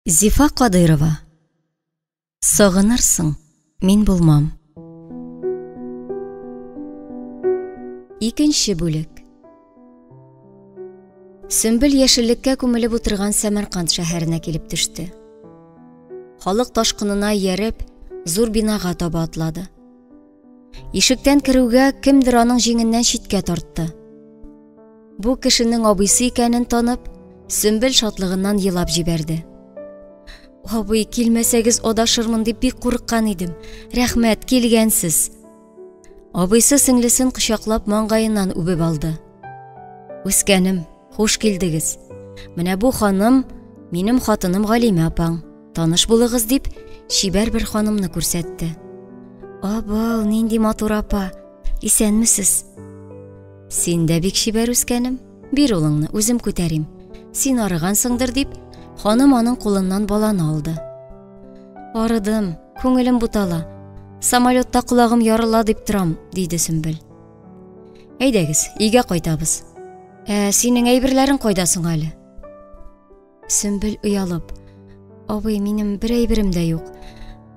Зифа Кадыйрова. Сагынырсың, мин булмам. Икенче бүлек. Сөмбел яшеллеккә күмелеп утырган Сәмәрканд шәһәренә килеп төште. Халык ташкынына ияреп, зур бинага таба атлады. Ишектән керүгә кемдер аның җиңеннән читкә тартты. Бу кешенең абыйсы икәнен танып, Сөмбел шатлыгыннан елап җибәрде. Абый, килмәсәгез адашырмын дип бик курыккан идем. Рәхмәт, килгәнсез. Абыйсы сеңлесен кочаклап маңгаеннан үбеп алды. Үскәнем, хуш килдегез. Менә бу ханым минем хатыным Галимә апаң. Таныш булыгыз дип, чибәр бер ханымны күрсәтте. Абау, нинди матур апа. Исәнмесез. Син дә бик чибәр үскәнем. Бир улыңны, үзем күтәрим. Син арыгансыңдыр дип, ханым аның кулыннан баланы алды. Арыдым, күңелем бутала. Самолетта колагым ярыла дип торам, диде Сөмбел. Әйдәгез, өйгә кайтабыз. Ә синең әйберләрең кайда соң әле? Сөмбел оялып, Абый, минем бер әйберем дә юк.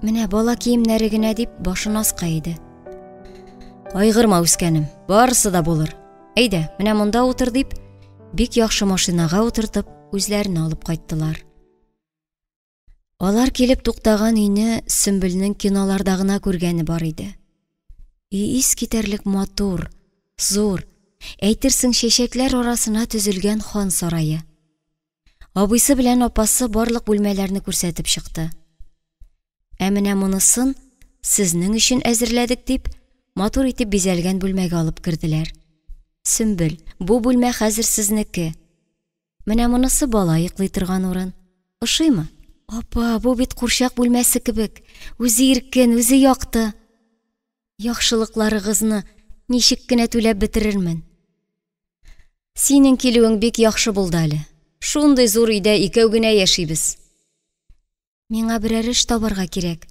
Менә бала киемнәре генә дип башын аска иде. Кайгырма, үскәнем, барысы да булыр. Әйдә, менә монда утыр дип, бик яхшы машинага утыртып, үзләренә алып кайттылар. Алар килеп туктаган өйне Сөмбелнең киноларда гына күргәне бар иде. Өй искитәрлек матур, зур, әйтерсең чәчәкләр арасына төзелгән хан сарае. Абыйсы белән апасы барлык бүлмәләрне күрсәтеп чыкты. Ә менә монысын сезнең өчен әзерләдек дип, матур итеп бизәлгән бүлмәгә алып керделәр. Сөмбел, бу бүлмә хәзер сезнеке. Менә монысы бала йоклый торган урын. Ошыймы? Апа, бу бит курчак бүлмәсе кебек. Үзе иркен, үзе якты. Яхшылыкларыгызны ничек кенә түләп бетерермен. Синең килүең бик яхшы булды әле. Шундый зур өйдә икәү генә яшибез. Миңа берәр эш табарга кирәк.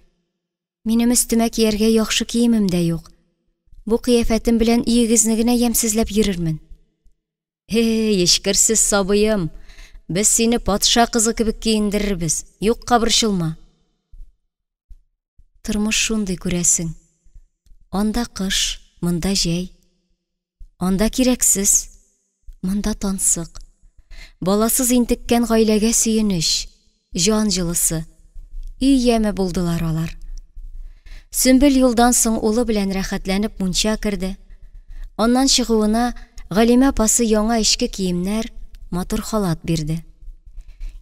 Минем өстемә кияргә яхшы киемем дә юк. Бу кыяфәтем белән өегезне генә ямьсезләп йөрермен. Эй, эчкерсез сабыем, без сине патша кызы кебек киендерербез, юкка борчылма. Тормыш шундый күрәсең. Анда кыш, монда җәй. Анда кирәксез, монда тансык. Баласыз интеккән гаиләгә сөенеч, җан җылысы, өй яме булдылар алар. Сөмбел юлдан соң улы белән рәхәтләнеп мунча керде. Аннан чыгуына Галимә апасы яңа эчке киемнәр, матур халат бирде.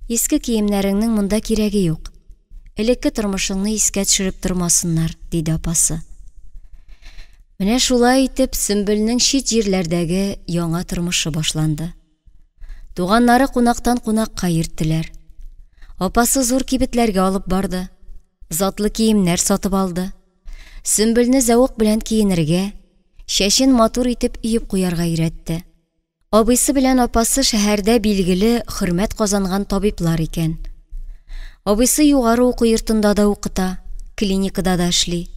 Иске киемнәреңнең монда кирәге юк. Элекке тормышыңны искә төшереп тормасыннар, диде апасы. Менә шулай итеп Сөмбелнең чит җирләрдәге яңа тормышы башланды. Туганнары кунактан кунакка йөрттеләр. Апасы зур кибетләргә алып барды. Затлы киемнәр сатып алды. Сөмбелне зәвык белән киенергә, чәчен матур итеп өеп куярга өйрәтте. Абыйсы белән апасы шәһәрдә билгеле, хөрмәт казанган табиблар икән. Абыйсы югары уку йортында да укыта, клиникада да эшли.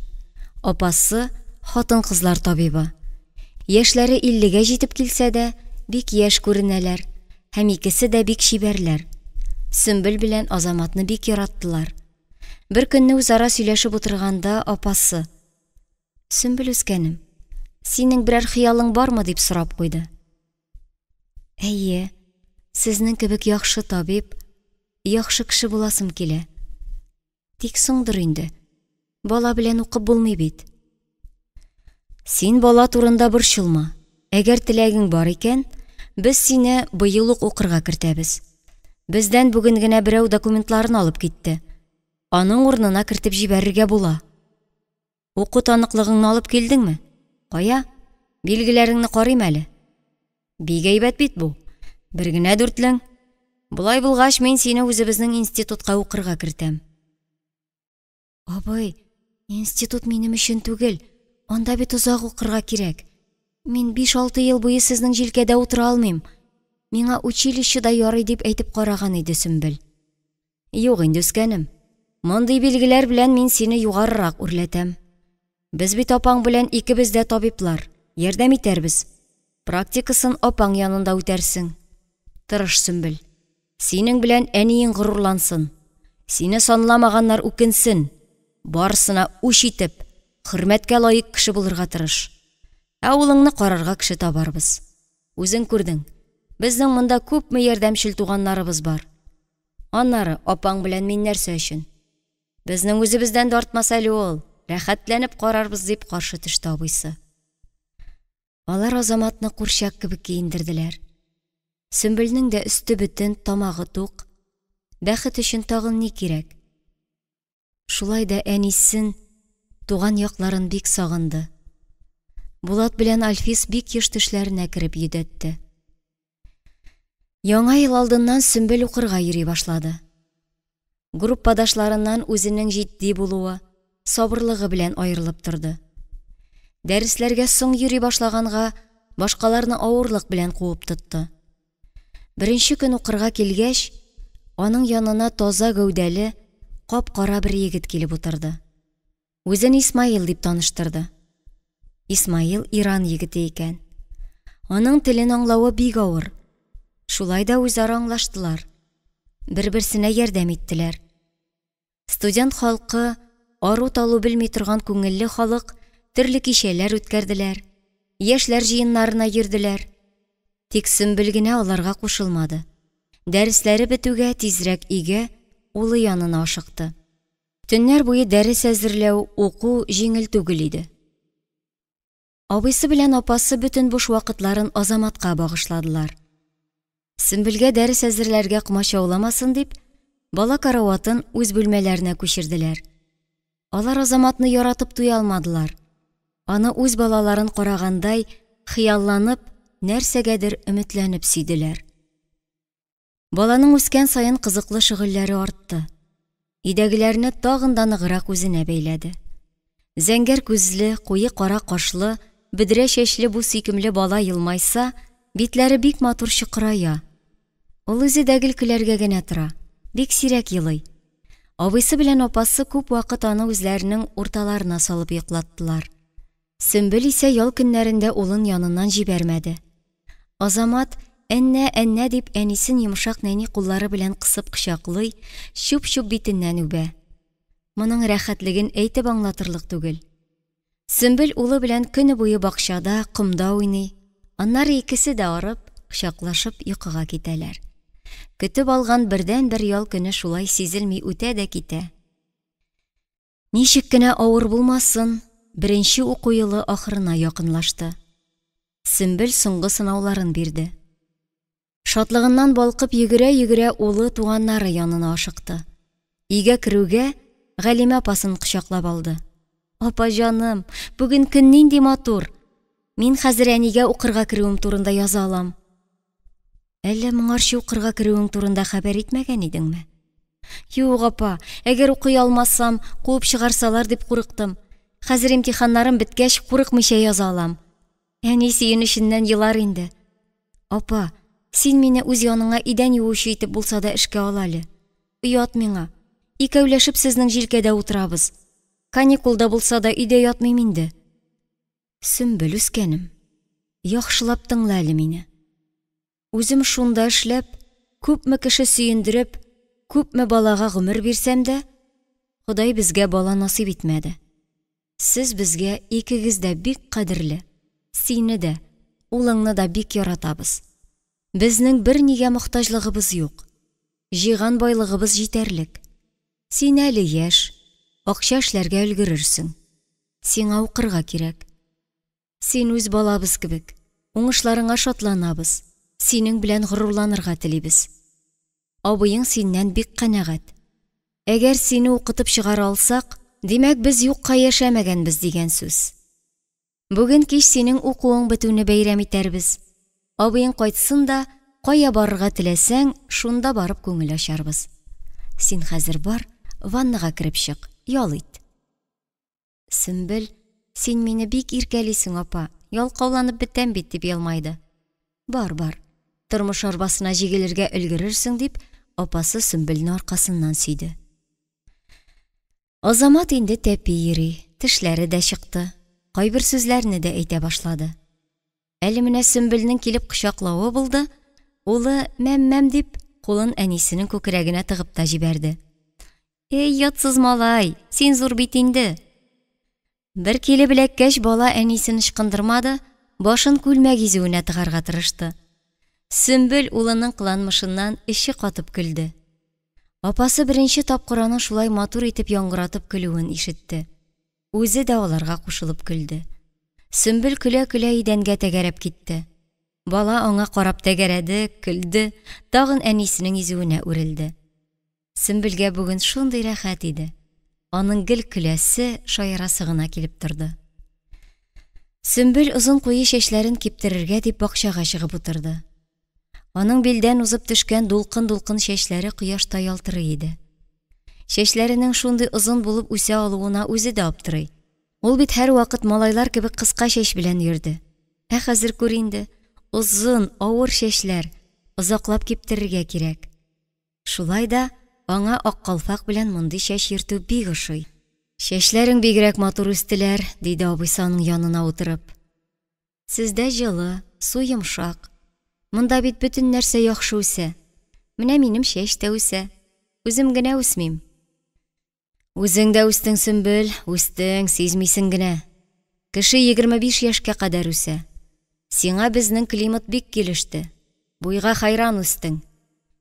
Апасы, хатын-кызлар табибы. Яшьләре иллегә җитеп килсә дә, бик яшь күренәләр һәм икесе дә бик чибәрләр. Сөмбел белән Азаматны бик яраттылар. Бер көнне үзара сөйләшеп утырганда апасы: "Сөмбел үскәнем, синең берәр хыялың бармы?" дип сорап куйды. Әйе, сезнең кебек яхшы табиб, яхшы кеше буласым килә. Тик соңдыр инде. Бала белән укып булмый бит. Син бала турында борчылма. Әгәр теләгең бар икән, без сине быел ук укырга кертәбез. Бездән бүген генә берәү документларын алып китте. Аның урынына кертеп җибәрергә була. Уку таныклыгыңны алып килдеңме? Кая? Билгеләреңне карыйм әле. Бик әйбәт бит бу. Бер генә дүртлең. Болай булгач, мин сине үзебезнең институтка укырга кертәм. Абый, институт минем өчен түгел. Анда бит озак укырга кирәк. Мин 5-6 ел буе сезнең җилкәдә утыра алмыйм. Миңа училище да ярый дип әйтеп караган иде Сөмбел. Юк инде, үскәнем. Мондый билгеләр белән мин сине югарырак үрләтәм. Без бит апаң белән икебез дә табиблар, ярдәм итәрбез. Практикасын апаң янында үтәрсең. Тырыш, Сөмбел. Синең белән әниең горурлансын. Сине санламаганнар үкенсен. Барысына үч итеп, хөрмәткә лаек кеше булырга тырыш. Ә улыңны карарга кеше табарбыз. Үзең күрдең, безнең монда күпме ярдәмчел туганнарыбыз бар. Аннары, апаң белән мин нәрсә өчен? Безнең үзебездән дә артмас әле ул, рәхәтләнеп карарбыз, дип каршы төште абыйсы. Алар Азаматны курчак кебек киендерделәр. Сөмбелнең дә өсте бөтен, тамагы тук. Бәхет өчен тагын ни кирәк? Шулай да әнисен, туган якларын бик сагынды. Булат белән Альфис бик еш төшләренә кереп йөдәтте. Яңа ел алдыннан Сөмбел укырга йөри башлады. Группадашларыннан үзенең җитди булуы, сабырлыгы белән аерылып торды. Дәресләргә соң йөри башлаганга, башкаларны авырлык белән куып тотты. Беренче көн укырга килгәч, аның янына таза гәүдәле, кап-кара бер егет килеп утырды. Үзен Исмаил дип таныштырды. Исмаил Иран егете икән. Аның телен аңлавы бик авыр. Шулай да үзара аңлаштылар. Бер-берсенә ярдәм иттеләр. Студент халкы, ару-талу белми торган күңелле халык, төрле кичәләр үткәрделәр, яшьләр җыеннарына йөрделәр. Тик Сөмбел генә аларга кушылмады. Дәресләре бетүгә тизрәк өйгә, улы янына ашыкты. Төннәр буе дәрес әзерләү, уку җиңел түгел иде. Абыйсы белән апасы бөтен буш вакытларын Азаматка багышладылар. Сөмбелгә дәрес әзерләргә комачауламасын дип, бала караватын үз бүлмәләренә күчерделәр. Алар Азаматны яратып туя алмадылар. Аны үз балаларын карагандай, хыялланып, нәрсәгәдер өметләнеп сөйделәр. Баланың үскән саен кызыклы шөгыльләре артты. Өйдәгеләрне тагын да ныграк үзенә бәйләде. Зәңгәр күзле, куе кара кашлы, бөдрә чәчле бу сөйкемле бала елмайса, битләре бик матур чокырая. Ул үзе дә гел көләргә генә тора, бик сирәк елый. Абыйсы белән апасы күп вакыт аны үзләренең урталарына салып йоклаттылар. Сөмбел исә ял көннәрендә улын яныннан җибәрмәде. Азамат, әннә, әннә дип, әнисен йомшак нәни куллары белән кысып кочаклый, чүп-чүп битеннән үбә. Моның рәхәтлеген әйтеп аңлатырлык түгел. Сөмбел улы белән көне буе бакчада, комда уйный. Аннары икесе дә арып, кочаклашып йокыга китәләр. Көтеп алган бердәнбер ял көне шулай сизелми үтә дә китә. Ничек кенә авыр булмасын, беренче уку елы ахырына якынлашты. Сөмбел соңгы сынауларын бирде. Шатлыгыннан балкып йөгерә-йөгерә улы туганнары янына ашыкты. Өйгә керүгә Галимә апасын кочаклап алды. Апа җаным, бүген көн нинди матур! Мин хәзер әнигә укырга керүем турында яза алам. Әллә моңарчы укырга керүең турында хәбәр итмәгән идеңме? Юк, апа, әгәр укый алмасам, куып чыгарсалар дип курыктым. Хәзер имтиханнарым беткәч, курыкмыйча яза алам. Әни сөенеченнән елар инде. Апа, син мине үз яныңа идән юучы итеп булса да эшкә ал әле. Оят миңа. Икәүләшеп сезнең җилкәдә утырабыз. Каникулда булса да өйдә ятмыйм инде. Сөмбел үскәнем, яхшылап тыңла әле мине. Үзем шунда эшләп, күпме кеше сөендереп, күпме балага гомер бирсәм дә, Ходай безгә бала насыйп итмәде. Сез безгә икегез дә бик кадерле, сине дә, улыңны да бик яратабыз. Безнең бернигә мохтаҗлыгыбыз юк. Җыйган байлыгыбыз җитәрлек. Син әле яшь, акча эшләргә өлгерерсең. Сиңа укырга кирәк. Син үз балабыз кебек, уңышларыңа шатланабыз, синең белән горурланырга телибез. Абыең синнән бик канәгать. Әгәр сине укытып чыгара алсак, димәк, без юкка яшәмәгәнбез дигән сүз. Бүген кич синең укуың бетүне бәйрәм итәрбез. Абыең кайтсын да, кая барырга теләсәң, шунда барып күңел ачарбыз. Син хәзер бар, ваннага кереп чык, ял ит. Сөмбел, син мине бик иркәлисең, апа, ялкауланып бетәм бит, дип елмайды. Бар, бар, тормыш арбасына җигелергә өлгерерсең, дип, апасы Сөмбелне аркасыннан сөйде. Азамат инде тәпи йөри, тешләре дә чыкты, кайбер сүзләрне дә әйтә башлады. Әле менә Сөмбелнең килеп кочаклавы булды, улы мәм-мәм дип, кулын әнисенең күкрәгенә тыгып та җибәрде. Эй, ятсыз малай, син зур бит инде. Бер килеп эләккәч, бала әнисен ычкындырмады, башын күлмәк изүенә тыгарга тырышты. Сөмбел улының кыланмышыннан эче катып көлде. Апасы беренче тапкыр аның шулай матур итеп яңгыратып көлүен ишетте. Үзе дә аларга кушылып көлде. Сөмбел көлә-көлә идәнгә тәгәрәп китте. Бала аңа карап тәгәрәде, көлде, тагын әнисенең изүенә үрелде. Сөмбелгә бүген шундый рәхәт иде. Аның гел көләсе, шаярасы гына килеп торды. Сөмбел озын куе чәчләрен киптерергә дип бакчага чыгып утырды. Аның билдән узып төшкән дулкын-дулкын чәчләре кояшта ялтырый иде. Чәчләренең шундый озын булып үсә алуына үзе дә аптырый. Ул бит һәрвакыт малайлар кебек кыска чәч белән йөрде. Ә хәзер күр инде, озын, авыр чәчләр, озаклап киптерергә кирәк. Шулай да аңа ак калфак белән мондый чәч йөртү бик ошый. Чәчләрең бигрәк матур үстеләр, диде абыйсы аның янына утырып. Сездә җылы, су йомшак. Монда бит бөтен нәрсә яхшы үсә. Менә минем чәч тә үсә. Үзем генә үсмим. Үзең дә үстең, Сөмбел, үстең, сизмисең генә. Кеше 25 яшькә кадәр үсә. Сиңа безнең климат бик килеште. Буйга хәйран үстең.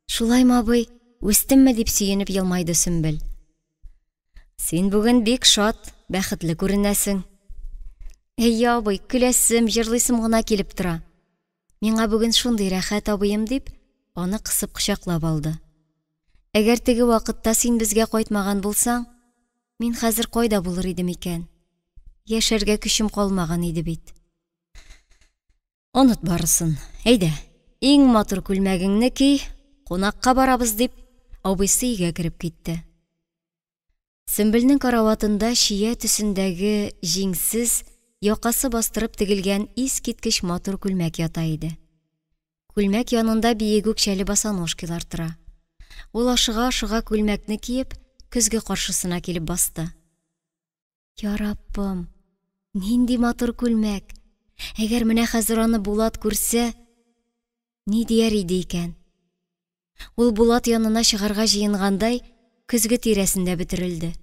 Шулаймы, абый, үстемме, дип сөенеп елмайды Сөмбел. Син бүген бик шат, бәхетле күренәсең. Әйе, абый, көләсем, җырлыйсым гына килеп тора. Миңа бүген шундый рәхәт, абыем, дип, аны кысып кочаклап алды. Әгәр теге вакытта син безгә кайтмаган булсаң, мин хәзер кайда булыр идем икән? Яшәргә көчем калмаган иде бит. Оныт барысын. Әйдә, иң матур күлмәгеңне ки, кунакка барабыз, дип, абыйсы өйгә кереп китте. Сөмбелнең караватында чия төсендәге җиңсез, якасы бастырып тегелгән искиткеч матур күлмәк ята иде. Күлмәк янында биек үкчәле босоножкилар тора. Ул ашыга-ашыга күлмәкне киеп, көзге каршысына килеп басты. Я Раббым, нинди матур күлмәк! Әгәр менә хәзер аны Булат күрсә, ни дияр иде икән? Ул Булат янына чыгарга җыенгандай, көзге тирәсендә бөтерелде.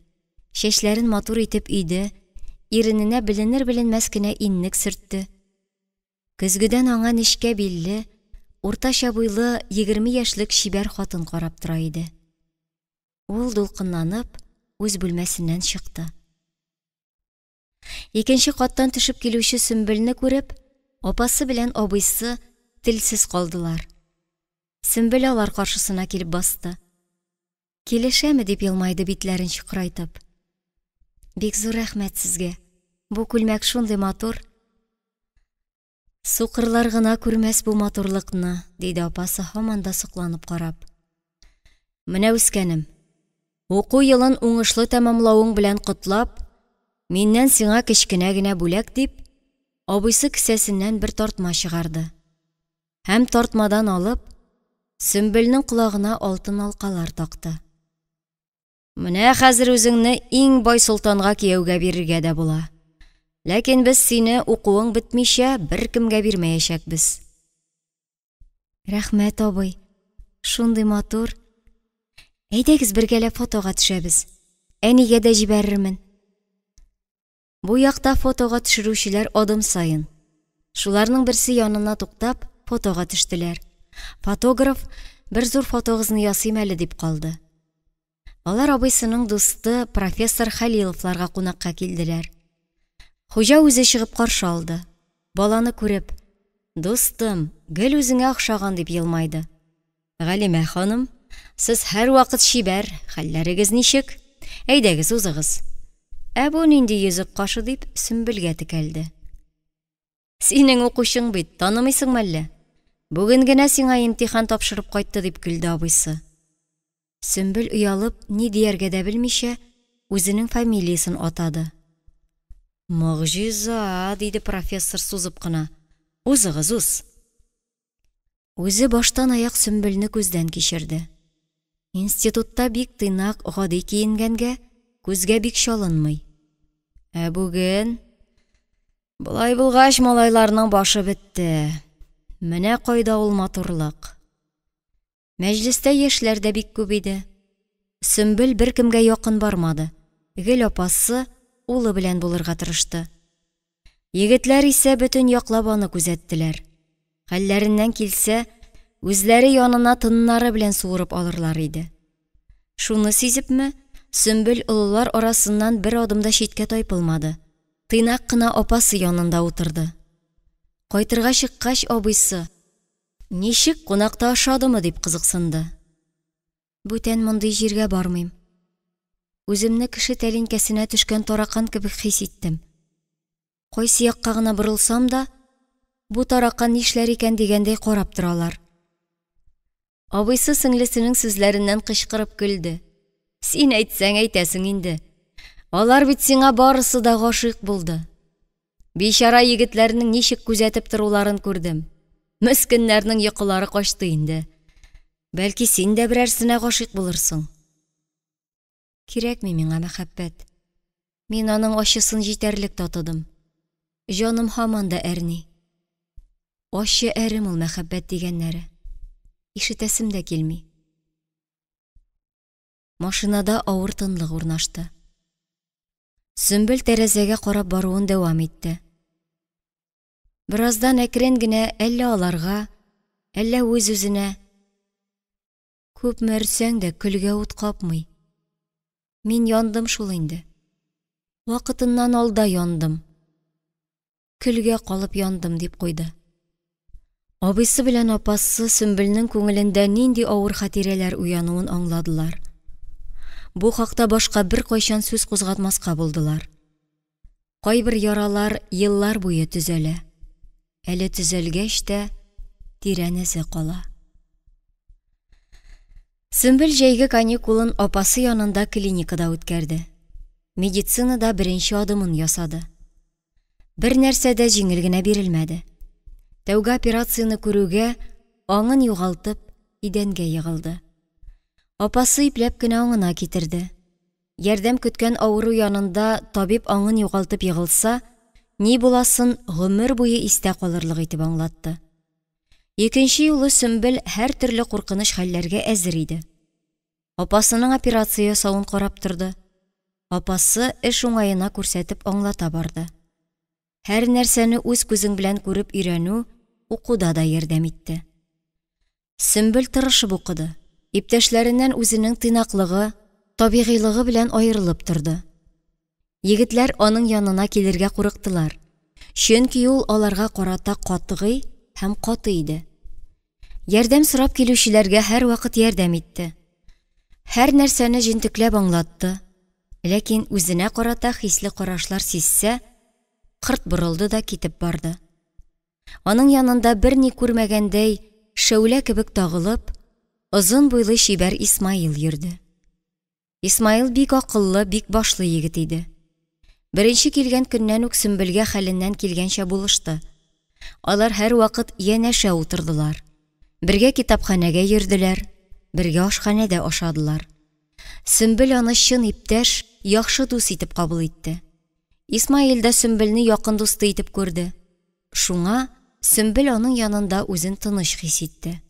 Чәчләрен матур итеп өйде, ирененә беленер-беленмәс кенә иннек сөртте. Көзгедән аңа нечкә билле, уртача буйлы 20 яшьлек чибәр хатын карап тора иде. Ул дулкынланып, үз бүлмәсеннән чыкты. Икенче каттан төшеп килүче Сөмбелне күреп, апасы белән абыйсы телсез калдылар. Сөмбел алар каршысына килеп басты. Килешәме, дип елмайды битләрен чокырайтып. Бик зур рәхмәт сезгә. Бу күлмәк шундый матур. Сукырлар гына күрмәс бу матурлыкны, диде апасы һаман да сокланып карап. Менә үскәнем, уку елын уңышлы тәмамлавың белән котлап, миннән сиңа кечкенә генә бүләк, дип, абыйсы кесәсеннән бер тартма чыгарды. Һәм тартмадан алып, Сөмбелнең колагына алтын алкалар такты. Менә хәзер үзеңне иң бай солтанга кияүгә бирергә дә була. Ләкин без сине укуың бетмичә беркемгә бирмәячәкбез. Рәхмәт, абый. Шундый матур. Әйдәгез бергәләп фотога төшәбез. Әнигә дә җибәрермен. Бу якта фотога төшерүчеләр адым саен. Шуларның берсе янына туктап, фотога төштеләр. Фотограф, бер зур фотогызны ясыйм әле, дип калды. Алар абыйсының дусты профессор Хәлиловларга кунакка килделәр. Хуҗа үзе чыгып каршы алды. Баланы күреп, Дустым, гел үзеңә охшаган, дип елмайды. Галимә ханым, сез һәрвакыт чибәр, хәлләрегез ничек? Әйдәгез, узыгыз. Ә бу нинди йөзек кашы, дип Сөмбелгә текәлде. Синең укучың бит, танымыйсыңмы әллә? Бүген генә сиңа имтихан тапшырып кайтты, дип көлде абыйсы. Сөмбел оялып, ни дияргә дә белмичә, үзенең фамилиясен атады. Могҗиза, диде профессор сузып кына. Узыгыз, уз. Үзе баштан аяк Сөмбелне күздән кичерде. Институтта бик тыйнак, гади киенгәнгә, күзгә бик чалынмый. Ә бүген... Болай булгач, малайларның башы бетте. Менә кайда ул матурлык. Мәҗлестә яшьләр дә бик күп иде. Сөмбел беркемгә якын бармады, гел апасы, улы белән булырга тырышты. Егетләр исә бөтен яклап аны күзәттеләр. Хәлләреннән килсә, үзләре янына тыннары белән суырып алырлар иде. Шуны сизепме, Сөмбел олылар арасыннан бер адым да читкә тайпылмады. Тыйнак кына апасы янында утырды. Кайтырга чыккач, абыйсы: «Ничек, кунакта ошадымы?» – дип кызыксынды. Бүтән мондый җиргә бармыйм. Үземне кеше тәлинкәсенә төшкән таракан кебек хис иттем. Кайсы якка гына борылсам да, бу таракан нишләр икән дигәндәй карап торалар. Абыйсы сеңлесенең сүзләреннән кычкырып көлде. Син әйтсәң әйтәсең инде. Алар бит сиңа барысы да гашыйк булды. Бичара егетләрнең ничек күзәтеп торуларын күрдем. Мескеннәрнең йокылары качты инде. Бәлки син дә берәрсенә гашыйк булырсың. Кирәкми миңа мәхәббәт. Мин аның ачысын җитәрлек татыдым. Җаным һаман да әрни. Ачы әрем ул мәхәббәт дигәннәре. Ишетәсем дә килми. Машинада авыр тынлык урнашты. Сөмбел тәрәзәгә карап баруын дәвам итте. Бераздан әкрен генә әллә аларга, әллә үз-үзенә: Күпме өрсәң дә көлгә ут капмый. Мин яндым шул инде. Вакытыннан алда яндым. Көлгә калып яндым, дип куйды. Абыйсы белән апасы Сөмбелнең күңелендә нинди авыр хатирәләр уянуын аңладылар. Бу хакта башка беркайчан сүз кузгатмаска булдылар. Кайбер яралар еллар буе төзәлә. Әле төзәлгәч тә тирән эзе кала. Сөмбел җәйге каникулын апасы янында клиникада үткәрде. Медицинада беренче адымын ясады. Бер нәрсә дә җиңел генә бирелмәде. Тәүге операцияне күрүгә, аңын югалтып, идәнгә егылды. Апасы ипләп кенә аңына китерде. Ярдәм көткән авыру янында табиб аңын югалтып егылса, ни буласын гомер буе истә калырлык итеп аңлатты. Икенче юлы Сөмбел һәртөрле куркыныч хәлләргә әзер иде. Апасының операция ясавын карап торды. Апасы эш уңаена күрсәтеп аңлата барды. Һәр нәрсәне үз күзең белән күреп өйрәнү укуда да ярдәм итте. Сөмбел тырышып укыды. Иптәшләреннән үзенең тыйнаклыгы, табигыйлыгы белән аерылып торды. Егетләр аның янына килергә курыктылар, чөнки ул аларга карата катгый һәм каты иде. Ярдәм сорап килүчеләргә һәрвакыт ярдәм итте. Һәр нәрсәне җентекләп аңлатты, ләкин үзенә карата хисле карашлар сизсә, кырт борылды да китеп барды. Аның янында берни күрмәгәндәй, шәүлә кебек тагылып, озын буйлы чибәр Исмаил йөрде. Исмаил бик акыллы, бик башлы егет иде. Беренче килгән көннән үк Сөмбелгә хәленнән килгәнчә булышты. Алар һәрвакыт янәшә утырдылар. Бергә китапханәгә йөрделәр, бергә ашханәдә ашадылар. Сөмбел аны чын иптәш, яхшы дус итеп кабул итте. Исмаил дә Сөмбелне якын дусты итеп күрде. Шуңа Сөмбел аның янында үзен тыныч хис итте.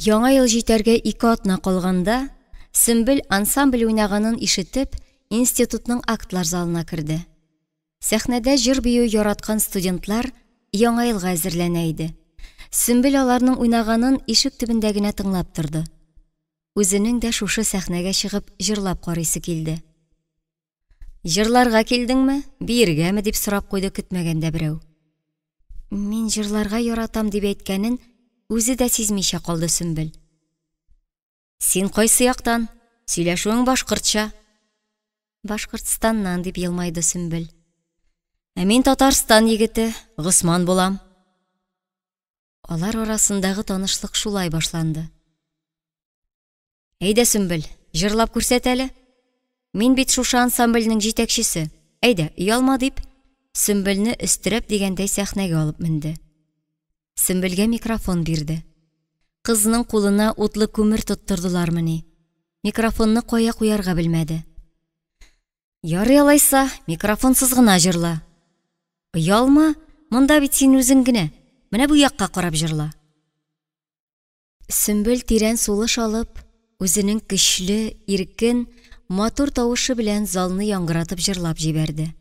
Яңа ел җитәргә 2 атна калганда, Сөмбел ансамбль уйнаганын ишетеп, институтның актлар залына керде. Сәхнәдә җыр-бию яраткан студентлар Яңа елга әзерләнә иде. Сөмбел аларның уйнаганын ишек төбендә генә тыңлап торды. Үзенең дә шушы сәхнәгә чыгып җырлап карыйсы килде. Җырларга килдеңме, биергәме дип сорап куйды көтмәгәндә берәү. Мин җырларга яратам дип әйткәнен үзе дә сизмичә калды Сөмбел. Син кайсы яктан? Сөйләшүең башкортча. Башкортстаннан дип елмайды Сөмбел. Ә мин Татарстан егете, Госман булам. Алар арасындагы танышлык шулай башланды. Әйдә, Сөмбел, җырлап күрсәт әле. Мин бит шушы ансамбльнең җитәкчесе. Әйдә, оялма дип, Сөмбелне өстерәп дигәндәй сәхнәгә алып менде. Сөмбелгә микрофон бирде. Кызның кулына утлы күмер тоттырдылармыни? Микрофонны кая куярга белмәде. Ярый алайса, микрофонсыз гына җырла. Оялма, монда бит син үзең генә. Менә бу якка карап җырла. Сөмбел тирән сулыш алып, үзенең көчле, иркен, матур тавышы белән залны яңгыратып җырлап җибәрде.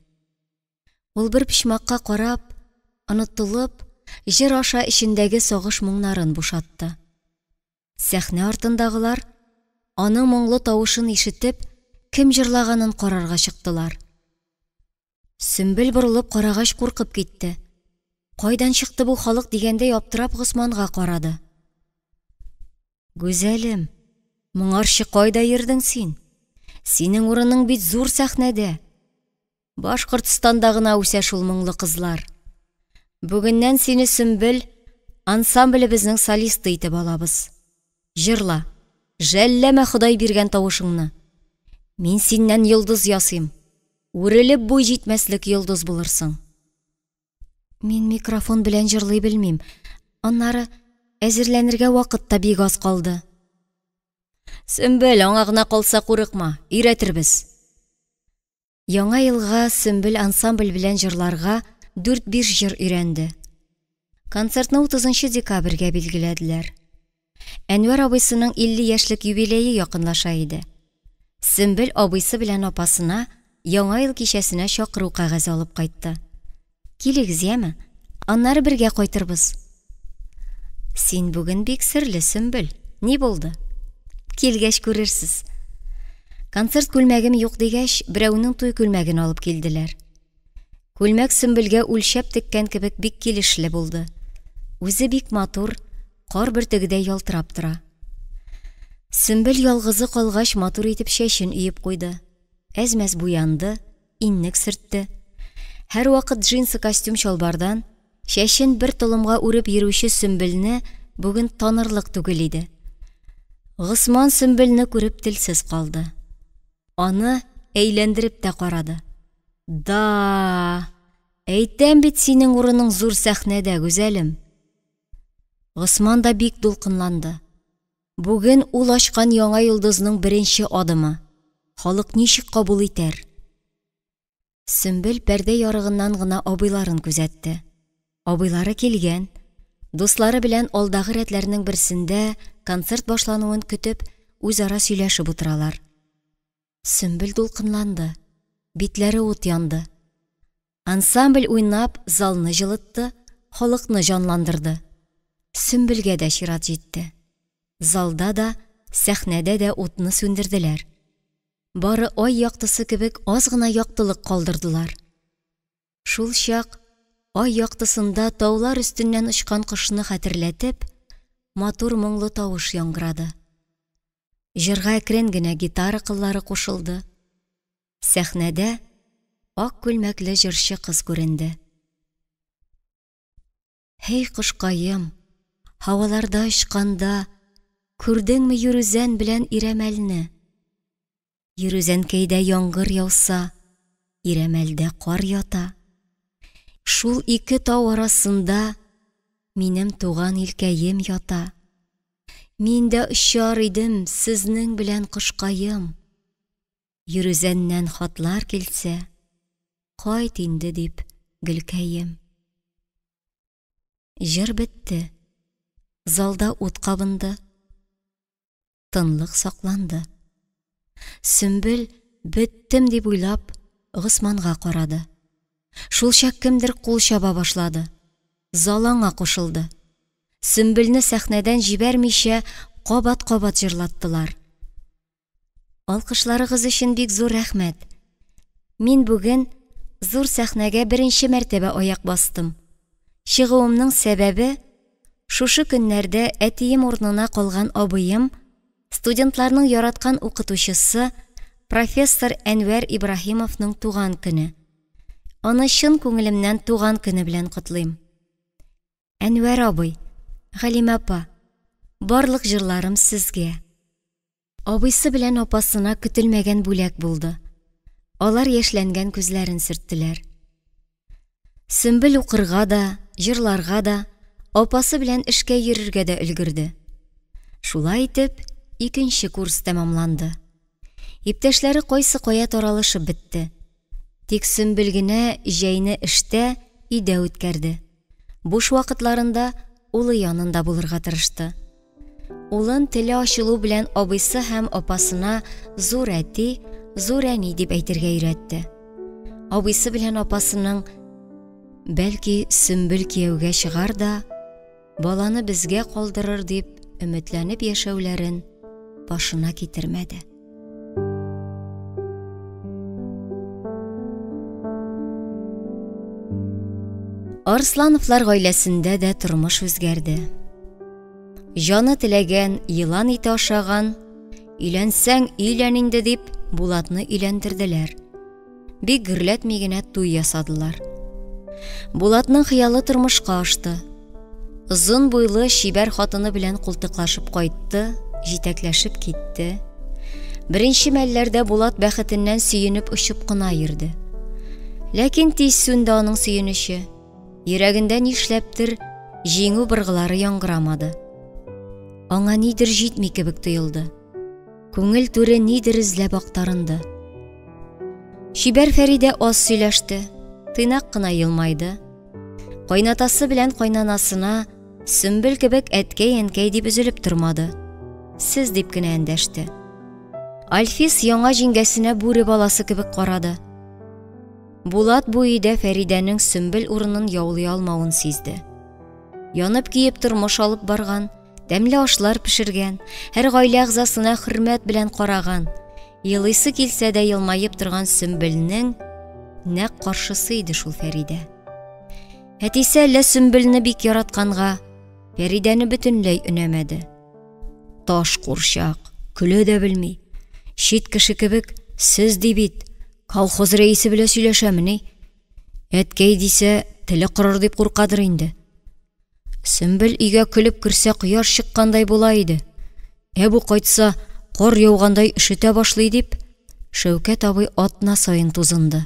Ул бер почмакка карап, онытылып, җыр аша эчендәге сагыш моңнарын бушатты. Сәхнә артындагылар, аның моңлы тавышын ишетеп, кем җырлаганын карарга чыктылар. Сөмбел борылып карагач куркып китте. Кайдан чыкты бу халык дигәндәй аптырап Госманга карады. Гүзәлем, моңарчы кайда йөрдең син? Синең урының бит зур сәхнәдә. Башкортстанда гына үсә шул моңлы кызлар. Бүгеннән сине, Сөмбел, ансамблебезнең солисты итеп алабыз. Җырла, жәлләмә Ходай биргән тавышыңны. Мин синнән йолдыз ясыйм. Үрелеп буй җитмәслек йолдыз булырсың. Мин микрофон белән җырлый белмим. Аннары әзерләнергә вакыт та бик аз калды. Сөмбел, аңа гына калса курыкма, өйрәтербез. Яңа елга Сөмбел ансамбль белән җырларга дүрт-биш җыр өйрәнде. Концертны 30 декабрьгә билгеләделәр. Әнвәр абыйсының 50 яшьлек юбилее якынлаша иде. Сөмбел абыйсы белән апасына Яңа ел кичәсенә чакыру кәгазе алып кайтты. Килегез, яме? Аннары бергә кайтырбыз. Син бүген бик серле, Сөмбел. Ни булды? Килгәч күрерсез. Концерт күлмәгем юк дигәч, берәүнең туй күлмәген алып килделәр. Күлмәк Сөмбелгә үлчәп теккән кебек бик килешле булды. Үзе бик матур, кар бөртегедәй ялтырап тора. Сөмбел ялгызы калгач матур итеп чәчен өеп куйды. Әз-мәз буянды, иннек сөртте. Һәрвакыт джинсы костюм-чалбардан, чәчен бер толымга үреп йөрүче Сөмбелне бүген танырлык түгел иде. Госман Сөмбелне күреп телсез калды. Аны әйләндереп тә карады. Да, әйтәм бит, синең урының зур сәхнәдә, гүзәлем. Госман да бик дулкынланды. Бүген ул ачкан яңа йолдызның беренче адымы. Халык ничек кабул итәр? Сөмбел пәрдә ярыгыннан гына абыйларын күзәтте. Абыйлары килгән. Дуслары белән алдагы рәтләрнең берсендә концерт башлануын көтеп, үзара сөйләшеп утыралар. Сөмбел дулкынланды. Битләре ут янды. Ансамбль уйнап, залны җылытты, халыкны җанландырды. Сөмбелгә дә чират җитте. Залда да, сәхнәдә дә утны сүндерделәр. Бары ай яктысы кебек аз гына яктылык калдырдылар. Шул чак ай яктысында таулар өстеннән очкан кошны хәтерләтеп, матур моңлы тавыш яңгырады. Җырга әкрен генә гитара кыллары кушылды. Сәхнәдә ак күлмәкле җырчы кыз күренде. Һей, кошкаем, һаваларда очканда, күрдеңме Йөрүзән белән Ирәмәлне? Йөрүзәнкәйдә яңгыр яуса, Ирәмәлдә кар ята. Шул ике тау арасында минем туган илкәем ята. Мин дә очар идем сезнең белән, кошкаем. Йөрүзәннән хатлар килсә, кайт инде дип, гөлкәем. Җыр бетте. Залда ут кабынды. Тынлык сакланды. Сөмбел, беттем дип уйлап, Госманга карады. Шул чак кемдер кул чаба башлады. Зал аңа кушылды. Сөмбелне сәхнәдән җибәрмичә кабат-кабат җырлаттылар. Алкышларыгыз өчен бик зур рәхмәт. Мин бүген зур сәхнәгә беренче мәртәбә аяк бастым. Чыгуымның сәбәбе, шушы көннәрдә әтием урынына калган абыем, студентларның яраткан укытучысы, профессор Әнвәр Ибраһимовның туган көне. Аны чын күңелемнән туган көне белән котлыйм. Әнвәр абый, Галимә апа, барлык җырларым сезгә. Абыйсы белән апасына көтелмәгән бүләк булды. Алар яшьләнгән күзләрен сөрттеләр. Сөмбел укырга да, җырларга да, апасы белән эшкә йөрергә дә өлгерде. Шулай итеп, икенче курс тәмамланды. Иптәшләре кайсы кая таралышып бетте. Тик Сөмбел генә җәйне эштә, өйдә үткәрде. Буш вакытларында улы янында булырга тырышты. Улын теле ачылу белән абыйсы һәм апасына зур әти, зур әни дип әйтергә өйрәтте. Абыйсы белән апасының бәлки Сөмбел кияүгә чыгар да, баланы безгә калдырыр дип өметләнеп яшәүләрен башына китермәде. Арслановлар гаиләсендә дә тормыш үзгәрде. Җаны теләгән елан ите ашаган, өйләнсәң өйлән инде дип, Булатны өйләндерделәр. Бик гөрләтми генә туй ясадылар. Булатның хыялы тормышка ашты. Озын буйлы чибәр хатыны белән култыклашып кайтты, җитәкләшеп китте. Беренче мәлләрдә Булат бәхетеннән сөенеп очып кына йөрде. Ләкин тиз сүнде аның сөенече. Йөрәгендә нишләптер җиңү быргылары яңгырамады. Аңа нидер җитми кебек тоелды. Күңел түре нидер эзләп актарынды. Чибәр Фәридә аз сөйләште, тыйнак кына елмайды. Кайнатасы белән кайнанасына Сөмбел кебек әткәй-әнкәй дип өзелеп тормады. Сез дип кенә эндәште. Альфис яңа җиңгәсенә бүре баласы кебек карады. Булат бу өйдә Фәридәнең Сөмбел урынын яулый алмавын сизде. Янып-көеп тормыш алып барган, тәмле ашлар пешергән, һәр гаилә әгъзасына хөрмәт белән караган, елыйсы килсә дә елмаеп торган Сөмбелнең нәкъ каршысы иде шул Фәридә. Әтисе әллә Сөмбелне бик яратканга, Фәридәне бөтенләй өнәмәде. Таш курчак, көлә дә белми. Чит кеше кебек, сез ди бит, колхоз рәисе белән сөйләшәмени? Әткәй дисә, теле корыр дип куркадыр инде. Сөмбел өйгә көлеп керсә, кояш чыккандай була иде. Ә бу кайтса, кар яугандай өшетә башлый дип, Шәүкәт абый атна саен тузынды.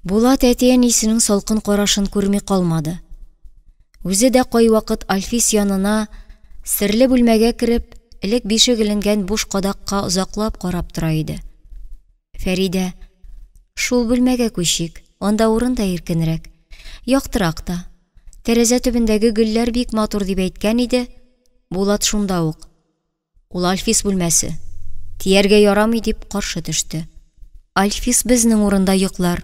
Булат әти-әнисенең салкын карашын күрми калмады. Үзе дә кайвакыт Альфис янына серле бүлмәгә кереп, элек бишек эленгән буш кадакка озаклап карап тора иде. Фәридә, шул бүлмәгә күчик, анда урын да иркенрәк, яктырак та. Тәрәзә төбендәге гөлләр бик матур дип әйткән иде, Булат шунда ук. Ул Альфис бүлмәсе. Тияргә ярамый дип каршы төште. Альфис безнең урында йоклар.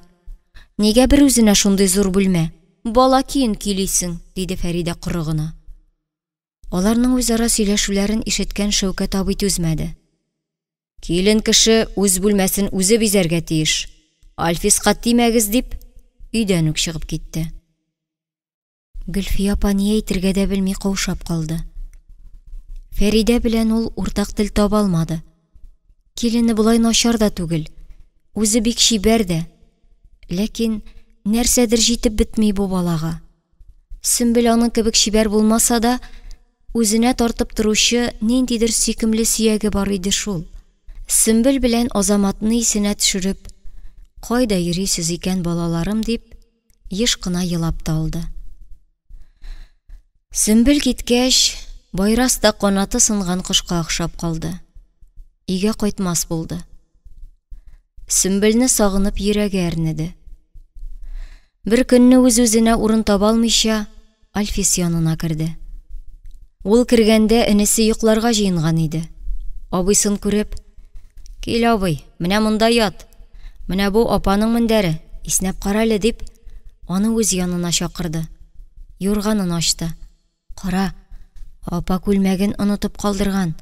Нигә бер үзенә шундый зур бүлмә? Бала киен көйлисең, диде Фәридә коры гына. Аларның үзара сөйләшүләрен ишеткән Шәүкәт абый түзмәде. Килен кеше үз бүлмәсен үзе бизәргә тиеш. Альфиска тимәгез дип, өйдән үк чыгып китте. Гөлфия апа ни әйтергә дә белми каушап калды. Фәридә белән ул уртак тел таба алмады. Килене болай начар да түгел, үзе бик чибәр дә. Ләкин нәрсәдер җитеп бетми бу балага. Сөмбел аның кебек чибәр булмаса да, үзенә тартып торучы ниндидер сөйкемле сөяге бар иде шул. Сөмбел белән Азаматны исенә төшереп, кайда йөрисез икән, балаларым, дип, еш кына елап та алды. Сөмбел киткәч, Байрас та канаты сынган кошка охшап калды. Өйгә кайтмас булды. Сөмбелне сагынып йөрәге әрнеде. Бер көнне үз-үзенә урын таба алмыйча, Альфис янына керде. Ул кергәндә энесе йокларга җыенган иде. Абыйсын күреп, Кил, абый, менә монда ят. Менә бу апаның мендәре, иснәп кара әле, дип, аны үз янына чакырды. Юрганын ачты. Кара, апа күлмәген онытып калдырган.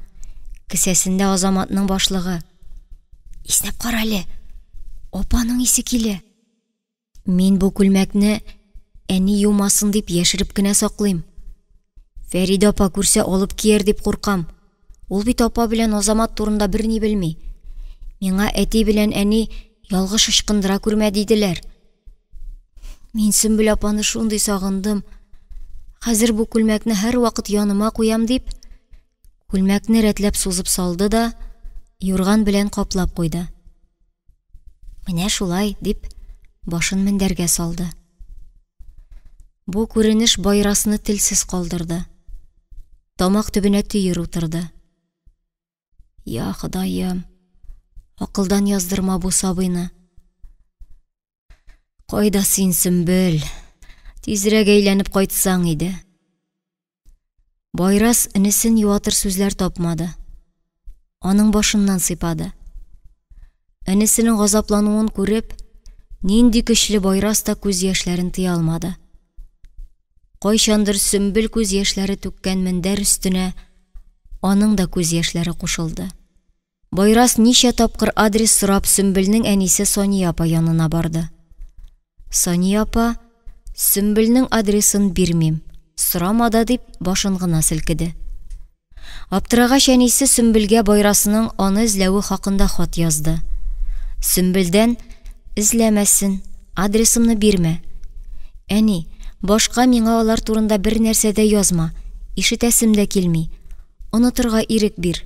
Кесәсендә Азаматның башлыгы. Иснәп кара әле, апаның исе килә. Мин бу күлмәкне әни юмасын дип яшереп кенә саклыйм. Фәридә апа күрсә алып кияр дип куркам. Ул бит апа белән Азамат турында берни белми. Миңа әти белән әни ялгыш ычкындыра күрмә диделәр. Мин Сөмбел апаны шундый сагындым. Хәзер бу күлмәкне һәрвакыт яныма куям дип, күлмәкне рәтләп сузып салды да юрган белән каплап куйды. Менә шулай, дип, башын мендәргә салды. Бу күренеш Байрасны телсез калдырды. Тамак төбенә төер утырды. Я Ходаем, акылдан яздырма бу сабыйны. Кайда син, Сөмбел? Тизрәк әйләнеп кайтсаң иде. Байрас энесен юатыр сүзләр тапмады. Аның башыннан сыйпады. Энесенең газаплануын күреп, нинди көчле Байрас та күз яшьләрен тыя алмады. Кайчандыр Сөмбел күз яшьләре түккән мендәр өстенә аның да күз яшьләре кушылды. Байрас ничә тапкыр адрес сорап Сөмбелнең әнисе Сания апа янына барды. Сания апа, Сөмбелнең адресын бирмим, сорама да дип, башын гына селкеде. Аптырагач әнисе Сөмбелгә Байрасның аны эзләве хакында хат язды. Сөмбелдән эзләмәсен, адресымны бирмә. Әни, башка миңа алар турында бер нәрсә дә язма, ишетәсем дә килми. Онытырга ирек бир,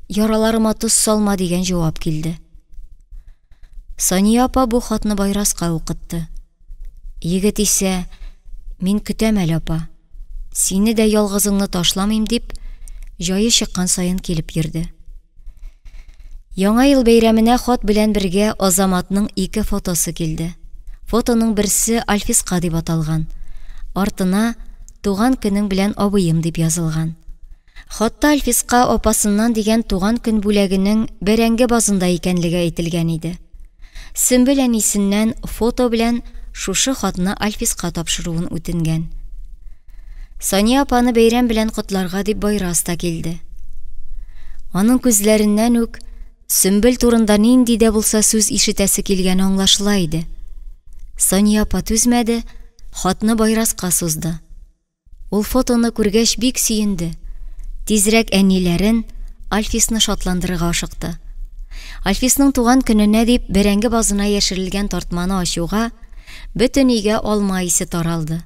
яраларыма тоз салма дигән җавап килде. Сания апа бу хатны Байраска укытты. Егет исә, мин көтәм әле, апа, сине дә ялгызыңны ташламыйм дип, җае чыккан саен килеп йөрде. Яңа ел бәйрәменә хат белән бергә Азаматның ике фотосы килде. Фотоның берсе Альфиска дип аталган. Артына туган көнең белән абыем дип язылган. Хатта Альфиска апасыннан дигән туган көн бүләгенең бәрәңге базында икәнлеге әйтелгән иде. Сөмбел әнисеннән фото белән шушы хатны Альфиска тапшыруын үтенгән. Сания апаны бәйрәм белән котларга дип Байрас та килде. Аның күзләреннән үк Сөмбел турында нинди дә булса сүз ишетәсе килгәне аңлашыла иде. Сания апа түзмәде, хатны Байраска сузды. Ул фотоны күргәч бик сөенде. Тизрәк әниләрен, Альфисны шатландырырга ашыкты. Альфисның туган көненә дип бәрәңге базына яшерелгән тартманы ачуга, бөтен өйгә алма исе таралды.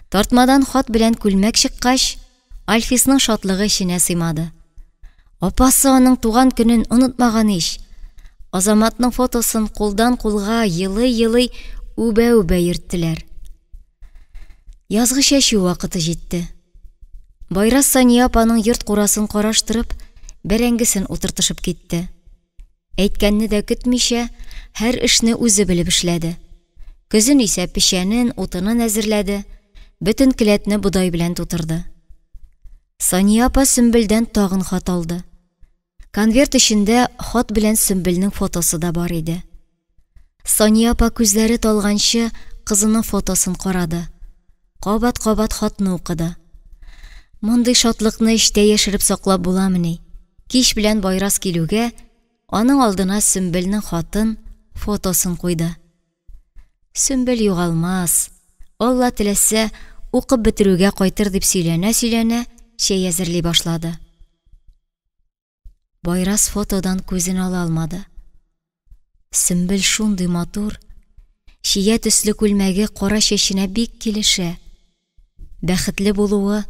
Тартмадан хат белән күлмәк чыккач, Альфисның шатлыгы эченә сыймады. Апасы аның туган көнен онытмаган ич. Азаматның фотосын кулдан кулга елый-елый үбә-үбә йөрттеләр. Язгы чәчү вакыты җитте. Байрас Сания апаның йорт курасын караштырып, бәрәңгесен утыртышып китте. Әйткәнне дә көтмичә, һәр эшне үзе белеп эшләде. Көзен исә печәнен, утынын әзерләде, бөтен келәтне бодай белән тутырды. Сания апа Сөмбелдән тагын хат алды. Конверт эчендә хат белән Сөмбелнең фотосы да бар иде. Сания апа күзләре талганчы кызының фотосын карады. Кабат-кабат хатны укыды. Мондый шатлыкны эчтә яшереп саклап буламыни? Кич белән Байрас килүгә, аның алдына Сөмбелнең хатын, фотосын куйды. Сөмбел югалмас, Алла теләсә, укып бетерүгә кайтыр дип сөйләнә-сөйләнә чәй әзерли башлады. Байрас фотодан күзен ала алмады. Сөмбел шундый матур, чия төсле күлмәге кара чәченә бик килешә. Бәхетле булуы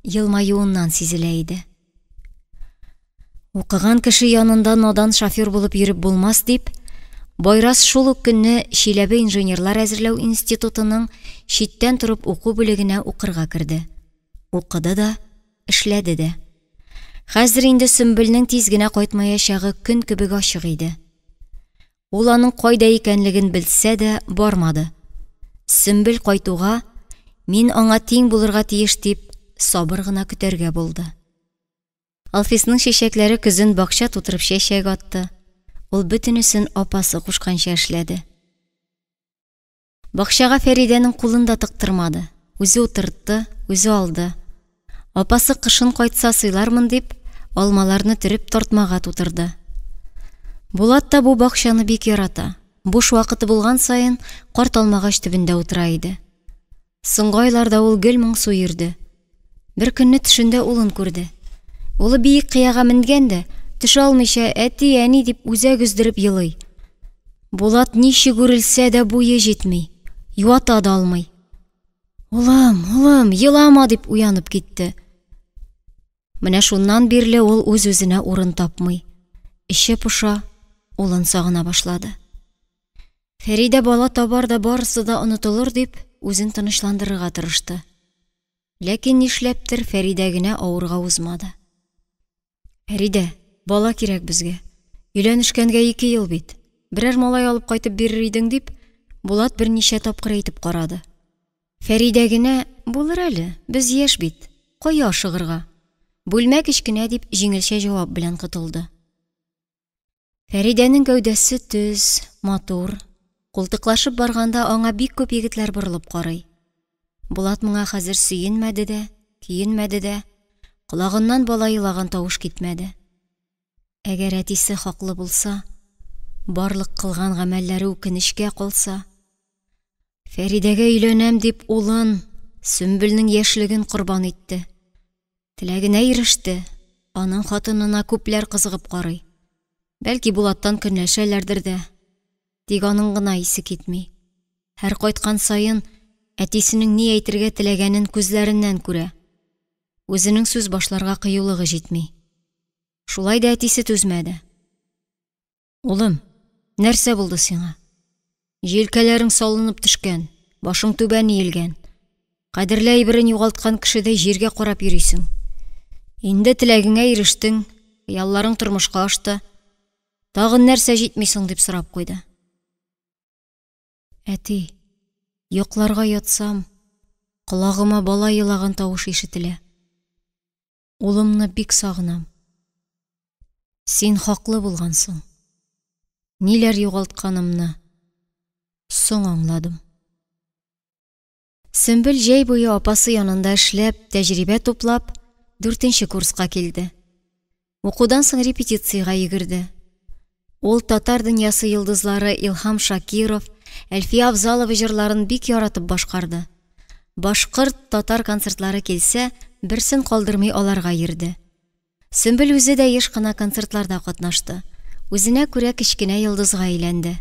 елмаюыннан сизелә иде. Укыган кеше янында надан шофер булып йөреп булмас дип, Байрас шул ук көнне Чиләбе инженерлар әзерләү институтының читтән торып уку бүлегенә укырга керде. Укыды да, эшләде дә. Хәзер инде Сөмбелнең тиз генә кайтмаячагы көн кебек ачык иде. Ул аның кайда икәнлеген белсә дә бармады. Сөмбел кайтуга, мин аңа тиң булырга тиеш дип, сабыр гына көтәргә булды. Алфисның чәчәкләре көзен бакча тутырып чәчәк атты. Ул бөтенесен апасы кушканча эшләде. Бакчага Фәридәнең кулын да тыктырмады. Үзе утыртты, үзе алды. Апасы кышын кайтса сыйлармын дип, алмаларны төреп тартмага тутырды. Булат та бу бакчаны бик ярата. Буш вакыты булган саен карт алмагач төбендә утыра иде. Соңгы айларда ул гел моңсу йөрде. Бер көнне төшендә улын күрде. Улы биек кыяга менгән дә, төшә алмыйча, әти, әни дип үзәк өздереп елый. Булат ничек үрелсә дә буе җитми, юата да алмый. Улым, улым, елама дип уянып китте. Менә шуннан бирле ул үз-үзенә урын тапмый. Эче поша, улын сагына башлады. Фәридә бала табар да барысы да онытылыр дип, үзен тынычландырырга тырышты. Ләкин нишләптер Фәридә генә авырга узмады. Фәридә, бала кирәк безгә. Өйләнешкәнгә 2 ел бит. Берәр малай алып кайтып бирер идең дип, Булат берничә тапкыр әйтеп карады. Фәридә генә, булыр әле, без яшь бит. Кая ашыгырга? Бүлмә кечкенә, дип җиңелчә җавап белән котылды. Фәридәнең гәүдәсе төз, матур. Култыклашып барганда аңа бик күп егетләр борылып карый. Булат моңа хәзер сөенмәде дә, көенмәде дә, колагыннан бала елаган тавыш китмәде. Әгәр әтисе хаклы булса, барлык кылган гамәлләре үкенечкә калса, Фәридәгә өйләнәм дип улын, Сөмбелнең яшьлеген корбан итте. Теләгенә иреште, аның хатынына күпләр кызыгып карый. Бәлки Булаттан көнләшәләрдер дә, тик аның гына исе китми. Һәр кайткан саен әтисенең ни әйтергә теләгәнен күзләреннән күрә. Үзенең сүз башларга кыюлыгы җитми. Шулай да әтисе түзмәде. Улым, нәрсә булды сиңа? Җилкәләрең салынып төшкән, башың түбән иелгән. Кадерле әйберен югалткан кешедәй җиргә карап йөрисең. Инде теләгеңә ирештең, хыялларың тормышка ашты. Тагын нәрсә җитми соң, дип сорап куйды. Әти, йокларга ятсам, колагыма бала елаган тавыш ишетелә. Улымны бик сагынам. Син хаклы булгансың. Ниләр югалтканымны соң аңладым. Сөмбел җәй буе апасы янында эшләп, тәҗрибә туплап, дүртенче курска килде. Укудан соң репетициягә йөгерде. Ул татар дөньясы йолдызлары Илһам Шакиров, Әлфия Авзалова җырларын бик яратып башкарды. Башкорт, татар концертлары килсә, берсен калдырмый аларга йөрде. Сөмбел үзе дә еш кына концертларда катнашты. Үзенә күрә кечкенә йолдызга әйләнде.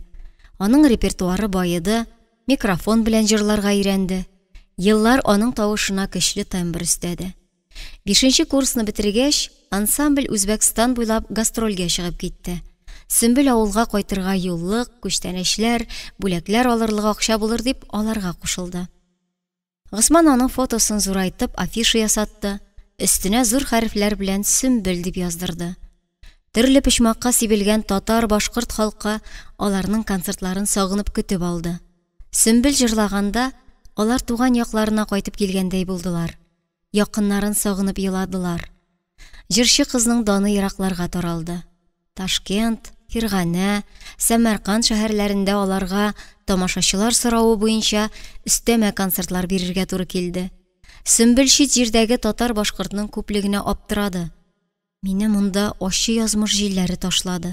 Аның репертуары баеды, микрофон белән җырларга өйрәнде. Еллар аның тавышына көчле тембр өстәде. Бишенче курсны бетергәч, ансамбль Үзбәкстан буйлап гастрольгә чыгып китте. Сөмбел авылга кайтырга юллык, күчтәнәчләр, бүләкләр алырлык акча булыр дип аларга кушылды. Госман аның фотосын зурайтып афиша ясатты, өстенә зур хәрефләр белән Сөмбел дип яздырды. Төрле почмакка сибелгән татар-башкорт халкы аларның концертларын сагынып көтеп алды. Сөмбел җырлаганда, алар туган якларына кайтып килгәндәй булдылар. Якыннарын сагынып еладылар. Җырчы кызның даны еракларга таралды. Ташкент, Фирганә, Сәмәрканд шәһәрләрендә аларга тамашачылар соравы буенча өстәмә концертлар бирергә туры килде. Сөмбел чит җирдәге татар-башкортның күплегенә аптырады. Мине монда ачы язмыш җилләре ташлады.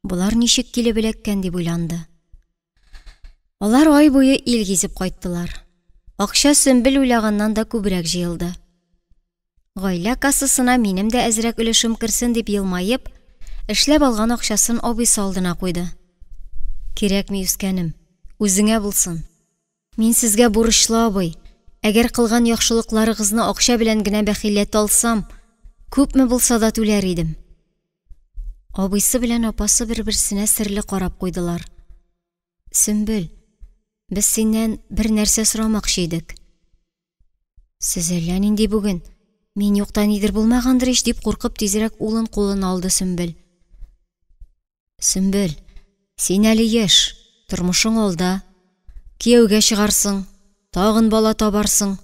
Болар ничек килеп эләккән дип уйланды. Алар ай буе ил гизеп кайттылар. Акча Сөмбел уйлаганнан да күбрәк җыелды. Гаилә кассасына минем дә әзрәк өлешем керсен дип елмаеп, эшләп алган акчасын абыйсы алдына куйды. Кирәкми, үскәнем, үзеңә булсын. Мин сезгә бурычлы, абый. Әгәр кылган яхшылыкларыгызны акча белән генә бәхилләтә алсам, күпме булса да түләр идем. Абыйсы белән апасы бер-берсенә серле карап куйдылар. Сөмбел, без синнән бер нәрсә сорамакчы идек. Сез әллә нинди бүген? Мин юкта нидер булмагандыр ич, дип куркып тизрәк улын кулына алды Сөмбел. Сөмбел, син әле яшь, тормышың алда. Кияүгә чыгарсың, тагын бала табарсың.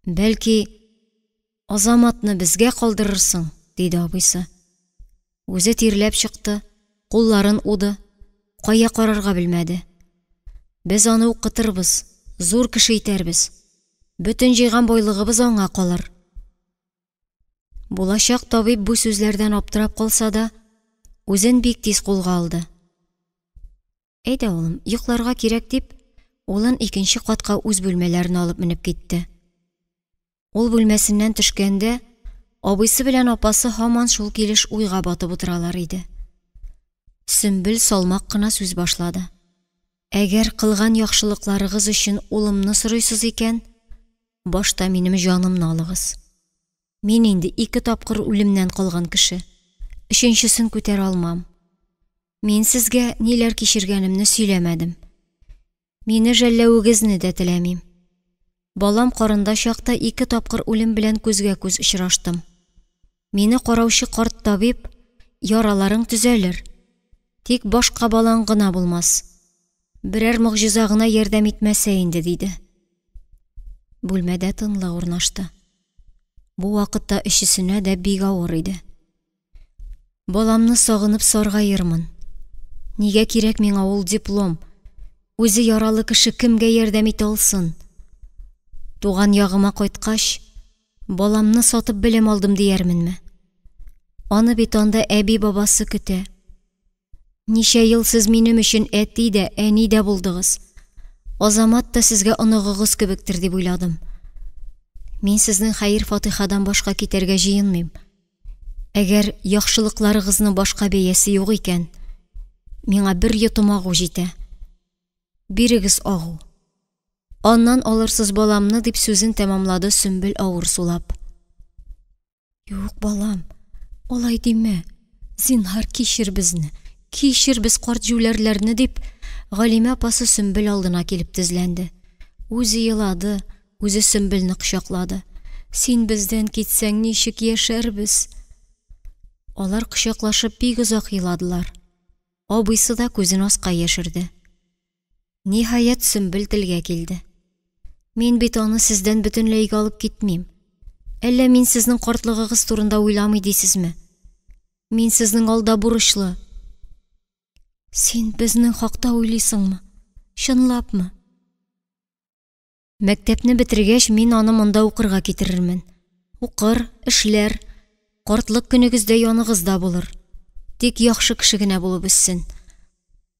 Бәлки, Азаматны безгә калдырырсың, диде абыйсы. Үзе тирләп чыкты, кулларын уды, кая карарга белмәде. Без аны укытырбыз, зур кеше итәрбез. Бөтен җыйган байлыгыбыз аңа калыр. Булачак табиб бу сүзләрдән аптырап калса да, үзен бик тиз кулга алды. Әйдә, улым, йокларга кирәк, дип, улын икенче катка үз бүлмәләренә алып менеп китте. Ул бүлмәсеннән төшкәндә, абыйсы белән апасы һаман шул килеш уйга батып утыралар иде. Сөмбел салмак кына сүз башлады. Әгәр кылган яхшылыкларыгыз өчен улымны сорыйсыз икән, башта минем җанымны алыгыз. Мин инде ике тапкыр үлемнән калган кеше, өченчесен күтәрә алмам. Мин сезгә ниләр кичергәнемне сөйләмәдем. Мине жәлләвегезне дә теләмим. Балам карында чакта ике тапкыр үлем белән күзгә-күз очраштым. Мине караучы карт табиб, яраларың төзәлер, тик башка балаң гына булмас. Берәр могҗиза гына ярдәм итмәсә инде, диде. Бүлмәдә тынлык урнашты. Бу вакытта өчесенә дә бик авыр иде. Баламны сагынып саргаермын. Нигә кирәк миңа ул диплом? Үзе яралы кеше кемгә ярдәм итә алсын? Туган ягыма кайткач, баламны сатып белем алдым диярменме? Аны бит анда әби-бабасы көтә. Ничә ел сез минем өчен әти дә, әни дә булдыгыз. Азамат та сезгә оныгыгыз кебектер дип уйладым. Мин сезнең хәер-фатихадан башка китәргә җыенмыйм. Әгәр яхшылыкларыгызның башка бәясе юк икән, миңа бер йотым агу җитә. Бирегез агу. Аннан алырсыз баламны, дип сүзен тәмамлады Сөмбел авыр сулап. Юк, балам, алай димә. Зинһар, кичер безне. Кичер без карт җүләрләрне, дип, Галимә апасы Сөмбел алдына килеп тезләнде. Үзе елады, үзе Сөмбелне кочаклады. Син бездән китсәң, ничек яшәрбез? Алар кочаклашып бик озак еладылар. Абыйсы да күзен аска яшерде. Ниһаять, Сөмбел телгә килде. Мин бит аны сездән бөтенләйгә алып китмим. Әллә мин сезнең картлыгыгыз турында уйламый дисезме? Мин сезнең алда бурычлы. Син безнең хакта уйлыйсыңмы? Чынлапмы? Мәктәпне бетергәч, мин аны монда укырга китерермен. Укыр, эшләр, картлык көнегездә яныгызда булыр. Тик яхшы кеше генә булып үссен.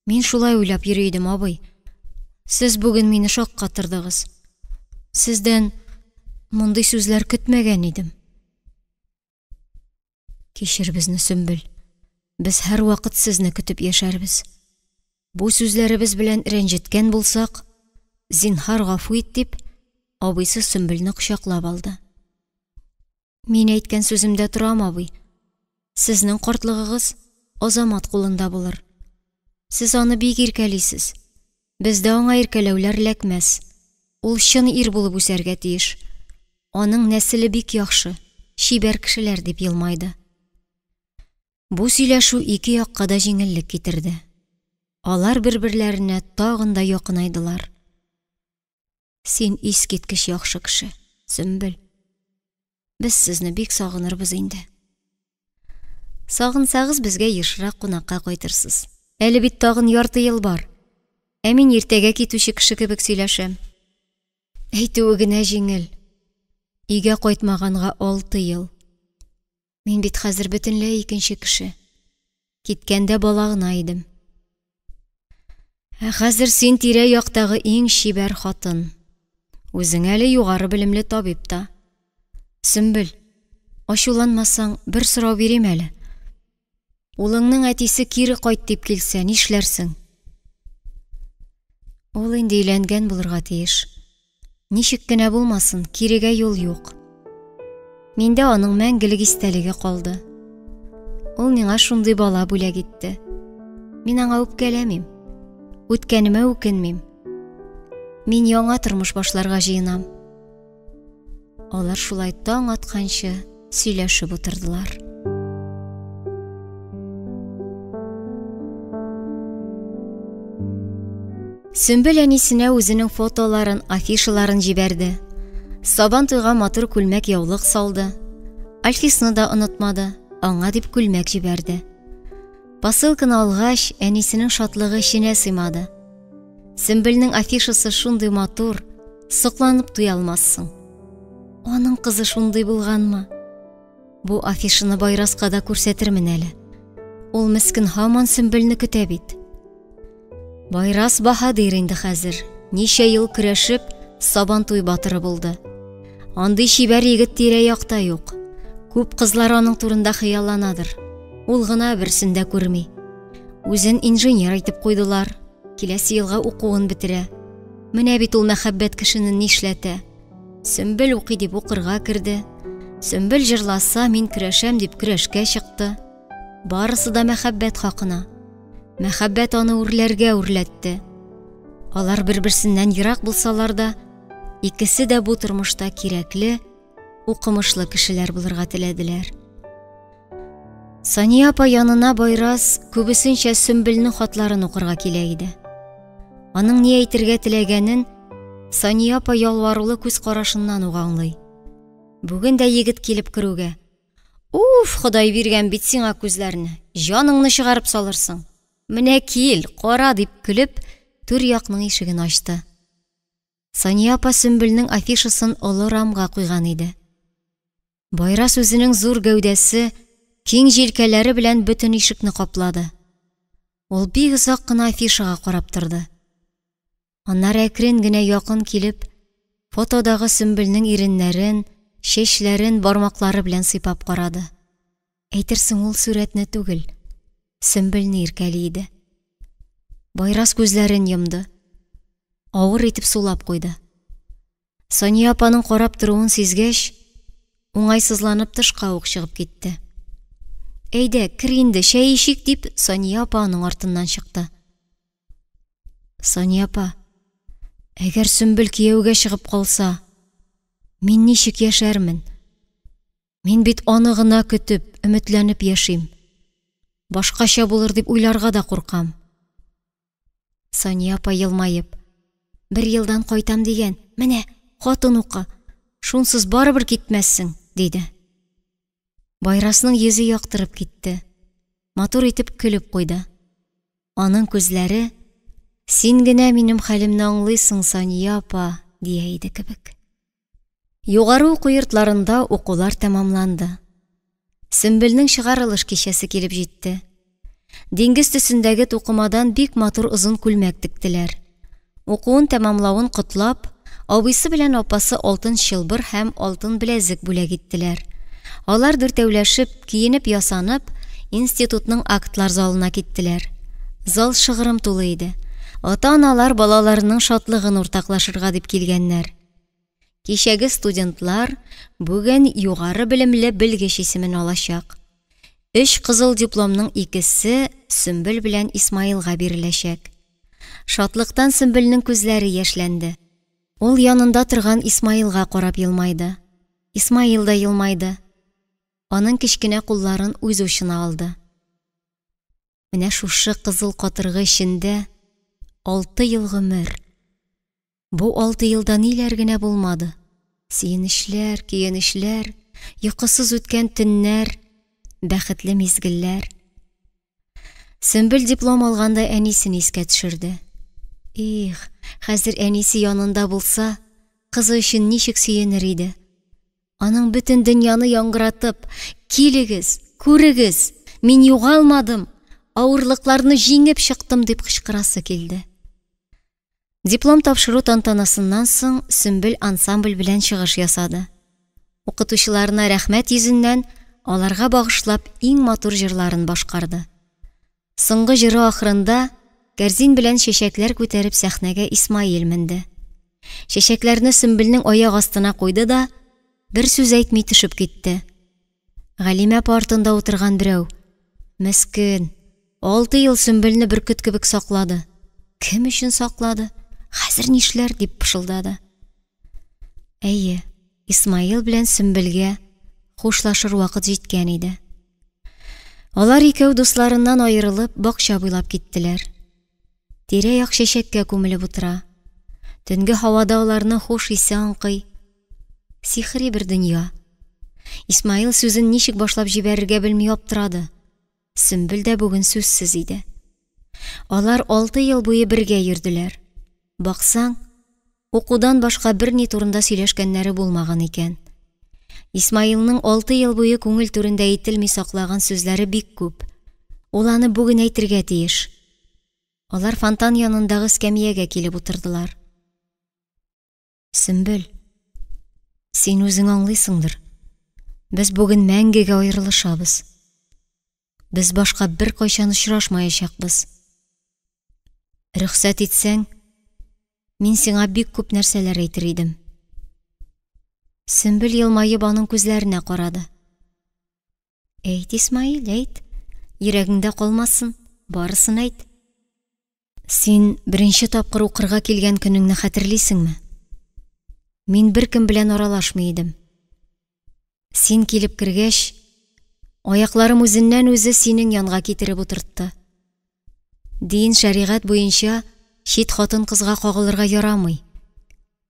Мин шулай уйлап йөри идем, абый. Сез бүген мине шаккатырдыгыз. Сездән мондый сүзләр көтмәгән идем. Кичер безне, Сөмбел. Без һәрвакыт сезне көтеп яшәрбез. Бу сүзләребез белән рәнҗеткән булсак, зинһар гафу ит, дип, абыйсы Сөмбелне кочаклап алды. Мин әйткән сүземдә торам, абый. Сезнең картлыгыгыз Азамат кулында булыр. Сез аны бик иркәлисез. Бездә аңа иркәләүләр эләкмәс. Ул чын ир булып үсәргә тиеш. Аның нәселе бик яхшы, чибәр кешеләр, дип елмайды. Бу сөйләшү ике якка да җиңеллек китерде. Алар бер-берләренә тагын да якынайдылар. Син искиткеч яхшы кеше, Сөмбел. Без сезне бик сагынырбыз инде. Сагынсагыз, безгә ешрак кунакка кайтырсыз. Әле бит тагын ярты ел бар. Ә мин иртәгә китүче кеше кебек сөйләшәм. Әйтүе генә җиңел. Өйгә кайтмаганга 6 ел. Мин бит хәзер бөтенләй икенче кеше. Киткәндә бала гына идем. Ә хәзер син тирә-яктагы иң чибәр хатын. Үзең әле югары белемле табиб та. Сөмбел, ачуланмасаң, бер сорау бирим әле. Улыңның әтисе кире кайт дип килсә, нишләрсең? Ул инде өйләнгән булырга тиеш. Ничек кенә булмасын, кирегә юл юк. Миндә аның мәңгелек истәлеге калды. Ул миңа шундый бала бүләк итте. Мин аңа үпкәләмим. Үткәнемә үкенмим. Мин яңа тормыш башларга җыенам. Алар шулай таң атканчы сөйләшеп утырдылар. Сөмбел әнисенә үзенең фотоларын, афишаларын җибәрде. Сабан туйга матур күлмәк-яулык салды. Альфисны да онытмады, аңа дип күлмәк җибәрде. Посылканы алгач, әнисенең шатлыгы эченә сыймады. Сөмбелнең афишасы шундый матур, сокланып туя алмассың. Аның кызы шундый булганмы? Бу афишаны Байраска да күрсәтермен әле. Ул мескен һаман Сөмбелне көтә бит. Байрас баһадир инде хәзер. Ничә ел көрәшеп, Сабантуй батыры булды. Андый чибәр егет тирә-якта юк. Күп кызлар аның турында хыялланадыр. Ул гына берсен дә күрми. Үзен инженер итеп куйдылар. Киләсе елга укуын бетерә. Менә бит ул мәхәббәт кешене нишләтә. Сөмбел укый дип укырга керде. Сөмбел җырласа, мин көрәшәм дип көрәшкә чыкты. Барысы да мәхәббәт хакына. Мәхәббәт аны үрләргә үрләтте. Алар бер-берсеннән ерак булсалар да, икесе дә бу тормышта кирәкле, укымышлы кешеләр булырга теләделәр. Сания апа янына Байрас күбесенчә Сөмбелнең хатларын укырга килә иде. Аның ни әйтергә теләгәнен Сания апа ялварулы күз карашыннан ук аңлый. Бүген дә егет килеп керүгә, Уф, Ходай биргән бит сиңа күзләрне, җаныңны чыгарып салырсың. Менә кил, кара, дип көлеп, түр якның ишеген ачты. Сания апа Сөмбелнең афишасын олы рамга куйган иде. Байрас үзенең зур гәүдәсе, киң җилкәләре белән бөтен ишекне каплады. Ул бик озак кына афишага карап торды. Аннары әкрен генә якын килеп, фотодагы Сөмбелнең иреннәрен, чәчләрен бармаклары белән сыйпап карады. Әйтерсең, ул сурәтне түгел, Сөмбелне иркәли иде. Байрас күзләрен йомды. Авыр итеп сулап куйды. Сания апаның карап торуын сизгәч, уңайсызланып тышка ук чыгып китте. Әйдә, кер инде, чәй эчик, дип, Сания апа аның артыннан чыкты. Сания апа, әгәр Сөмбел кияүгә чыгып калса, мин ничек яшәрмен? Мин бит аны гына көтеп, өметләнеп яшим. Башкача булыр дип уйларга да куркам. Сания апа елмаеп, Бер елдан кайтам дигән, менә, хатын укы, шунсыз барыбер китмәссең, диде. Байрасның йөзе яктырып китте. Матур итеп көлеп куйды. Аның күзләре, Син генә минем хәлемне аңлыйсың, Сания апа, дия иде кебек. Югары уку йортларында укулар тәмамланды. Сөмбелнең чыгарылыш кичәсе килеп җитте. Диңгез төсендәге тукымадан бик матур озын күлмәк тектеләр. Укуын тәмамлавын котлап, абыйсы белән апасы алтын чылбыр һәм алтын беләзек бүләк иттеләр. Алар дүртәүләшеп, киенеп-ясанып, институтның актлар залына киттеләр. Зал шыгрым тулы иде. Ата-аналар балаларының шатлыгын уртаклашырга дип килгәннәр. Кичәге студентлар бүген югары белемле белгеч исемен алачак. Өч кызыл дипломның икесе Сөмбел белән Исмаилга биреләчәк. Шатлыктан Сөмбелнең күзләре яшьләнде. Ул янында торган Исмаилга карап елмайды. Исмаил да елмайды. Аның кечкенә кулларын үз учына алды. Менә шушы кызыл катыргы эчендә 6 ел гомер. Бу 6 елда ниләр генә булмады. Сөенечләр, көенечләр, йокысыз үткән төннәр, бәхетле мизгелләр. Сөмбел диплом алганда әнисен искә төшерде. Их, хәзер әнисе янында булса, кызы өчен ничек сөенер иде. Аның бөтен дөньяны яңгыратып, килегез, күрегез, мин югалмадым, авырлыкларны җиңеп чыктым дип кычкырасы килде. Диплом тапшыру тантанасыннан соң Сөмбел ансамбль белән чыгыш ясады. Укытучыларына рәхмәт йөзеннән аларга багышлап иң матур җырларын башкарды. Соңгы җыры ахырында кәрзин белән чәчәкләр күтәреп сәхнәгә Исмаил менде. Чәчәкләрне Сөмбелнең аяк астына куйды да, бер сүз әйтми төшеп китте. Галимә апа артында утырган берәү: Мескен, 6 ел Сөмбелне бөркет кебек саклады. Кем өчен саклады? Хәзер нишләр? Дип пышылдады. Әйе, Исмаил белән Сөмбелгә хушлашыр вакыт җиткән иде. Алар икәү дусларыннан аерылып, бакча буйлап киттеләр. Тирә-як чәчәккә күмелеп утыра. Төнге һавада аларның хуш исе аңкый. Сихри бер дөнья. Исмаил сүзен ничек башлап җибәрергә белми аптырады. Сөмбел дә бүген сүзсез иде. Алар 6 ел буе бергә йөрделәр. Баксаң, укудан башка берни турында сөйләшкәннәре булмаган икән. Исмаилның 6 ел буе күңел түрендә әйтелми саклаган сүзләре бик күп. Ул аны бүген әйтергә тиеш. Алар фонтан янындагы эскәмиягә килеп утырдылар. Сөмбел, син үзең аңлыйсыңдыр. Без бүген мәңгегә аерылышабыз. Без башка беркайчан очрашмаячакбыз. Рөхсәт итсәң, мин сиңа бик күп нәрсәләр әйтер идем. Сөмбел елмаеп аның күзләренә карады. Әйт, Исмаил, әйт. Йөрәгеңдә калмасын, барысын әйт. Син беренче тапкыр укырга килгән көнеңне хәтерлисеңме? Мин беркем белән аралашмый идем. Син килеп кергәч, аякларым үзеннән-үзе синең янга китереп утыртты. Дин, шәригать буенча чит хатын-кызга кагылырга ярамый.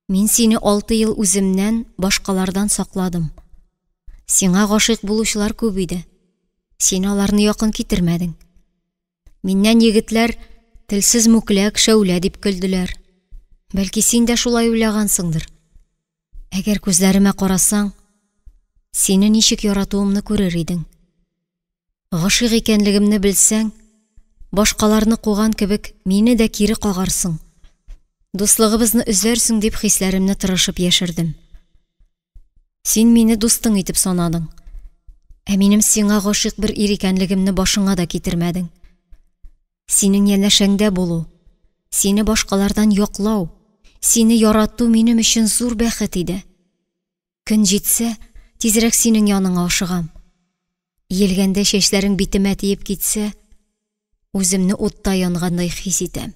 Мин сине 6 ел үземнән, башкалардан сакладым. Сиңа гашыйк булучылар күп иде. Син аларны якын китермәдең. Миннән егетләр телсез мүкләк, шәүлә дип көлделәр. Бәлки син дә шулай уйлагансыңдыр. Әгәр күзләремә карасаң, сине ничек яратуымны күрер идең. Гашыйк икәнлегемне белсәң, башкаларны куган кебек, мине дә кире кагарсың. Дуслыгыбызны өзәрсең дип хисләремне тырышып яшердем. Син мине дустың итеп санадың. Ә минем сиңа гашыйк бер ир икәнлегемне башыңа да китермәдең. Синең янәшәңдә булу, сине башкалардан яклау, сине ярату минем өчен зур бәхет иде. Көн җитсә, тизрәк синең яныңа ашыгам. Иелгәндә чәчләрең битемә тиеп китсә, үземне утта янгандай хис итәм.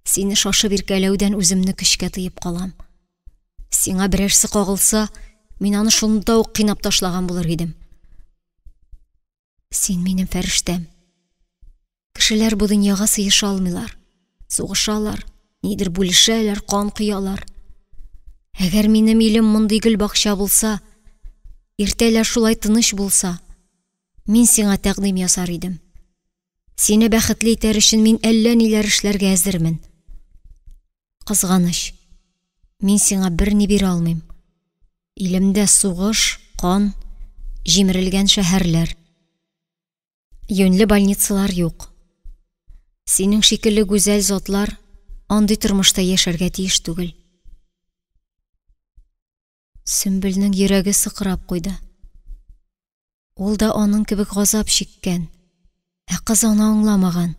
Сине шашып иркәләүдән үземне көчкә тыеп калам. Сиңа берәрсе кагылса, мин аны шунда ук кыйнап ташлаган булыр идем. Син минем фәрештәм. Кешеләр бу дөньяга сыеша алмыйлар. Сугышалар, нидер бүлешәләр, кан коялар. Әгәр минем илем мондый гөлбакча булса, иртәләр шулай тыныч булса, мин сиңа тәкъдим ясар идем. Сине бәхетле итәр өчен мин әллә ниләр эшләргә әзермен. Кызганыч, мин сиңа берни бирә алмыйм. Илемдә сугыш, кан, җимерелгән шәһәрләр. Юньле больницалар юк. Синең шикелле гүзәл затлар андый тормышта яшәргә тиеш түгел. Сөмбелнең йөрәге сыкрап куйды. Ул да аның кебек газап чиккән, ә кыз аны аңламаган.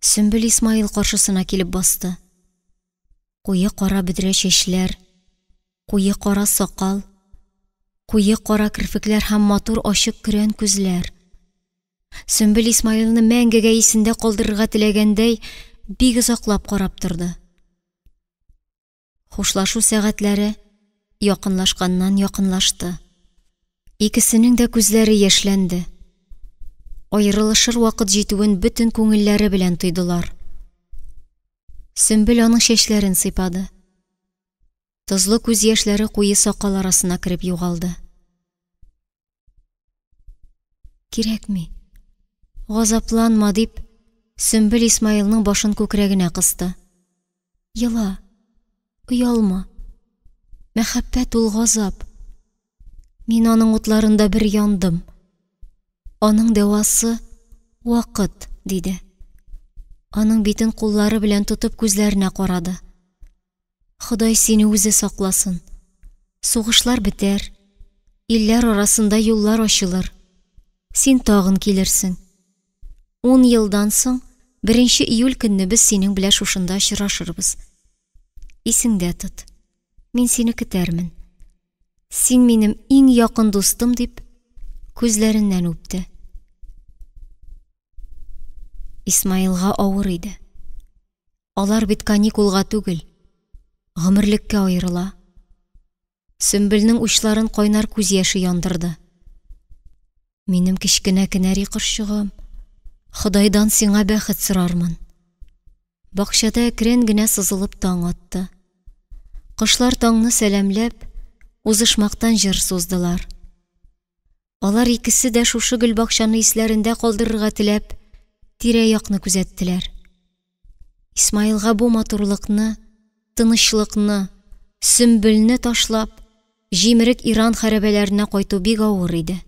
Сөмбел Исмаил каршысына килеп басты. Куе кара бөдрә чәчләр, куе кара сакал, куе кара керфекләр һәм матур ачык көрән күзләр. Сөмбел Исмаилны мәңгегә исендә калдырырга теләгәндәй, бик озаклап карап торды. Хушлашу сәгатьләре якынлашканнан якынлашты. Икесенең дә күзләре яшьләнде. Аерылышыр вакыт җитүен бөтен күңелләре белән тойдылар. Сөмбел аның чәчләрен сыйпады. Тозлы күз яшьләре куе сакал арасына кереп югалды. Кирәкми, газапланма, дип, Сөмбел Исмаилның башын күкрәгенә кысты. Ела, оялма. Мәхәббәт ул газап. Мин аның утларында бер яндым. Аның дәвасы вакыт, диде. Аның битен куллары белән тотып күзләренә карады. Ходай сине үзе сакласын. Сугышлар бетәр, илләр арасында юллар ачылыр. Син тагын килерсең. 10 елдан соң, 1 июль көнне без синең белән шушында очрашырбыз. Исеңдә тот. Мин сине көтәрмен. Син минем иң якын дустым, дип, күзләреннән үпте. Исмаилга авыр иде. Алар бит каникулга түгел, гомерлеккә аерыла. Сөмбелнең учларын кайнар күз яше яндырды. Минем кечкенә кенәри кошчыгым, Ходайдан сиңа бәхет сорармын. Бакчада әкрен генә сызылып таң атты. Кошлар таңны сәламләп, узышмактан җыр суздылар. Алар икесе дә шушы гөлбакчаны исләрендә калдырырга теләп, тирә-якны күзәттеләр. Исмаилга бу матурлыкны, тынычлыкны, Сөмбелне ташлап, җимерек Иран хәрабәләренә кайту бик авыр иде.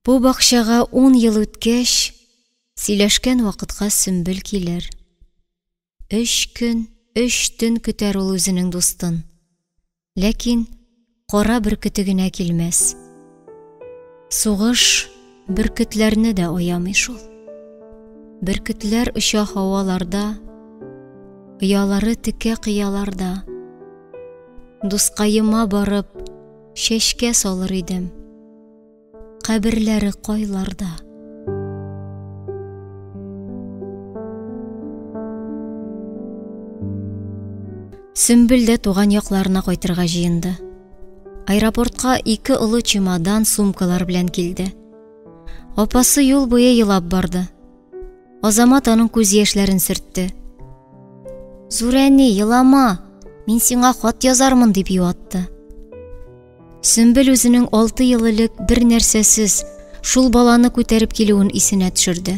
Бу бакчага 10 ел үткәч, сөйләшкән вакытка Сөмбел килер. 3 көн, 3 төн көтәр ул үзенең дустын. Ләкин кара бөркете генә килмәс. Сугыш бөркетләрне дә аямый шул. Бөркетләр оча һаваларда, оялары текә кыяларда. Дускаема барып, чәчкә салыр идем. Каберләре кайларда? Сөмбел дә туган якларына кайтырга җыенды. Аэропортка 2 олы чемодан, сумкалар белән килде. Апасы юл буе елап барды. Азамат аның күз яшьләрен сөртте. Зур әни, елама, мин сиңа хат язармын, дип юатты. Сөмбел үзенең 6 ел элек бер нәрсәсез шул баланы күтәреп килүен исенә төшерде.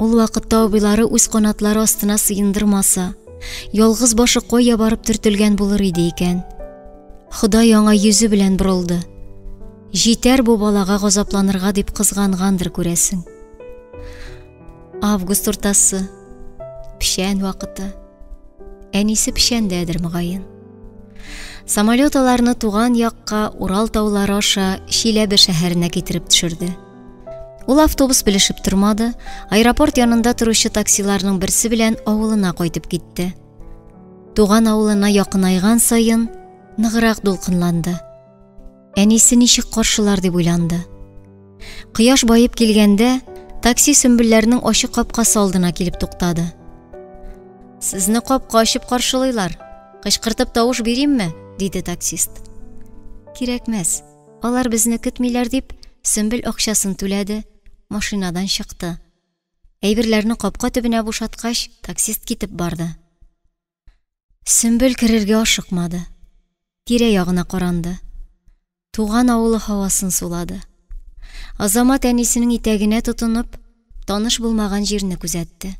Ул вакытта абыйлары үз канатлары астына сыендырмаса, ялгыз башы кая барып төртелгән булыр иде икән? Ходай аңа йөзе белән борылды. Җитәр бу балага газапланырга дип кызгангандыр, күрәсең. Август уртасы, печән вакыты. Әнисе печәндәдер, мөгаен. Самолет аларны туган якка Урал таулары аша Чиләбе шәһәренә китереп төшерде. Ул автобус белешеп тормады, аэропорт янында торучы таксиларның берсе белән авылына кайтып китте. Туган авылына якынайган саен ныграк дулкынланды. Әнисе ничек каршылар дип уйланды. Кояш баеп килгәндә, такси Сөмбелләрнең ачык капкасы алдына килеп туктады. Сезне капка ачып каршылыйлар. Кычкыртып тавыш биримме? диде таксист. Кирәкмәс. Алар безне көтмиләр дип, Сөмбел акчасын түләде, машинадан чыкты. Әйберләрне капка төбенә бушаткач, таксист китеп барды. Сөмбел керергә ашыкмады. Тирә-ягына каранды. Туган авылы һавасын сулады. Азамат әнисенең итәгенә тотынып, таныш булмаган җирне күзәтте.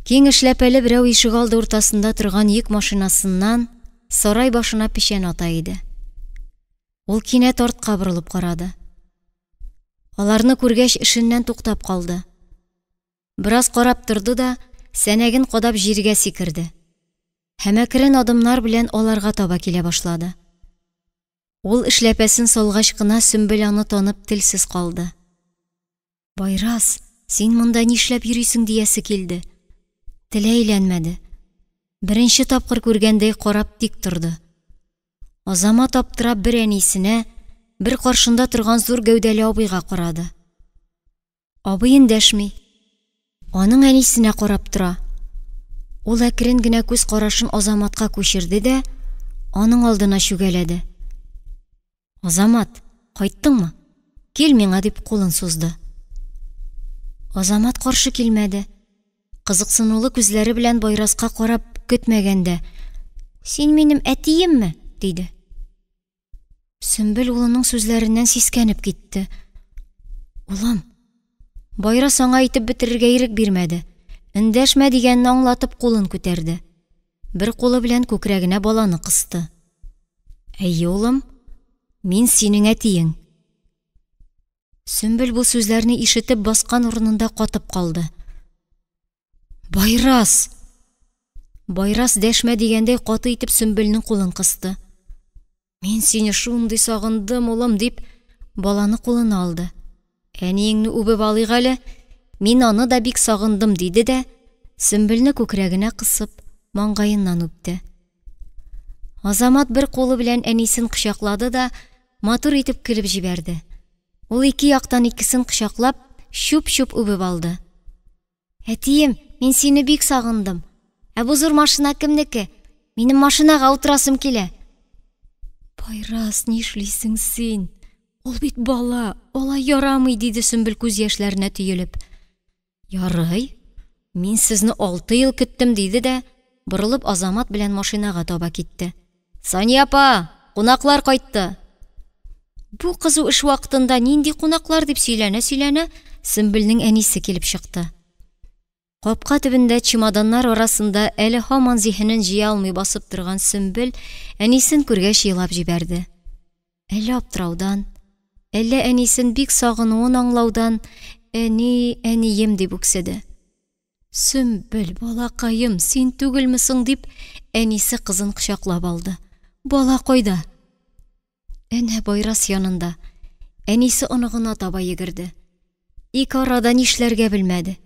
Киң эшләпәле берәү ишегалды уртасында торган йөк машинасыннан сарай башына печән ата иде. Ул кинәт артка борылып карады. Аларны күргәч, эшеннән туктап калды. Бераз карап торды да, сәнәген кадап җиргә сикерде. Һәм әкрен адымнар белән аларга таба килә башлады. Ул эшләпәсен салгач кына Сөмбел аны танып телсез калды. Байрас, син монда нишләп йөрисең диясе килде. Теле әйләнмәде. Беренче тапкыр күргәндәй карап тик торды. Азамат аптырап бер әнисенә, бер каршында торган зур гәүдәле абыйга карады. Абый эндәшми. Аның әнисенә карап тора. Ул әкрен генә күз карашын Азаматка күчерде дә, аның алдына чүгәләде. Азамат, кайттыңмы? Кил миңа, дип кулын сузды. Азамат каршы килмәде. Кызыксынулы күзләре белән Байраска карап, көтмәгәндә, Син минем әтиемме? диде. Сөмбел улының сүзләреннән сискәнеп китте. Улым, Байрас аңа әйтеп бетерергә ирек бирмәде. Эндәшмә дигәнне аңлатып кулын күтәрде. Бер кулы белән күкрәгенә баланы кысты. Әйе, улым, мин синең әтиең. Сөмбел бу сүзләрне ишетеп баскан урынында катып калды. Байрас! Байрас дәшмә дигәндәй каты итеп Сөмбелнең кулын кысты. Мин сине шундый сагындым, улым, дип, баланы кулына алды. Әниеңне үбеп алыйк әле, мин аны да бик сагындым, диде дә, Сөмбелне күкрәгенә кысып, маңгаеннан үпте. Азамат бер кулы белән әнисен кочаклады да, матур итеп көлеп җибәрде. Ул ике яктан икесен кочаклап, чүп-чүп үбеп алды. Әтием, мин сине бик сагындым. Ә бу зур машина кемнеке? Минем машинага утырасым килә. Байрас, нишлисең син? Ул бит бала, алай ярамый, диде Сөмбел күз яшьләренә төелеп. Ярый, мин сезне 6 ел көттем, диде дә, борылып Азамат белән машинага таба китте. Сания апа, кунаклар кайтты. Бу кызу эш вакытында нинди кунаклар дип сөйләнә-сөйләнә, Сөмбелнең әнисе килеп чыкты. Капка төбендә чемоданнар арасында әле һаман зиһенен җыя алмый басып торган Сөмбел әнисен күргәч елап җибәрде. Әллә аптыраудан, әллә әнисен бик сагынуын аңлаудан, әни, әнием дип үкседе. Сөмбел, балакаем, син түгелме соң, дип, әнисе кызын кочаклап алды. Бала кайда? Әнә Байрас янында. Әнисе оныгына таба йөгерде. Ике арада нишләргә белмәде.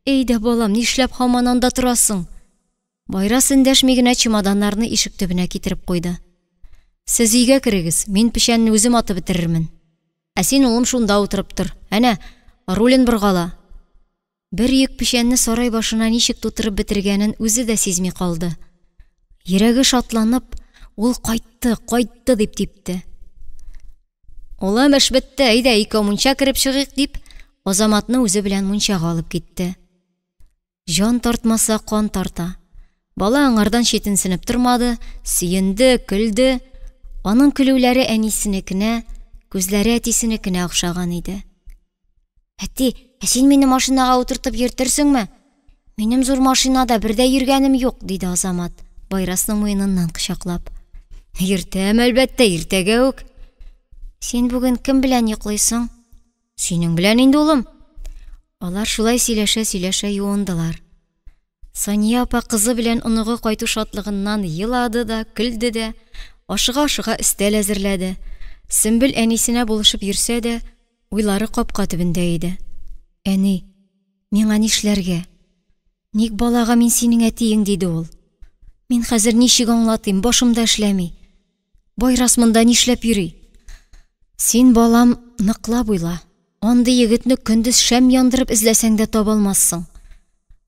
Әйдә, балам, нишләп һаман анда торасың? Байрас эндәшми генә чемоданнарны ишек төбенә китереп куйды. Сез өйгә керегез, мин печәнне үзем атып бетерермен. Ә син, улым, шунда утырып тор. Әнә, рулен боргала. Бер йөк печәнне сарай башына ничек тутырып бетергәнен үзе дә сизми калды. Йөрәге шатланып, ул кайтты, кайтты дип типте. Улым, эш бетте, әйдә, икәү мунча кереп чыгыйк, дип, Азаматны үзе белән мунчага алып китте. Җан тартмаса, кан тарта. Бала аңардан читенсенеп тормады, сөенде, көлде. Аның көлүләре әнисенекенә, күзләре әтисенекенә охшаган иде. Әти, ә син мине машинага утыртып йөртерсеңме? Минем зур машинада бер дә йөргәнем юк, диде Азамат, Байрасның муеныннан кочаклап. Йөртәм, әлбәттә, иртәгә үк. Син бүген кем белән йоклыйсың? Синең белән инде, улым. Алар шулай сөйләшә-сөйләшә юындылар. Сания апа кызы белән оныгы кайту шатлыгыннан елады да, көлде дә, ашыга-ашыга өстәл әзерләде. Сөмбел әнисенә булышып йөрсә дә, уйлары капка төбендә иде. Әни, миңа нишләргә? Ник балага мин синең әтиең, диде ул. Мин хәзер ничек аңлатыйм, башым да эшләми. Байрас монда нишләп йөри? Син, балам, ныклап уйла. Андый егетне көндез шәм яндырып эзләсәң дә таба алмассың.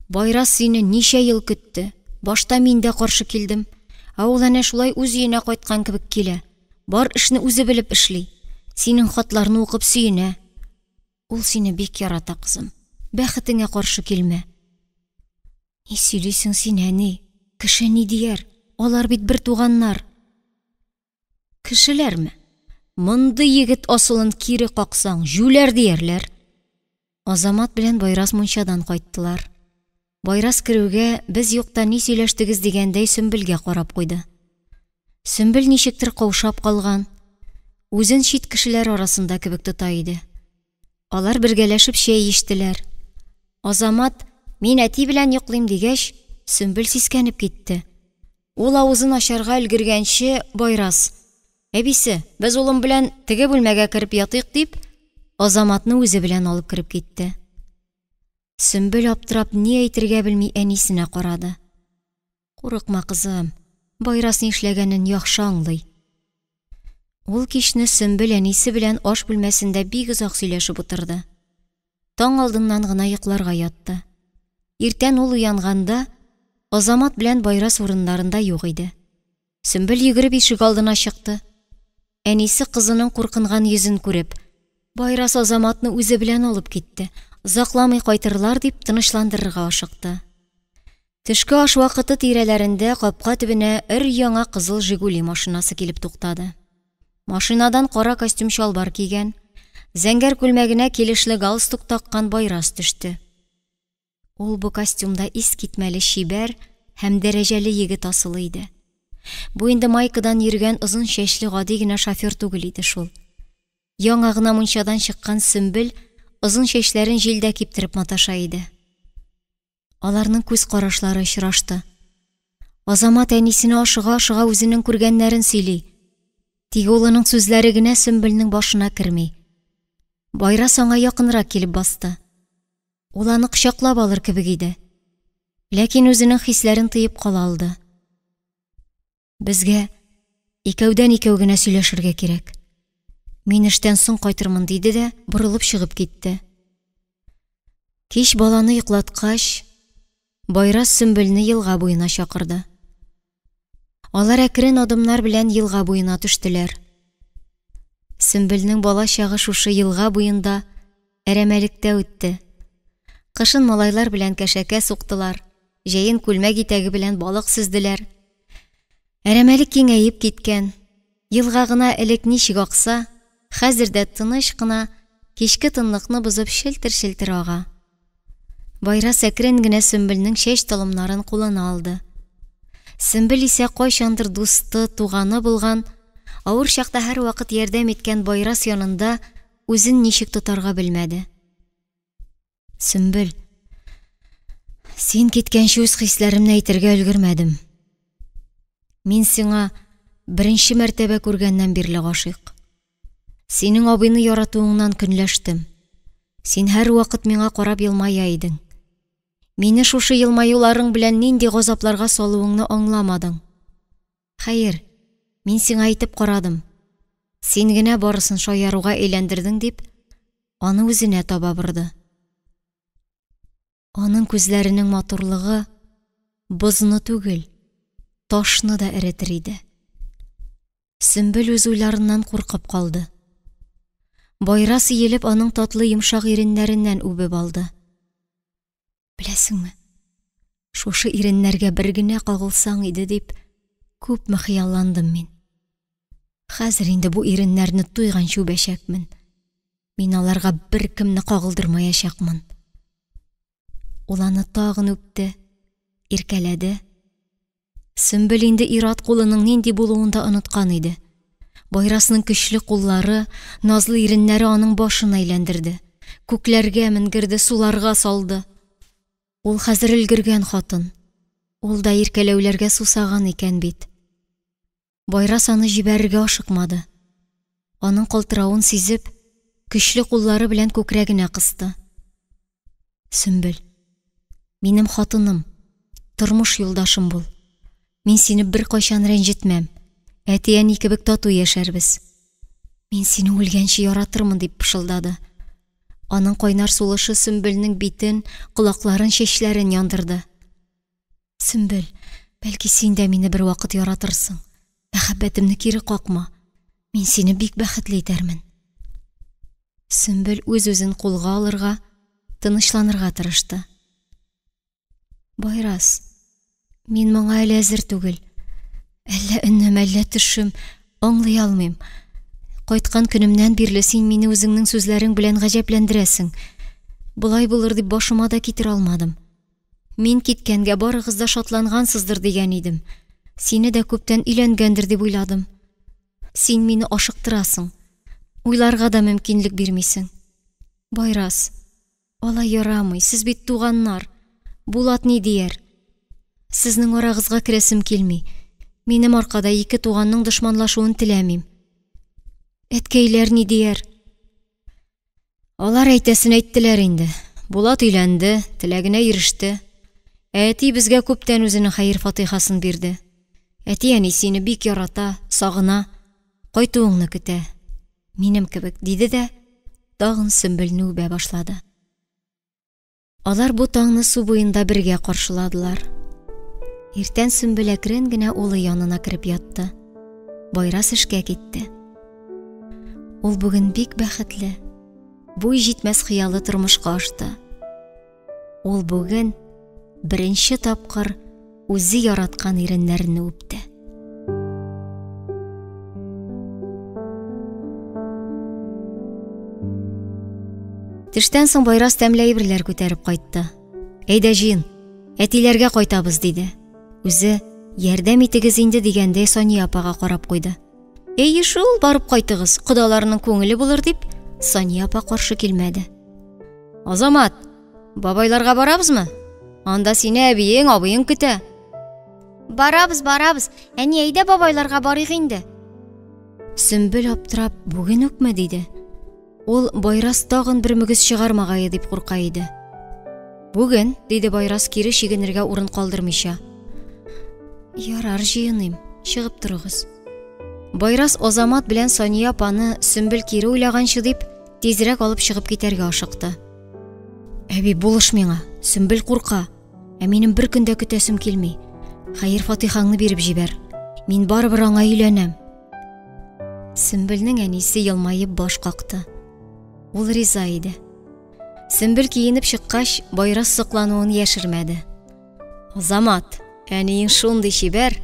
Байрас сине ничә ел көтте. Башта мин дә каршы килдем. Ә ул әнә шулай үз өенә кайткан кебек килә. Бар эшне үзе белеп эшли. Синең хатларны укып сөенә. Ул сине бик ярата, кызым. Бәхетеңә каршы килмә. Ни сөйлисең син, әни? Кеше ни дияр? Алар бит бер туганнар. Кешеләрме? Мондый егет асылын кире каксаң, җүләр диярләр. Азамат белән Байрас мунчадан кайттылар. Байрас керүгә, без юкта ни сөйләштегез дигәндәй Сөмбелгә карап куйды. Сөмбел ничектер каушап калган, үзен чит кешеләр арасында кебек тота иде. Алар бергәләшеп чәй эчтеләр. Азамат, мин әти белән йоклыйм дигәч, Сөмбел сискәнеп китте. Ул авызын ачарга өлгергәнче, Байрас, Әбисе, без улым белән теге бүлмәгә кереп ятыйк, дип, Азаматны үзе белән алып кереп китте. Сөмбел аптырап ни әйтергә белми әнисенә карады. Курыкма, кызым, Байрас ни эшләгәнен яхшы аңлый. Ул кичне Сөмбел әнисе белән аш бүлмәсендә бик озак сөйләшеп утырды. Таң алдыннан гына йокларга ятты. Иртән ул уянганда, Азамат белән Байрас урыннарында юк иде. Сөмбел йөгереп ишегалдына чыкты. Әнисе кызының куркынган йөзен күреп, Байрас Азаматны үзе белән алып китте, озакламый кайтырлар дип тынычландырырга ашыкты. Төшке аш вакыты тирәләрендә капка төбенә өр-яңа кызыл Жигули машинасы килеп туктады. Машинадан кара костюм-чалбар кигән, зәңгәр күлмәгенә килешле галстук таккан Байрас төште. Ул бу костюмда искитмәле чибәр һәм дәрәҗәле егет асылы иде. Бу инде майкадан йөргән озын чәчле гади генә шофер түгел иде шул. Яңа гына мунчадан чыккан Сөмбел озын чәчләрен җилдә киптереп маташа иде. Аларның күз карашлары очрашты. Азамат әнисенә ашыга-ашыга үзенең күргәннәрен сөйли. Тик улының сүзләре генә Сөмбелнең башына керми. Байрас аңа якынрак килеп басты. Ул аны кочаклап алыр кебек иде. Ләкин үзенең хисләрен тыеп кала алды. Безгә икәүдән-икәү генә сөйләшергә кирәк. Мин эштән соң кайтырмын, диде дә борылып чыгып китте. Кич баланы йоклаткач, Байрас Сөмбелне елга буена чакырды. Алар әкрен адымнар белән елга буена төштеләр. Сөмбелнең бала чагы шушы елга буенда, әрәмәлектә үтте. Кышын малайлар белән кәшәкә суктылар, җәен күлмәк итәге белән балык сөзделәр. Әрәмәлек киңәеп киткән. Елга гына элек ничек акса, хәзер дә тыныч кына, кичке тынлыкны бозып челтер-челтер ага. Байрас әкрен генә Сөмбелнең чәч толымнарын кулына алды. Сөмбел исә кайчандыр дусты, туганы булган, авыр чакта һәрвакыт ярдәм иткән Байрас янында үзен ничек тотарга белмәде. Сөмбел, син киткәнче үз хисләремне әйтергә өлгермәдем. Мин сиңа беренче мәртәбә күргәннән бирле гашыйк. Синең абыйны яратуыңнан көнләштем. Син һәрвакыт миңа карап елмая идең. Мине шушы елмаюларың белән нинди газапларга салуыңны аңламадың. Хәер, мин сиңа әйтеп карадым. Син генә барысын шаяруга әйләндердең дип, аны үзенә таба борды. Аның күзләренең матурлыгы бозны түгел, ташны да эретер иде. Сөмбел үз уйларыннан куркып калды. Байрас иелеп аның татлы йомшак иреннәреннән үбеп алды. Беләсеңме, шушы иреннәргә бер генә кагылсаң иде дип, күпме хыялландым мин. Хәзер инде бу иреннәрне туйганчы үбәчәкмен. Мин аларга беркемне кагылдырмаячакмын. Ул аны тагын үпте, иркәләде. Сөмбел инде ир-ат кулының нинди булуын да оныткан иде. Байрасның көчле куллары, назлы иреннәре аның башын әйләндерде. Күкләргә менгерде, суларга салды. Ул хәзер өлгергән хатын. Ул да иркәләүләргә сусаган икән бит. Байрас аны җибәрергә ашыкмады. Аның калтыравын сизеп, көчле куллары белән күкрәгенә кысты. Сөмбел, минем хатыным, тормыш юлдашым бул. Мин сине беркайчан рәнҗетмәм. Әти-әни кебек тату яшәрбез. Мин сине үлгәнче яратырмын, дип пышылдады. Аның кайнар сулышы Сөмбелнең битен, колакларын, чәчләрен яндырды. Сөмбел, бәлки син дә мине бервакыт яратырсың. Мәхәббәтемне кире какма. Мин сине бик бәхетле итәрмен. Сөмбел үз-үзен кулга алырга, тынычланырга тырышты. Байрас, мин моңа әле әзер түгел. Әллә өнем, әллә төшем, аңлый алмыйм. Кайткан көнемнән бирле син мине үзеңнең сүзләрең белән гаҗәпләндерәсең. Болай булыр дип башыма да китерә алмадым. Мин киткәнгә барыгыз да шатлангансыздыр дигән идем. Сине дә күптән өйләнгәндер дип уйладым. Син мине ашыктырасың. Уйларга да мөмкинлек бирмисең. Байрас, алай ярамый, сез бит туганнар. Булат ни дияр? Сезнең арагызга керәсем килми. Минем аркада ике туганның дошманлашуын теләмим. Әткәйләр ни дияр? Алар әйтәсен әйттеләр инде. Булат өйләнде, теләгенә иреште. Ә әти безгә күптән үзенең хәер-фатыйхасын бирде. Әти-әни сине бик ярата, сагына, кайтуыңны көтә. Минем кебек, диде дә, тагын Сөмбелне үбә башлады. Алар бу таңны су буенда бергә каршыладылар. Иртән Сөмбел әкрен генә улы янына кереп ятты. Байрас эшкә китте. Ул бүген бик бәхетле. Буй җитмәс хыялы тормышка ашты. Ул бүген беренче тапкыр үзе яраткан иреннәрне үпте. Төштән соң Байрас тәмле әйберләр күтәреп кайтты. Әйдә җыен, әтиләргә кайтабыз, диде. Үзе, ярдәм итегез инде дигәндәй Сания апага карап куйды. Әйе шул, барып кайтыгыз, кодаларның күңеле булыр дип, Сания апа каршы килмәде. Азамат, бабайларга барабызмы? Анда сине әбиең, абыең көтә. Барабыз, барабыз. Әни, әйдә бабайларга барыйк инде. Сөмбел аптырап, бүген үкме, диде. Ул Байрас тагын бер мөгез чыгармагае дип курка иде. Бүген, диде Байрас кире чигенергә урын калдырмыйча. Ярар, җыеныйм, чыгып торыгыз. Байрас Азамат белән Сания апаны Сөмбел кире уйлаганчы дип, тизрәк алып чыгып китәргә ашыкты. Әби, булыш миңа, Сөмбел курка. Ә минем бер көн дә көтәсем килми. Хәер-фатихаңны биреп җибәр. Мин барыбер аңа өйләнәм. Сөмбелнең әнисе елмаеп баш какты. Ул риза иде. Сөмбел киенеп чыккач, Байрас соклануын яшермәде. Азамат, әниең шундый чибәр.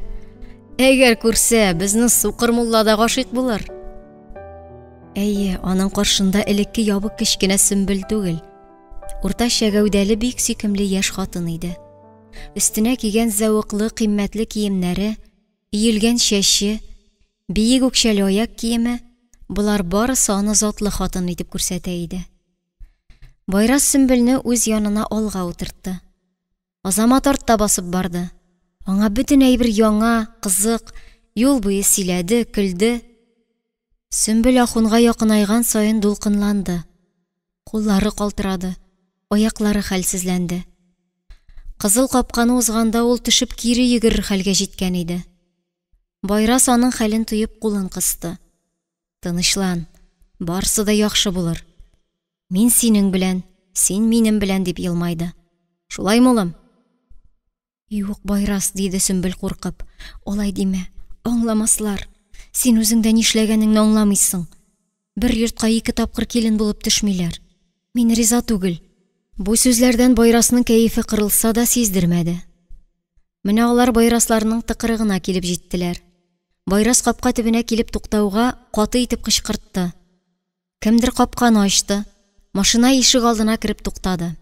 Әгәр күрсә, безнең сукыр мулла да гашыйк булыр. Әйе, аның каршында элекке ябык кечкенә Сөмбел түгел. Уртача гәүдәле бик сөйкемле яшь хатын иде. Өстенә кигән зәвыклы, кыйммәтле киемнәре, өелгән чәче, биек үкчәле аяк киеме, болар барысы аны затлы хатын итеп күрсәтә иде. Байрас Сөмбелне үз янына алга утыртты. Азамат артта басып барды. Аңа бөтен әйбер яңа, кызык, юл буе сөйләде, көлде. Сөмбел Ахунга якынайган саен дулкынланды. Куллары калтырады, аяклары хәлсезләнде. Кызыл капканы узганда ул төшеп кире йөгерер хәлгә җиткән иде. Байрас аның хәлен тоеп кулын кысты. Тынычлан, барсы да яхшы булыр. Мин синең белән, син минем белән, дип елмайды. Шулаймы, улым? Юк, Байрас, диде Сөмбел куркып. Алай димә, аңламаслар. Син үзең дә нишләгәнеңне аңламыйсың. Бер йортка ике тапкыр килен булып төшмиләр. Мин риза түгел. Бу сүзләрдән Байрасның кәефе кырылса да сиздермәде. Менә алар Байрасларның тыкрыгына килеп җиттеләр. Байрас капка төбенә килеп туктауга, каты итеп кычкыртты. Кемдер капканы ачты. Машина ишек алдына кереп туктады.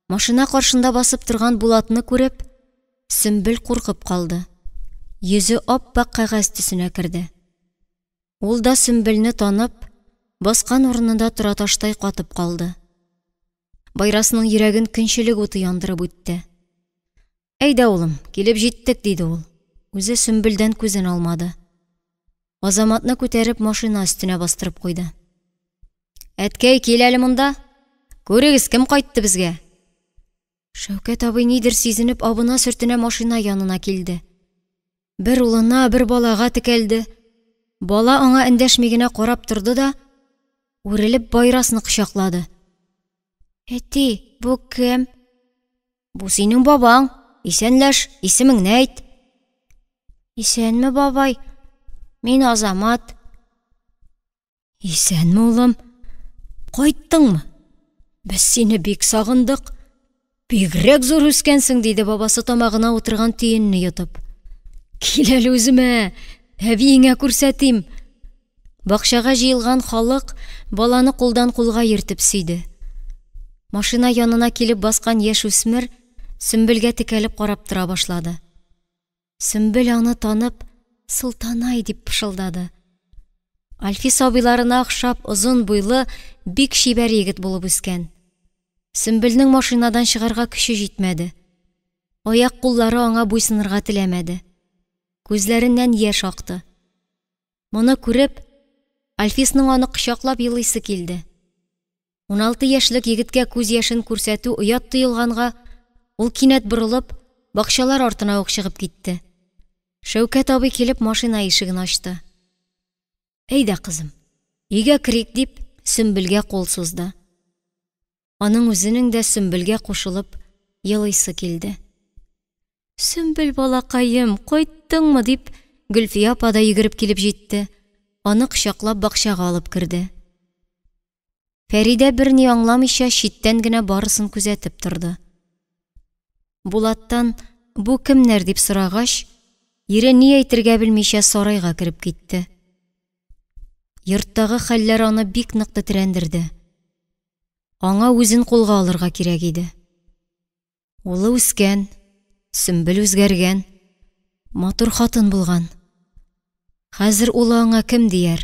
Машина каршында басып торган Булатны күреп, Сөмбел куркып калды. Йөзе ап-ак кәгазь төсенә керде. Ул да Сөмбелне танып, баскан урынында тораташтай катып калды. Байрасның йөрәген көнчелек уты яндырып үтте. Әйдә, улым, килеп җиттек, диде ул. Үзе Сөмбелдән күзен алмады. Азаматны күтәреп машина өстенә бастырып куйды. Әткәй, кил әле монда. Күрегез, кем кайтты безгә? Шәүкәт абый нидер сизенеп абына-сөртенә машина янына килде. Бер улына, бер балага текәлде. Бала аңа эндәшми генә карап торды да, үрелеп Байрасны кочаклады. Әти, бу кем? Бу синең бабаң. Исәнләш, исемеңне әйт. Исәнме, бабай? Мин Азамат. Исәнме, улым? Кайттыңмы? Без сине бик сагындык. Бигрәк зур үскәнсең, диде бабасы тамагына утырган төенне йотып. Кил әле үземә, әбиеңә күрсәтим. Бакчага җыелган халык баланы кулдан кулга йөртеп сөйде. Машина янына килеп баскан яшүсмер Сөмбелгә текәлеп карап тора башлады. Сөмбел аны танып, Солтанай дип пышылдады. Альфис абыйларына охшап озын буйлы, бик чибәр егет булып үскән. Сөмбелнең машинадан чыгарга көче җитмәде. Аяк-куллары аңа буйсынырга теләмәде. Күзләреннән яшь акты. Моны күреп, Альфисның аны кочаклап елыйсы килде. 16 яшьлек егеткә күз яшен күрсәтү оят тоелганга, ул кинәт борылып, бакчалар артына ук чыгып китте. Шәүкәт абый килеп машина ишеген ачты. Әйдә, кызым, өйгә керик, дип, Сөмбелгә кул сузды. Аның үзенең дә Сөмбелгә кушылып елыйсы килде. Сөмбел балакаем, кайттыңмы, дип, Гөлфия апа да йөгереп килеп җитте, аны кочаклап бакчага алып керде. Фәридә берни аңламыйча читтән генә барысын күзәтеп торды. Булаттан бу кемнәр дип сорагач, ире ни әйтергә белмичә сарайга кереп китте. Йорттагы хәлләр аны бик нык тетрәндерде. Аңа үзен кулга алырга кирәк иде. Улы үскән, Сөмбел үзгәргән, матур хатын булган. Хәзер улы аңа кем дияр?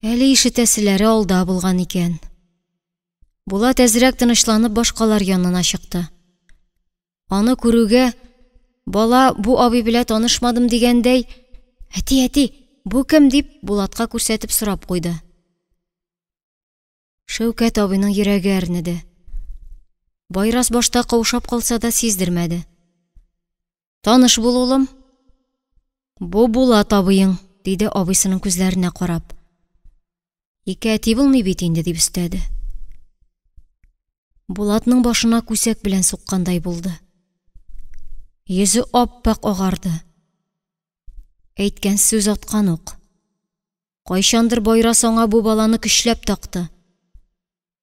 Әле ишетәселәре алда булган икән. Булат әзрәк тынычланып башкалар янына чыкты. Аны күрүгә, бала бу абый белән танышмадым дигәндәй, әти, әти, бу кем дип Булатка күрсәтеп сорап куйды. Шәүкәт абыйның йөрәге әрнеде. Байрас башта каушап калса да сиздермәде. Таныш бул, улым. Бу Булат абыең, диде абыйсының күзләренә карап. Ике әти булмый бит инде, дип өстәде. Булатның башына күсәк белән суккандай булды. Йөзе ап-ак агарды. Әйткән сүз аткан ук. Кайчандыр Байрас аңа бу баланы көчләп такты.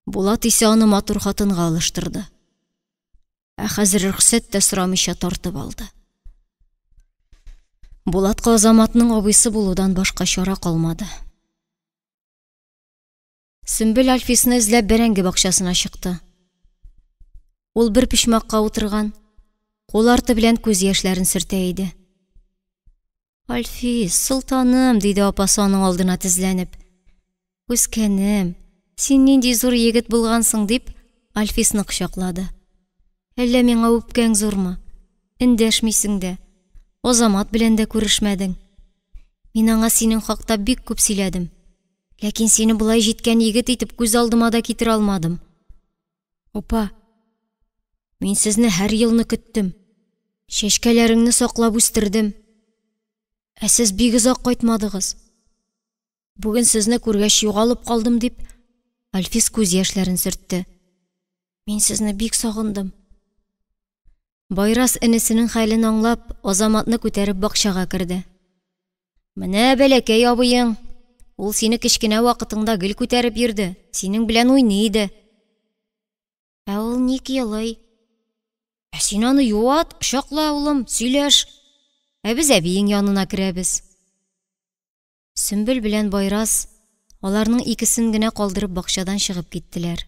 Булат исә аны матур хатынга алыштырды. Ә хәзер рөхсәт тә сорамыйча тартып алды. Булатка Азаматның абыйсы булудан башка чара калмады. Сөмбел Альфисны эзләп бәрәңге бакчасына чыкты. Ул бер почмакка утырган, кул арты белән күз яшьләрен сөртә иде. Альфис, солтаным, диде апасы аның алдына тезләнеп. Үскәнем, син нинди зур егет булгансың, дип, Альфисны кочаклады. Әллә миңа үпкәң зурмы? Эндәшмисең дә. Азамат белән дә күрешмәдең. Мин аңа синең хакта бик күп сөйләдем. Ләкин сине болай җиткән егет итеп күз алдыма да китерә алмадым. Апа, мин сезне һәр елны көттем. Чәчкәләреңне саклап үстердем. Ә сез бик озак кайтмадыгыз. Бүген сезне күргәч югалып калдым, дип, Альфис күз яшьләрен сөртте. Мин сезне бик сагындым. Байрас энесенең хәлен аңлап, Азаматны күтәреп бакчага керде. Менә бәләкәй абыең. Ул сине кечкенә вакытыңда гел күтәреп йөрде, синең белән уйный иде. Ә ул ник елый? Ә син аны юат, кочакла, улым, сөйләш. Ә без әбиең янына керәбез. Сөмбел белән Байрас аларның икесен генә калдырып бакчадан чыгып киттеләр.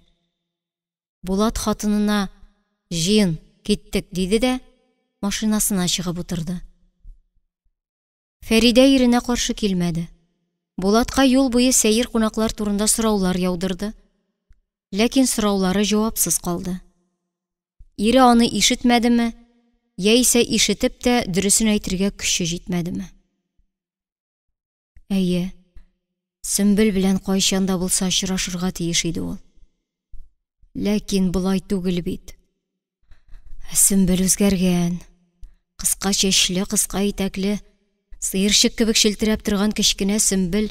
Булат хатынына «Җыен, киттек» диде дә машинасына чыгып утырды. Фәридә иренә каршы килмәде. Булатка юл буе сәер кунаклар турында сораулар яудырды. Ләкин сораулары җавапсыз калды. Ире аны ишетмәдеме, яисә ишетеп тә дөресен әйтергә көче җитмәдеме? Әйе, Сөмбел белән кайчан да булса очрашырга тиеш иде ул. Ләкин болай түгел бит. Ә Сөмбел үзгәргән. Кыска чәчле, кыска итәкле, сыерчык кебек челтерәп торган кечкенә Сөмбел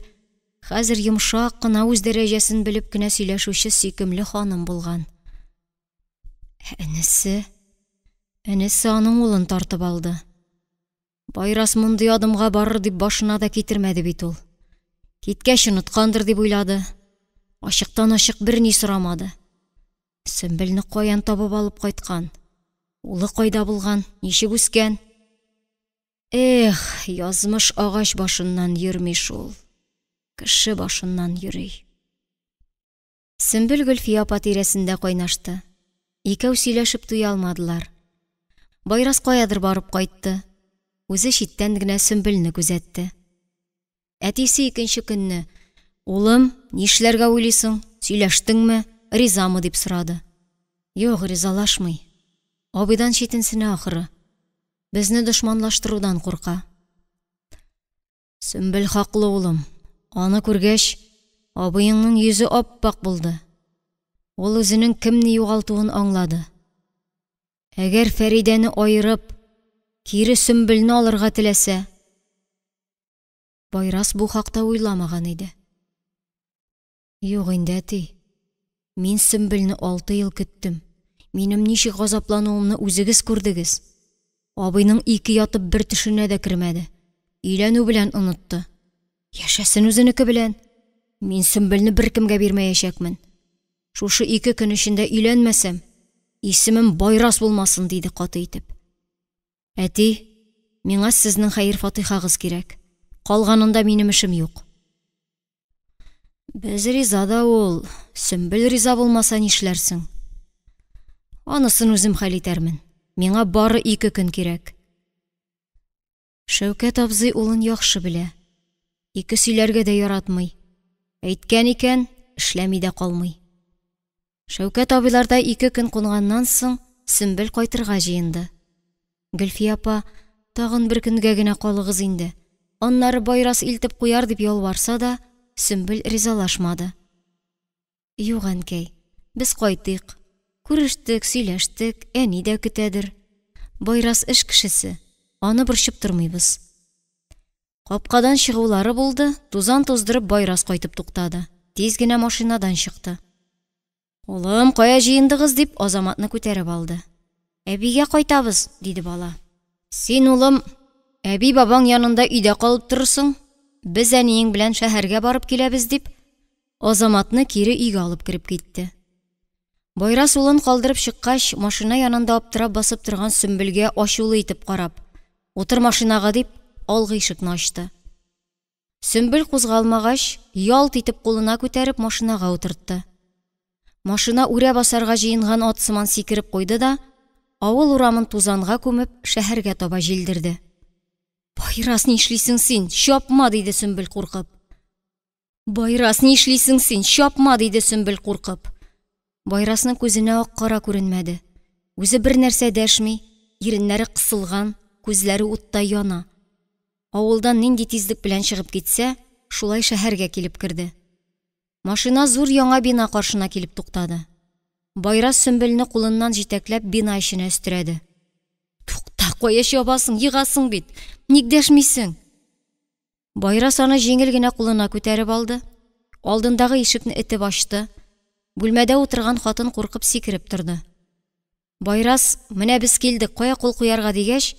хәзер йомшак кына үз дәрәҗәсен белеп кенә сөйләшүче сөйкемле ханым булган. Ә энесе, энесе аның улын тартып алды. Байрас мондый адымга барыр дип башына да китермәде бит ул. Киткәч оныткандыр дип уйлады. Ачыктан-ачык берни сорамады. Сөмбелне каян табып алып кайткан? Улы кайда булган? Ничек үскән? Эх, язмыш агач башыннан йөрми шул. Кеше башыннан йөри. Сөмбел Гөлфия апа тирәсендә кайнашты. Икәү сөйләшеп туя алмадылар. Байрас каядыр барып кайтты. Үзе читтән генә Сөмбелне күзәтте. Әтисе икенче көнне, Улым, нишләргә уйлыйсың, сөйләштеңме, ризамы, дип сорады. Юк, ризалашмый. Абыйдан читенсенә ахыры. Безне дошманлаштырудан курка. Сөмбел хаклы, улым. Аны күргәч, абыеңның йөзе ап-ак булды. Ул үзенең кемне югалтуын аңлады. Әгәр Фәридәне аерып, кире Сөмбелне алырга теләсә, Байрас бу хакта уйламаган иде. Юк инде, әти. Мин Сөмбелне 6 ел көттем. Минем ничек газаплануымны үзегез күрдегез. Абыйның ике ятып бер төшенә дә кермәде. Өйләнү белән онытты. Яшәсен үзенеке белән. Мин Сөмбелне беркемгә бирмәячәкмен. Шушы 2 көн эчендә өйләнмәсәм, исемем Байрас булмасын, диде каты итеп. Әти, миңа сезнең хәер-фатихагыз кирәк. Калганында минем эшем юк. Без риза да ул, Сөмбел риза булмаса нишләрсең? Анысын үзем хәл итәрмен. Миңа бары 2 көн кирәк. Шәүкәт абзый улын яхшы белә. 2 сөйләргә дә яратмый. Әйткән икән, эшләми дә калмый. Шәүкәт абыйларда 2 көн кунганнан соң Сөмбел кайтырга җыенды. Гөлфия апа, тагын бер көнгә генә калыгыз инде. Аннары Байрас илтеп куяр дип ялварса да, Сөмбел ризалашмады. Юк, әнкәй, без кайтыйк. Күрештек, сөйләштек, әни дә көтәдер. Байрас эш кешесе, аны борчып тормыйбыз. Капкадан чыгулары булды, тузан туздырып Байрас кайтып туктады. Тиз генә машинадан чыкты. Улым, кая җыендыгыз дип Азаматны күтәреп алды. Әбигә кайтабыз, диде бала. Син, улым, әби бабаң янында өйдә калып торырсың, без әниең белән шәһәргә барып киләбез дип, Азаматны кире өйгә алып кереп китте. Байрас улын калдырып чыккач, машина янында аптырап басып торган Сөмбелгә ачулы итеп карап, Утыр машинага дип, алгы ишекне ачты. Сөмбел кузгалмагач, ялт итеп кулына күтәреп машинага утыртты. Машина үрә басарга җыенган ат сыман сикереп куйды да, авыл урамын тузанга күмеп, шәһәргә таба җилдерде. Байрас, нишлисең син? Чапма, диде Сөмбел куркып. Байрас, нишлисең син? Чапма, диде Сөмбел куркып. Байрасның күзенә ак-кара күренмәде. Үзе бер нәрсә дәшми, иреннәре кысылган, күзләре утта яна. Авылдан нинди тизлек белән чыгып китсә, шулай шәһәргә килеп керде. Машина зур яңа бина каршына килеп туктады. Байрас Сөмбелне кулыннан җитәкләп бина эченә өстерәде. Тукта, кая чабасың, егасың бит. Ник дәшмисең? Байрас аны җиңел генә кулына күтәреп алды. Алдындагы ишекне этеп ачты. Бүлмәдә утырган хатын куркып сикереп торды. Байрас, менә без килдек, кая кул куярга дигәч,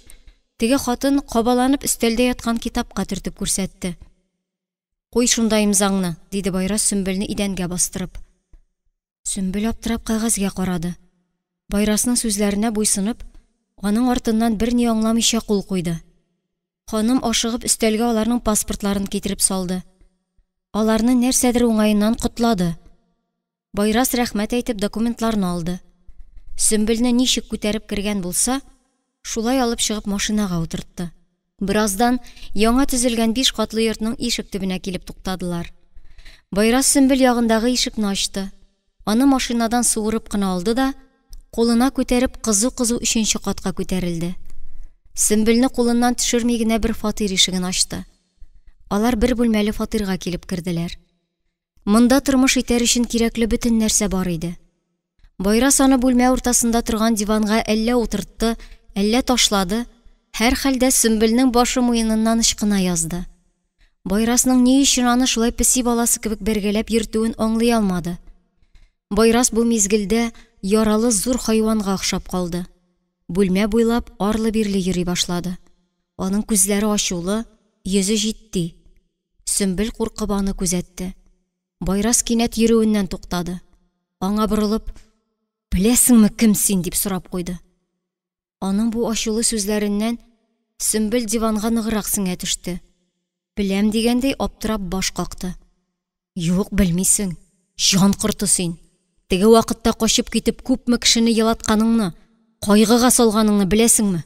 теге хатын кабаланып өстәлдә яткан китапка төртеп күрсәтте. Куй шунда имзаңны, диде Байрас Сөмбелне идәнгә бастырып. Сөмбел аптырап кәгазьгә карады. Байрасның сүзләренә буйсынып, аның артыннан берни аңламыйча кул куйды. Ханым ашыгып өстәлгә аларның паспортларын китереп салды. Аларны нәрсәдер уңаеннан котлады. Байрас рәхмәт әйтеп документларны алды. Сөмбелне ничек күтәреп кергән булса, шулай алып чыгып машинага утыртты. Бераздан яңа төзелгән биш катлы йортның ишек төбенә килеп туктадылар. Байрас Сөмбел ягындагы ишекне ачты. Аны машинадан суырып кына алды да, кулына күтәреп кызу-кызу өченче катка күтәрелде. Сөмбелне кулыннан төшерми генә бер фатир ишеген ачты. Алар бер бүлмәле фатирга килеп керделәр. Монда тормыш итәр өчен кирәкле бөтен нәрсә бар иде. Байрас аны бүлмә уртасында торган диванга әллә утыртты, әллә ташлады, һәрхәлдә Сөмбелнең башы муеныннан ычкына язды. Байрасның ни өчен аны шулай песи баласы кебек бәргәләп йөртүен аңлый алмады. Байрас бу мизгелдә яралы зур хайванга охшап калды. Бүлмә буйлап арлы-бирле йөри башлады. Аның күзләре ачулы, йөзе җитди. Сөмбел куркып аны күзәтте. Байрас кинәт йөрүеннән туктады. Аңа борылып, Беләсеңме, кем син? дип сорап куйды. Аның бу ачулы сүзләреннән Сөмбел диванга ныграк сеңә төште. Беләм дигәндәй аптырап баш какты. Юк, белмисең. Җан корты син. Теге вакытта качып китеп күпме кешене елатканыңны, кайгыга салганыңны беләсеңме?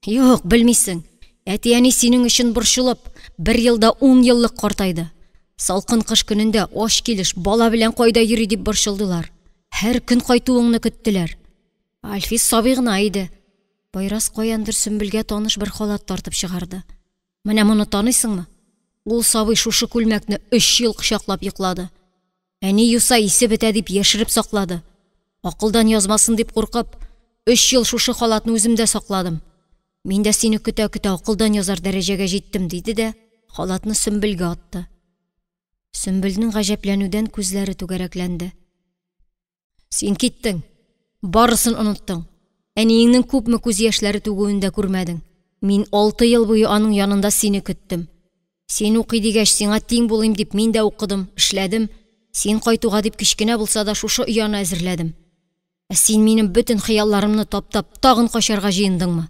Юк, белмисең. Әти-әни синең өчен борчылып, бер елда ун еллык картайды. Салкын кыш көнендә ач килеш бала белән кайда йөри дип борчылдылар. Һәр көн кайтуыңны көттеләр. Альфис сабый гына иде. Байрас каяндыр Сөмбелгә таныш бер халат тартып чыгарды. Менә моны таныйсыңмы? Ул сабый шушы күлмәкне өч ел кочаклап йоклады. Әни юса исе бетә дип яшереп саклады. Акылдан язмасын дип куркып, өч ел шушы халатны үземдә сакладым. Мин дә сине көтә-көтә акылдан язар дәрәҗәгә җиттем, диде дә халатны Сөмбелгә атты. Сөмбелнең гаҗәпләнүдән күзләре түгәрәкләнде. Син киттең. Барысын оныттың. Әниеңнең күпме күз яшьләре түгүен дә күрмәдең. Мин алты ел буе аның янында сине көттем. Син укый дигәч, сиңа тиң булыйм дип мин дә укыдым, эшләдем. Син кайтуга дип кечкенә булса да шушы ояны әзерләдем. Ә син минем бөтен хыялларымны таптап, тагын качарга җыендыңмы?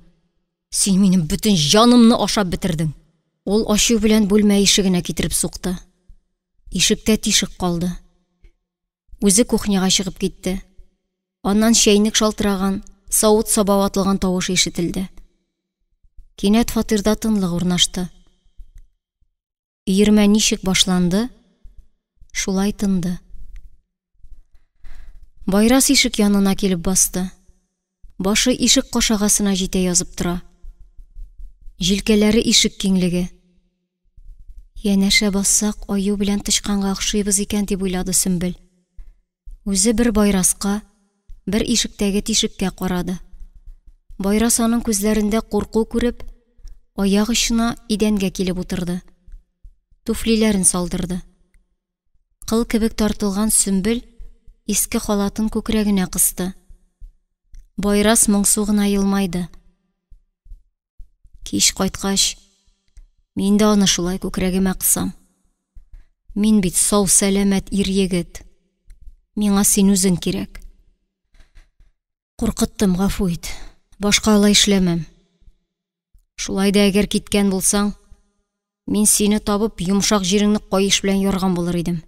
Син минем бөтен җанымны ашап бетердең. Ул ачу белән бүлмә ишегенә китереп сукты. Ишектә тишек калды. Үзе кухняга чыгып китте. Аннан чәйнек шалтыраган, савыт-саба ватылган тавыш ишетелде. Кинәт фатирда тынлык урнашты. Өермә ничек башланды, шулай тынды. Байрас ишек янына килеп басты. Башы ишек кашагасына җитә язып тора. Җилкәләре ишек киңлеге. Янәшә бассак, аю белән тычканга охшыйбыз икән, дип уйлады Сөмбел. Үзе бер Байраска, бер ишектәге тишеккә карады. Байрас аның күзләрендә курку күреп, аяк очына идәнгә килеп утырды. Туфлиләрен салдырды. Кыл кебек тартылган Сөмбел иске халатын күкрәгенә кысты. Байрас моңсу гына елмайды. Кич кайткач, мин дә аны шулай күкрәгемә кысам. Мин бит сау-сәламәт ир-егет. Миңа син үзең кирәк. Куркыттым, гафу ит. Башка алай эшләмәм. Шулай да әгәр киткән булсаң, мин сине табып, йомшак җиреңне каеш белән ярган булыр идем.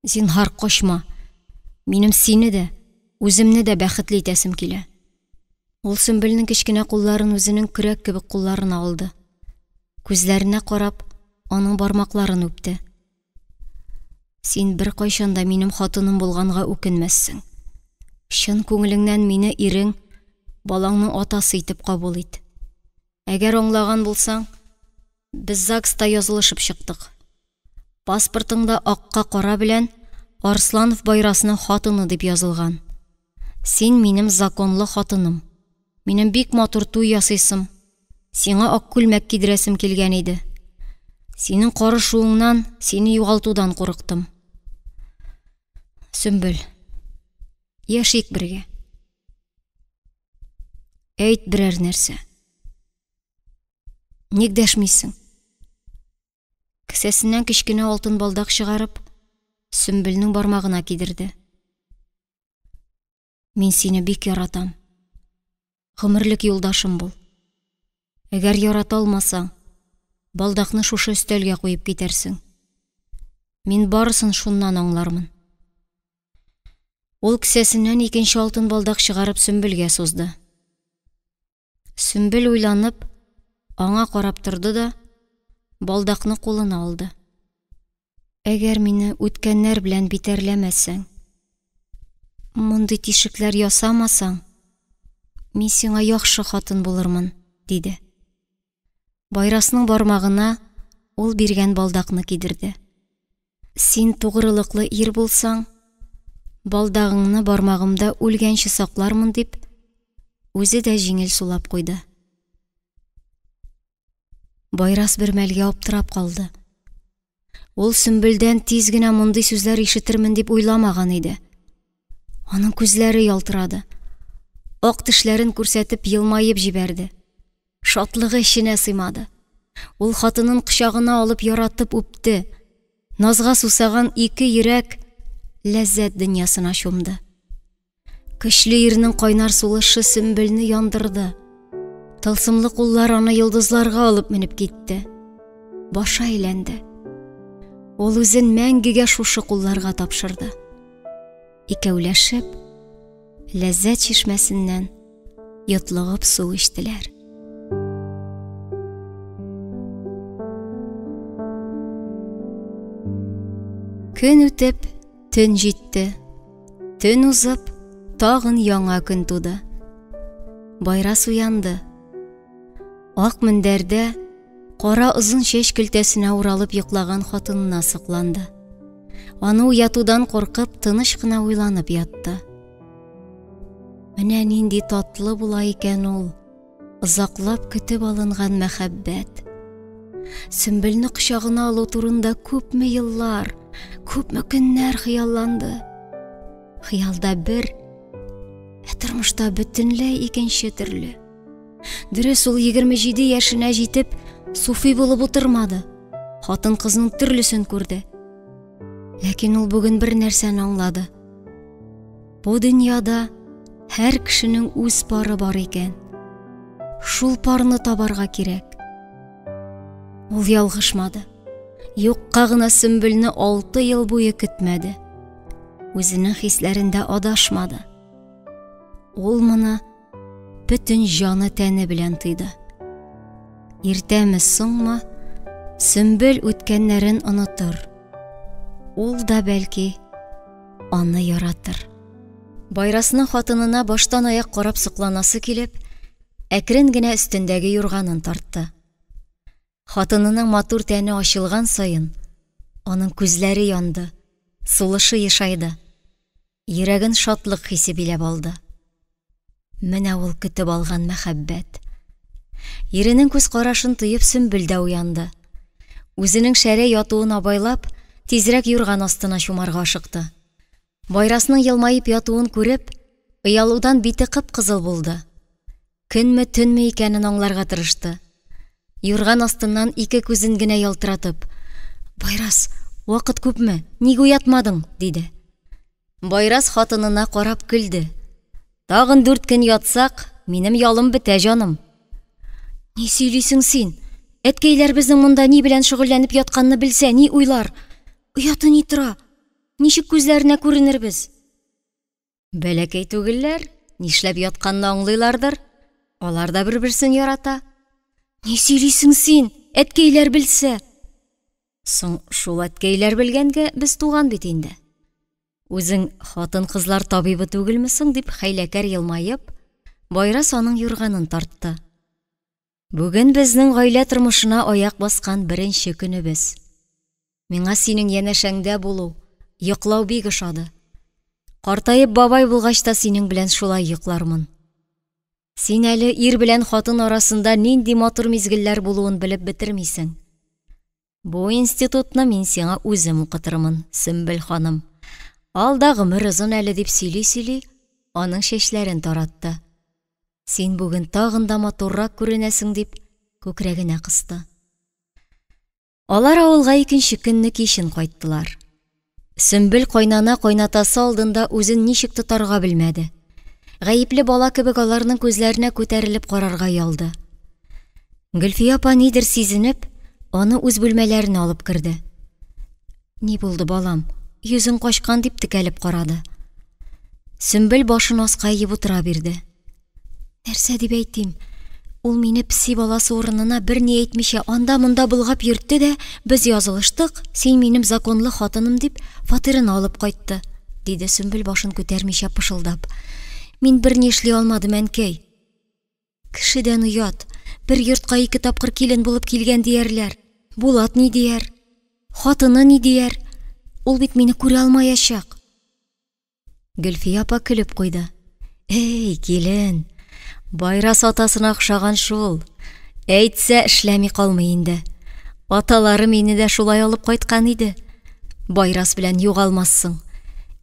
Зинһар, качма. Минем сине дә, үземне дә бәхетле итәсем килә. Ул Сөмбелнең кечкенә кулларын үзенең көрәк кебек кулларына алды. Күзләренә карап, аның бармакларын үпте. Син беркайчан да минем хатыным булганга үкенмәссең. Чын күңелеңнән мине ирең, балаңның атасы итеп кабул ит. Әгәр аңлаган булсаң, без ЗАГСта язылышып чыктык. Паспортыңда акка кара белән Арсланов Байрасның хатыны дип язылган. Син минем законлы хатыным. Минем бик матур туй ясыйсым, сиңа ак күлмәк кидерәсем килгән иде. Синең карышуыңнан, сине югалтудан курыктым. Сөмбел, яшик бергә. Әйт берәр нәрсә. Ник дәшмисең? Кесәсеннән кечкенә алтын балдак чыгарып, Сөмбелнең бармагына кидерде. Мин сине бик яратам. Гомерлек юлдашым бул. Әгәр ярата алмасаң, балдакны шушы өстәлгә куеп китәрсең. Мин барысын шуннан аңлармын. Ул кесәсеннән икенче алтын балдак чыгарып Сөмбелгә сузды. Сөмбел уйланып, аңа карап торды да, балдакны кулына алды. Әгәр мине үткәннәр белән битәрләмәсәң, мондый тишекләр ясамасаң, мин сиңа яхшы хатын булырмын, диде. Байрасның бармагына ул биргән балдакны кидерде. Син тугрылыклы ир булсаң, балдагыңны бармагымда үлгәнче саклармын, дип, үзе дә җиңел сулап куйды. Байрас бер мәлгә аптырап калды. Ул Сөмбелдән тиз генә мондый сүзләр ишетермен дип уйламаган иде. Аның күзләре ялтырады. Ак тешләрен күрсәтеп елмаеп җибәрде. Шатлыгы эченә сыймады. Ул хатынын кочагына алып яратып үпте. Назга сусаган ике йөрәк ләззәт дөньясына чумды. Көчле ирнең кайнар сулышы Сөмбелне яндырды. Тылсымлы куллар аны йолдызларга алып менеп китте. Башы әйләнде. Ул үзен мәңгегә шушы кулларга тапшырды. Икәүләшеп, ләззәт чишмәсеннән йотлыгып су эчтеләр. Көн үтеп, Төн җитте. Төн узып, тагын яңа көн туды. Байрас уянды. Ак мендәрдә кара озын чәч көлтәсенә уралып йоклаган хатынына сокланды. Аны уятудан куркып, тыныч кына уйланып ятты. Менә нинди татлы була икән ул озаклап көтеп алынган мәхәббәт. Сөмбелне кочагына алу турында күпме еллар, күпме көннәр хыялланды. Хыялда бер, ә тормышта бөтенләй икенче төрле. Дөрес, ул 27 яшенә җитеп, суфи булып утырмады. Хатын-кызның төрлесен күрде. Ләкин ул бүген бер нәрсәне аңлады. Бу дөньяда һәр кешенең үз пары бар икән. Шул парны табарга кирәк. Ул ялгышмады. Юкка гына Сөмбелне 6 ел буе көтмәде. Үзенең хисләрендә адашмады. Ул моны бөтен җаны тәне белән тойды. Иртәме, соңмы, Сөмбел үткәннәрен онытыр. Ул да бәлки аны яратыр. Байрасның хатынына баштан аяк карап сокланасы килеп, әкрен генә өстендәге юрганын тартты. Хатынының матур тәне ачылган саен, аның күзләре янды, сулышы ешайды. Йөрәген шатлык хисе биләп алды. Менә ул көтеп алган мәхәббәт. Иренең күз карашын тоеп, Сөмбел дә уянды. Үзенең шәрә ятуын абайлап, тизрәк юрган астына чумарга ашыкты. Байрасның елмаеп ятуын күреп, оялудан бите кып-кызыл булды. Көнме, төнме икәнен аңларга тырышты. Юрган астыннан ике күзен генә ялтыратып, Байрас, вакыт күпме? Ник уятмадың? диде. Байрас хатынына карап көлде. Тагын дүрт көн ятсак, минем ялым бетә, җаным. Ни сөйлисең син? Әткәйләр безнең монда ни белән шөгыльләнеп ятканны белсә, ни уйлар? Ояты ни тора? Ничек күзләренә күренербез? Бәләкәй түгелләр, нишләп ятканны аңлыйлардыр. Алар да бер-берсен ярата. Ни сөйлисең син? Әткәйләр белсә. Соң шул әткәйләр белгәнгә без туган бит инде. Үзең хатын-кызлар табибы түгелме соң, дип хәйләкәр елмаеп, Байрас аның юрганын тартты. Бүген безнең гаилә тормышына аяк баскан беренче көнебез. Миңа синең янәшәңдә булу, йоклау бик ошады. Картаеп бабай булгач та синең белән шулай йоклармын. Син әле ир белән хатын арасында нинди матур мизгелләр булуын белеп бетермисең. Бу институтны мин сиңа үзем укытырмын, Сөмбел ханым. Ал да гомер озын әле, дип сөйли-сөйли, аның чәчләрен таратты. Син бүген тагын да матуррак күренәсең, дип, күкрәгенә кысты. Алар авылга икенче көнне кичен кайттылар. Сөмбел кайнана-кайнатасы алдында үзен ничек тотарга белмәде. Гаепле бала кебек аларның күзләренә күтәрелеп карарга оялды. Гөлфия апа нидер сизенеп, аны үз бүлмәләренә алып керде. Ни булды, балам? Йөзең качкан, дип текәлеп карады. Сөмбел башын аска иеп утыра бирде. Нәрсә дип әйтим? Ул мине песи баласы урынына берни әйтмичә анда-монда болгап йөртте дә, без язылыштык, син минем законлы хатыным дип, фатирына алып кайтты, диде Сөмбел башын күтәрмичә пышылдап. Мин берни эшли алмадым, әнкәй. Кешедән оят, бер йортка ике тапкыр килен булып килгән диярләр. Булат ни дияр? Хатыны ни дияр? Ул бит мине күрә алмаячак. Гөлфия апа көлеп куйды. Эй, килен, Байрас атасына охшаган шул. Әйтсә, эшләми калмый инде. Аталары мине дә шулай алып кайткан иде. Байрас белән югалмассың.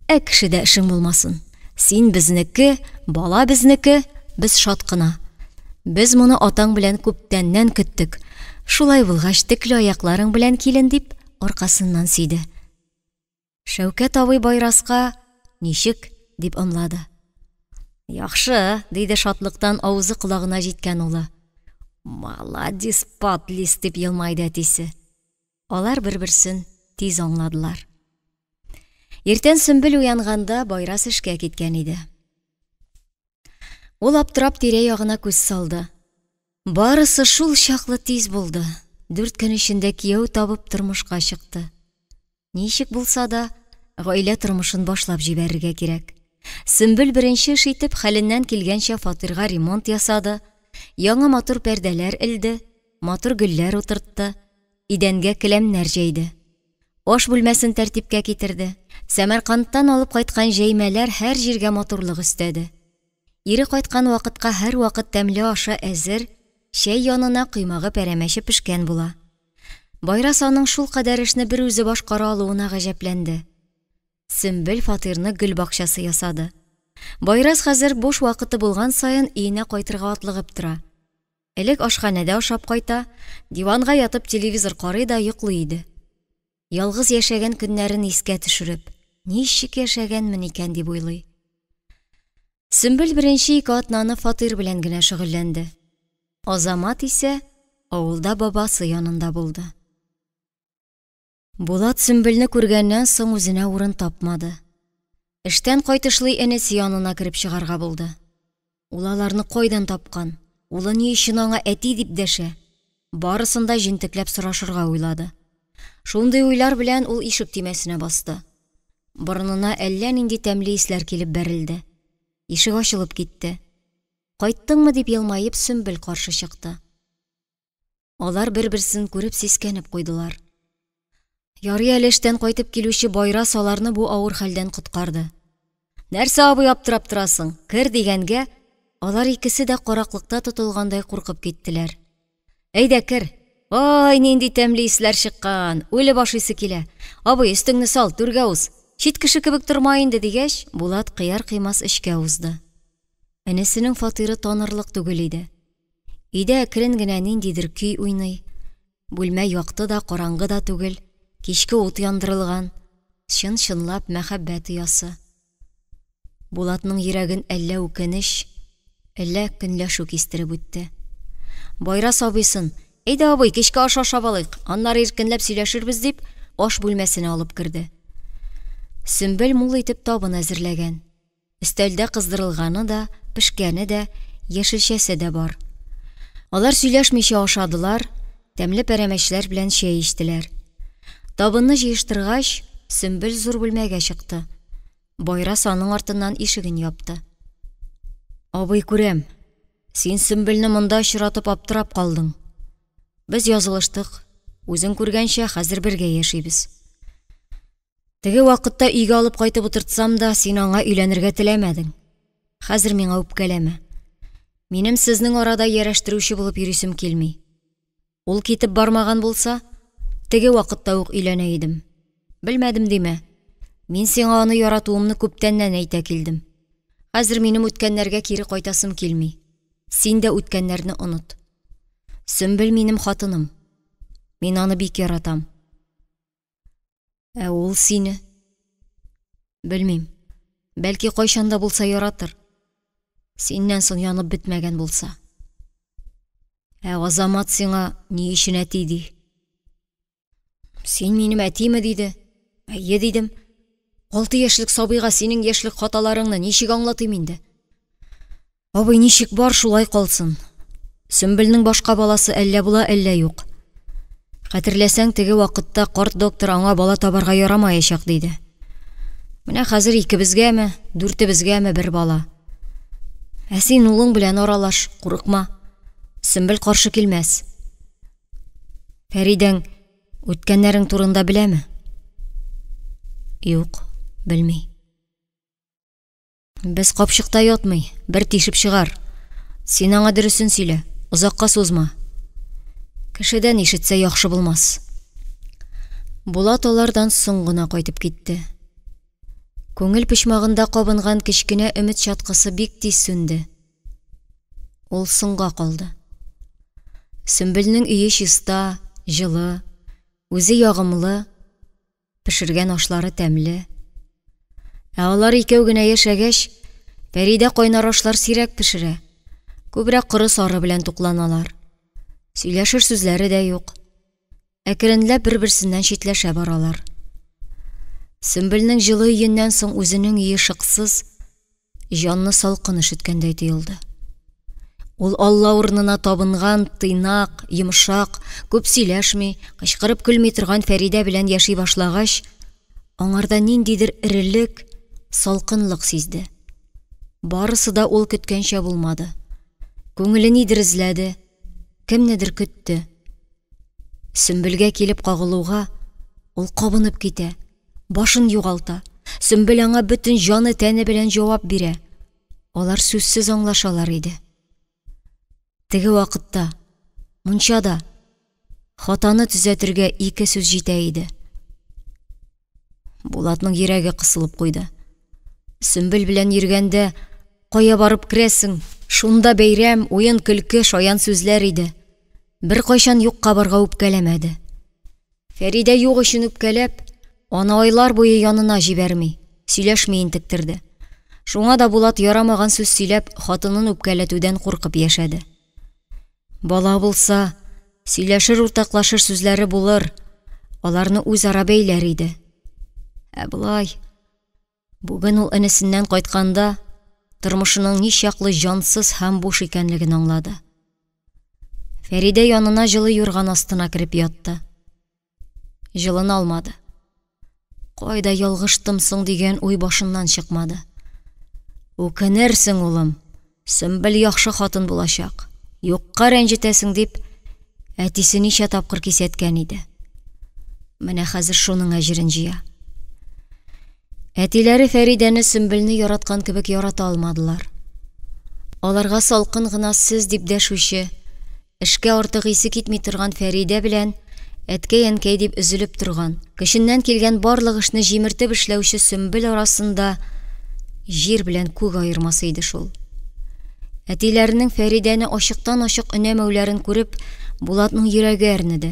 Ә кешедә эшең булмасын. Син безнеке, бала безнеке, без шат кына. Без моны атаң белән күптәннән көттек. Шулай булгач, текле аякларың белән килен, дип, аркасыннан сөйде. Шәүкәт абый Байраска, Ничек? дип ымлады. Яхшы, диде шатлыктан авызы колагына җиткән улы. Маладис, патлис, дип елмайды әтисе. Алар бер-берсен тиз аңладылар. Иртән Сөмбел уянганда Байрас эшкә киткән иде. Ул аптырап тирә-ягына күз салды. Барысы шул чаклы тиз булды. Дүрт көн эчендә кияү табып тормышка чыкты. Ничек булса да, гаилә тормышын башлап җибәрергә кирәк. Сөмбел беренче эш итеп хәленнән килгәнчә фатирга ремонт ясады, яңа матур пәрдәләр элде, матур гөлләр утыртты, идәнгә келәмнәр җәйде. Аш бүлмәсен тәртипкә китерде. Сәмәркандтан алып кайткан җәймәләр һәр җиргә матурлык өстәде. Ире кайткан вакытка һәрвакыт тәмле ашы әзер, чәй янына коймагы-пәрәмәче пешкән була. Байрас аның шулкадәр эшне берүзе башкара алуына гаҗәпләнде. Сөмбел фатирны гөл бакчасы ясады. Байрас хәзер буш вакыты булган саен өенә кайтырга атлыгып тора. Элек ашханәдә ашап кайта, диванга ятып телевизор карый да йоклый иде. Ялгыз яшәгән көннәрен искә төшереп, ничек яшәгәнмен икән дип уйлый. Сөмбел беренче ике атнаны фатир белән генә шөгыльләнде. Азамат исә авылда бабасы янында булды. Булат Сөмбелне күргәннән соң үзенә урын тапмады. Эштән кайтышлый энесе янына кереп чыгарга булды. Ул аларны кайдан тапкан? Улы ни өчен аңа әти дип дәшә? Барысын да җентекләп сорашырга уйлады. Шундый уйлар белән ул ишек төймәсенә басты. Борынына әллә нинди тәмле исләр килеп бәрелде. Ишек ачылып китте. Кайттыңмы дип елмаеп Сөмбел каршы чыкты. Алар бер-берсен күреп сискәнеп куйдылар. Ярый әле эштән кайтып килүче Байрас аларны бу авыр хәлдән коткарды. Нәрсә абый аптырап торасың, кер дигәнгә, алар икесе дә караклыкта тотылгандай куркып киттеләр. Әйдә кер. Ай, нинди тәмле исләр чыккан, үлеп ашыйсы килә. Абый, өстеңне сал, түргә уз. Чит кеше кебек торма инде, дигәч, Булат кыяр-кыймас эчкә узды. Энесенең фатиры танырлык түгел иде. Өйдә әкрен генә ниндидер көй уйный. Бүлмә якты да, караңгы да түгел, кичке ут яндырылган. Чын-чынлап мәхәббәт оясы. Булатның йөрәген әллә үкенеч, әллә көнләшү кистереп үтте. Байрас абыйсын, Әйдә, абый, кичке аш ашап алыйк, аннары иркенләп сөйләшербез, дип, аш бүлмәсенә алып керде. Сөмбел мул итеп табын әзерләгән. Өстәлдә кыздырылганы да, пешкәне дә, яшелчәсе дә бар. Алар сөйләшмичә ашадылар, тәмле пәрәмәчләр белән чәй эчтеләр. Табынны җыештыргач, Сөмбел зур бүлмәгә чыкты. Байрас аның артыннан ишеген япты. Абый, күрәм, син Сөмбелне монда очратып аптырап калдың. Без язылыштык, үзең күргәнчә, хәзер бергә яшибез. Теге вакытта өйгә алып кайтып утыртсам да, син аңа өйләнергә теләмәдең. Хәзер миңа үпкәләмә. Минем сезнең арада ярәштерүче булып йөрисем килми. Ул китеп бармаган булса, теге вакытта ук өйләнә идем. Белмәдем димә. Мин сиңа аны яратуымны күптәннән әйтә килдем. Хәзер минем үткәннәргә кире кайтасым килми. Син дә үткәннәрне оныт. Сөмбел минем хатыным. Мин аны бик яратам. Ә ул сине? Белмим. Бәлки кайчан да булса яратыр. Синнән соң янып бетмәгән булса. Ә Азамат сиңа ни өчен әти ди? Син минем әтиме диде. Әйе дидем. 6 яшьлек сабыйга синең яшьлек хаталарыңны ничек аңлатыйм инде? Абый ничек бар, шулай калсын. Сөмбелнең башка баласы әллә була, әллә юк. Хәтерләсәң, теге вакытта карт доктор аңа бала табарга ярамаячак диде. Менә хәзер икебезгәме, дүртебезгәме бер бала. Ә син улың белән аралаш, курыкма. Сөмбел каршы килмәс. Фәридәң үткәннәрең турында беләме? Юк, белми. Без капчыкта ятмый, бер тишеп чыгар. Син аңа дөресен сөйлә, озакка сузма. Кешедән ишетсә яхшы булмас. Булат алардан соң гына кайтып китте. Күңел почмагында кабынган кечкенә өмет чаткысы бик тиз сүнде. Ул соңга калды. Сөмбелнең өе чиста, җылы, үзе ягымлы, пешергән ашлары тәмле. Ә алар икәү генә яшәгәч, Фәридә кайнар ашлар сирәк пешерә, күбрәк коры сары белән тукланалар. Сөйләшер сүзләре дә юк. Әкренләп бер-берсеннән читләшә баралар. Сөмбелнең җылы өеннән соң үзенең өе шыксыз, җанны салкын өшеткәндәй тоелды. Ул Алла урынына табынган, тыйнак, йомшак, күп сөйләшми, кычкырып көлми торган Фәридә белән яши башлагач, аңарда ниндидер эрелек, салкынлык сизде. Барысы да ул көткәнчә булмады. Күңеле нидер эзләде, кемнедер көтте. Сөмбелгә килеп кагылуга, ул кабынып китә, башын югалта. Сөмбел аңа бөтен җаны тәне белән җавап бирә. Алар сүзсез аңлашалар иде. Теге вакытта, мунчада, хатаны төзәтергә ике сүз җитә иде. Булатның йөрәге кысылып куйды. Сөмбел белән йөргәндә, кая барып керәсең, шунда бәйрәм, уен-көлке, шаян сүзләр иде. Бер кайчан юкка барга үпкәләмәде. Фәридә юк өчен үпкәләп, аны айлар буе янына җибәрми, сөйләшми интектерде. Шуңа да Булат ярамаган сүз сөйләп, хатынын үпкәләтүдән куркып яшәде. Бала булса, сөйләшер, уртаклашыр сүзләре булыр, аларны үзара бәйләр иде. Ә болай, бүген ул энесеннән кайтканда, тормышының ничаклы җансыз һәм буш икәнлеген аңлады. Фәридә янына җылы юрган астына кереп ятты. Җылына алмады. Кайда ялгыштым соң дигән уй башыннан чыкмады. Үкенерсең, улым, Сөмбел яхшы хатын булачак. Юкка рәнҗетәсең дип, әтисе ничә тапкыр кисәткән иде. Менә хәзер шуның әҗерен җыя. Әтиләре Фәридәне Сөмбелне яраткан кебек ярата алмадылар. Аларга салкын гына сез дип дәшүче, эшкә артык исе китми торган Фәридә белән әткәй-әнкәй дип өзелеп торган, көченнән килгән барлык эшне җимертеп эшләүче Сөмбел арасында җир белән күк аермасы иде шул. Әтиләренең Фәридәне ачыктан-ачык өнәмәүләрен күреп, Булатның йөрәге әрнеде.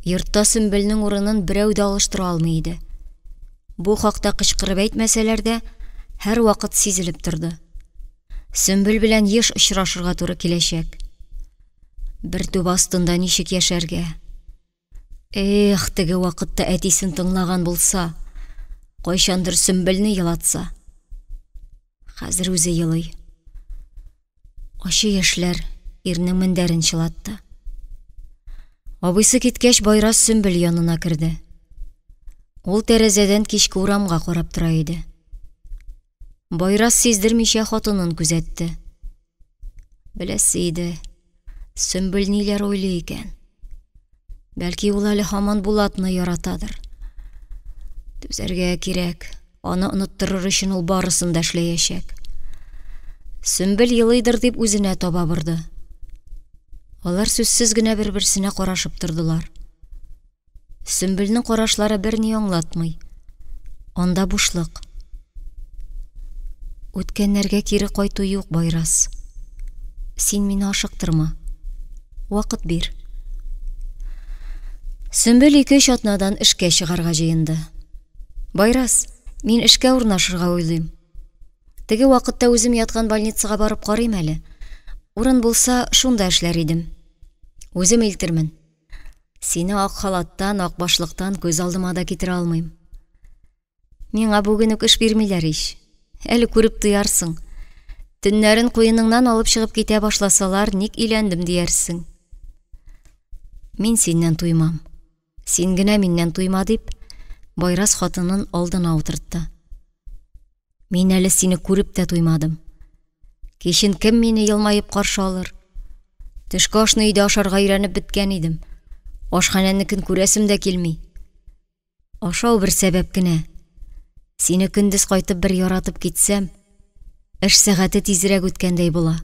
Йортта Сөмбелнең урынын берәү дә алыштыра алмый иде. Бу хакта кычкырып әйтмәсәләр дә, һәрвакыт сизелеп торды. Сөмбел белән еш очрашырга туры киләчәк. Бер түбә астында ничек яшәргә? Эх, теге вакытта әтисен тыңлаган булса, кайчандыр Сөмбелне елатса. Хәзер үзе елый. Ачы яшьләр ирнең мендәрен чылатты. Абыйсы киткәч, Байрас Сөмбел янына керде. Ул тәрәзәдән кичке урамга карап тора иде. Байрас сиздермичә хатынын күзәтте. Беләсе иде, Сөмбел ниләр уйлый икән? Бәлки ул әле һаман Булатны яратадыр. Түзәргә кирәк, аны оныттырыр өчен ул барысын да эшләячәк. Сөмбел елыйдыр дип үзенә таба борды. Алар сүзсез генә бер-берсенә карашып тордылар. Сөмбелнең карашлары берни аңлатмый. Анда бушлык. Үткәннәргә кире кайту юк, Байрас. Син мине ашыктырма. Вакыт бир. Сөмбел ике-өч атнадан эшкә чыгарга җыенды. Байрас, мин эшкә урнашырга уйлыйм. Теге вакытта үзем яткан больницага барып карыйм әле. Урын булса, шунда эшләр идем. Үзем илтермен. Сине ак халаттан, ак башлыктан күз алдыма да китерә алмыйм. Миңа бүген үк эш бирмиләр ич. Әле күреп туярсың. Төннәрен куеныңнан алып чыгып китә башласалар, ник өйләндем диярсең. Мин синнән туймам. Син генә миннән туйма, дип, Байрас хатынын алдына утыртты. Мин әле сине күреп тә туймадым. Кичен кем мине елмаеп каршы алыр? Төшке ашны өйдә ашарга өйрәнеп беткән идем. Ашханәнекен күрәсем дә килми. Ашау бер сәбәп кенә. Сине көндез кайтып бер яратып китсәм, эш сәгате тизрәк үткәндәй була.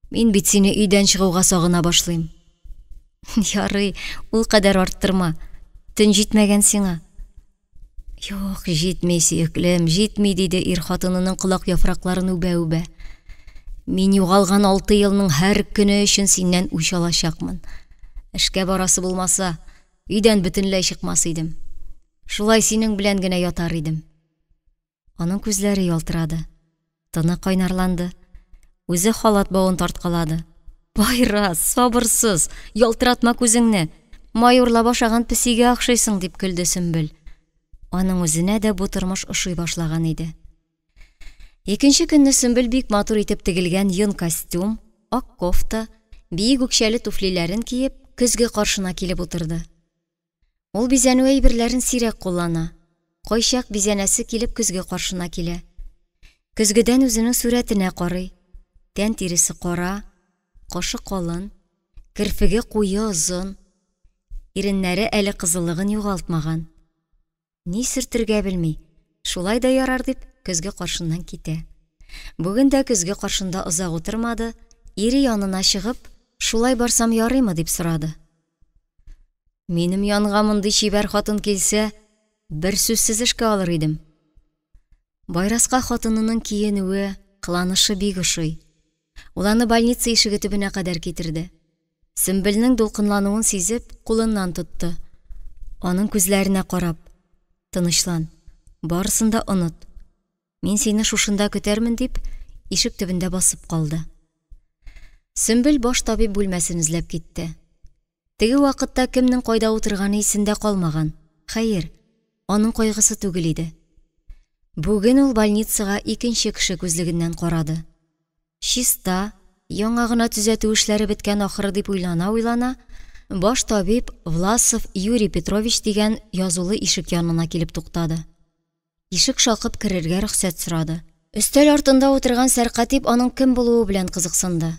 Мин бит сине өйдән чыгуга сагына башлыйм. Ярый, ул кадәр арттырма. Төн җитмәгән сиңа. Юк, җитми, сөеклем, җитми, диде ир хатынының колак яфракларын үбә-үбә. Мин югалган 6 елның һәр көне өчен синнән үч алачакмын. Эшкә барасы булмаса, өйдән бөтенләй чыкмас идем. Шулай синең белән генә ятар идем. Аның күзләре ялтырады, тыны кайнарланды. Үзе халат бавын тарткалады. Байрас, сабырсыз, ялтыратма күзеңне. Май урлап ашаган песигә охшыйсың, дип көлде Сөмбел. Аның үзенә дә бу тормыш ошый башлаган иде. Икенче көнне Сөмбел бик матур итеп тегелгән йон костюм, ак кофта, биек үкчәле туфлиләрен киеп, көзге каршына килеп утырды. Ул бизәнү әйберләрен сирәк куллана. Кайчак бизәнәсе килеп көзге каршына килә. Көзгедән үзенең сурәтенә карый. Тән тиресе кара, кашы калын, керфеге куе озын. Иреннәре әле кызыллыгын югалтмаган. Ни сөртергә белми, шулай да ярар дип, көзге каршыннан китә. Бүген дә көзге каршында озак утырмады, ире янына чыгып, шулай барсам ярыймы дип сорады. Минем янга мондый чибәр хатын килсә, бер сүзсез эшкә алыр идем. Байраска хатынының киенүе, кыланышы бик ошый. Ул аны больница ишеге төбенә кадәр китерде. Сөмбелнең дулкынлануын сизеп, кулыннан тотты. Аның күзләренә карап, тынычлан, барысын да оныт. Мин сине шушында көтәрмен дип, ишек төбендә басып калды. Сөмбел баш табиб бүлмәсен эзләп китте. Теге вакытта кемнең кайда утырганы исендә калмаган. Хәер, аның кайгысы түгел иде. Бүген ул больницага икенче кеше күзлегеннән карады. Чиста, яңа гына төзәтү эшләре беткән ахыры дип уйлана-уйлана, баш табиб Власов Юрий Петрович дигән язулы ишек янына килеп туктады. Ишек шакып керергә рөхсәт сорады. Өстәл артында утырган сәркатип аның кем булуы белән кызыксынды.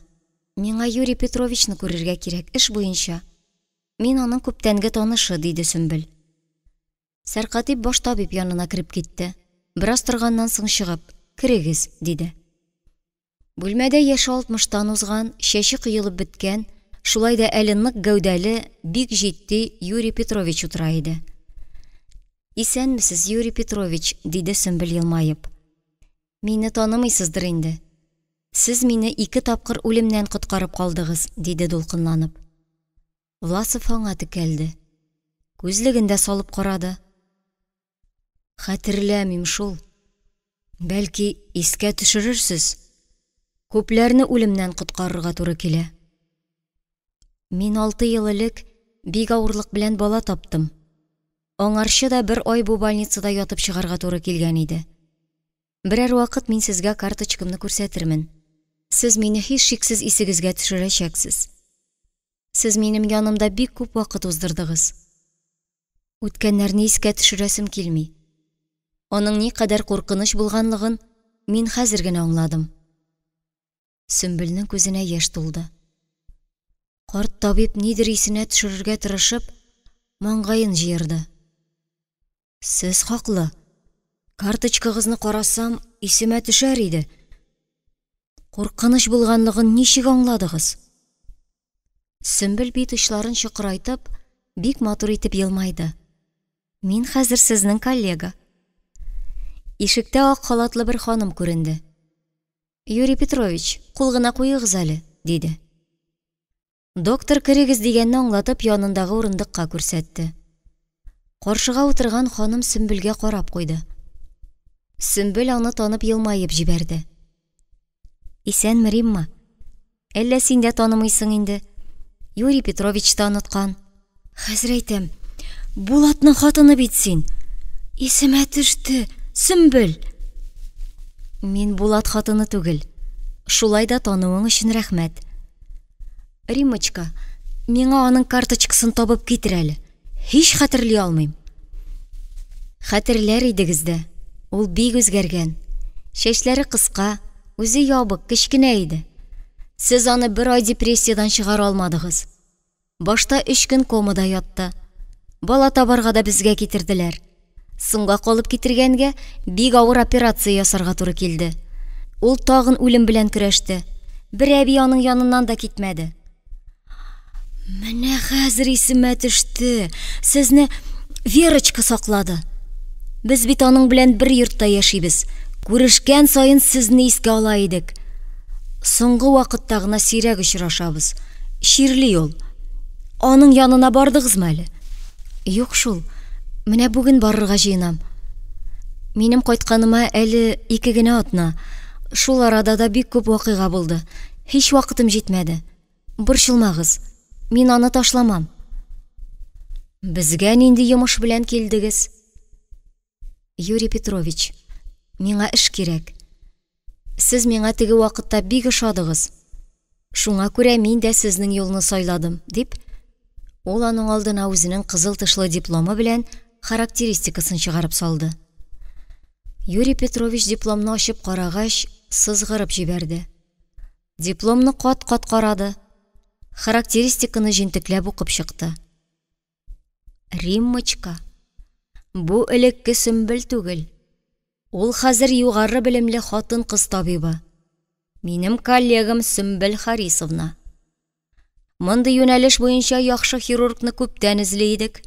Миңа Юрий Петровичны күрергә кирәк, эш буенча. Мин аның күптәнге танышы, диде Сөмбел. Сәркатип баш табиб янына кереп китте. Бераз торганнан соң чыгып, керегез, диде. Бүлмәдә яше 60-тан узган, чәче коелып беткән, шулай да әле нык гәүдәле, бик җитди Юрий Петрович утыра иде. Исәнмесез, Юрий Петрович, диде Сөмбел елмаеп. Мине танымыйсыздыр инде. Сез мине 2 тапкыр үлемнән коткарып калдыгыз, диде дулкынланып. Власов аңа текәлде. Күзлеген дә салып карады. Хәтерләмим шул. Бәлки, искә төшерерсез. Күпләрне үлемнән коткарырга туры килә. Мин 6 ел элек бик авырлык белән бала таптым. Аңарчы да бер ай бу больницада ятып чыгарга туры килгән иде. Берәр вакыт мин сезгә карточкамны күрсәтермен. Сез мине һичшиксез исегезгә төшерәчәксез. Сез минем янымда бик күп вакыт уздырдыгыз. Үткәннәрне искә төшерәсем килми. Аның ни кадәр куркыныч булганлыгын мин хәзер генә аңладым. Сөмбелнең күзенә яшь тулды. Карт табиб нидер исенә төшерергә тырышып, маңгаен җыерды. Сез хаклы. Карточкагызны карасам, исемә төшәр иде. Куркыныч булганлыгын ничек аңладыгыз? Сөмбел бит очларын чокырайтып, бик матур итеп елмайды. Мин хәзер сезнең коллега. Ишектә ак халатлы бер ханым күренде. Юрий Петрович, кул гына куегыз әле, диде. Доктор керегез дигәнне аңлатып, янындагы урындыкка күрсәтте. Каршыга утырган ханым Сөмбелгә карап куйды. Сөмбел аны танып елмаеп җибәрде. Исәнме, Римма? Әллә син дә танымыйсың инде? Юрий Петрович та оныткан. Хәзер әйтәм, Булатның хатыны бит син. Исемә төште, Сөмбел. Мин Булат хатыны түгел. Шулай да тануың өчен рәхмәт. Риммочка, миңа аның карточкасын табып китер әле. Һич хәтерли алмыйм. Хәтерләр идегез дә. Ул бик үзгәргән. Чәчләре кыска, үзе ябык, кечкенә иде. Сез аны бер ай депрессиядән чыгара алмадыгыз. Башта өч көн комада ятты. Бала табарга да безгә китерделәр. Соңга калып китергәнгә, бик авыр операция ясарга туры килде. Ул тагын үлем белән көрәште. Бер әби аның яныннан да китмәде. Менә хәзер исемә төште. Сезне Верочка саклады. Без бит аның белән бер йортта яшибез. Күрешкән саен сезне искә ала идек. Соңгы вакытта гына сирәк очрашабыз. Чирли ул. Аның янына бардыгызмы әле? Юк шул. Менә бүген барырга җыенам. Минем кайтканыма әле ике генә атна. Шул арада да бик күп вакыйга булды. Һич вакытым җитмәде. Борчылмагыз, мин аны ташламам. Безгә нинди йомыш белән килдегез? Юрий Петрович, миңа эш кирәк. Сез миңа теге вакытта бик ошадыгыз. Шуңа күрә мин дә сезнең юлны сайладым, дип, ул аның алдына үзенең кызыл тышлы дипломы белән характеристикасын чыгарып салды. Юрий Петрович дипломны ачып карагач, сызгырып җибәрде. Дипломны кат-кат карады, характеристиканы җентекләп укып чыкты. Риммочка, бу элекке Сөмбел түгел. Ул хәзер югары белемле хатын-кыз табибы. Минем коллегам Сөмбел Харисовна. Мондый юнәлеш буенча яхшы хирургны күптән эзли идек.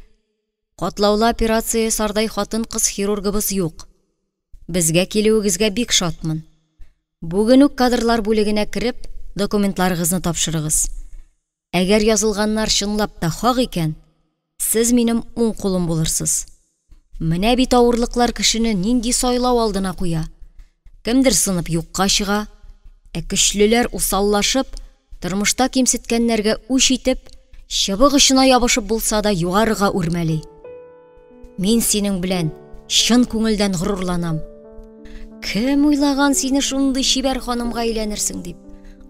Катлаулы операция ясардай хатын-кыз хирургыбыз юк. Безгә килүегезгә бик шатмын. Бүген үк кадрлар бүлегенә кереп, документларыгызны тапшырыгыз. Әгәр язылганнар чынлап та хак икән, сез минем уң кулым булырсыз. Менә бит авырлыклар кешене нинди сайлау алдына куя. Кемдер сынып юкка чыга, ә көчлеләр усаллашып, тормышта кимсеткәннәргә үч итеп, чыбык очына ябышып булса да югарыга үрмәли. Мин синең белән чын күңелдән горурланам. Кем уйлаган сине шундый чибәр ханымга әйләнерсең дип?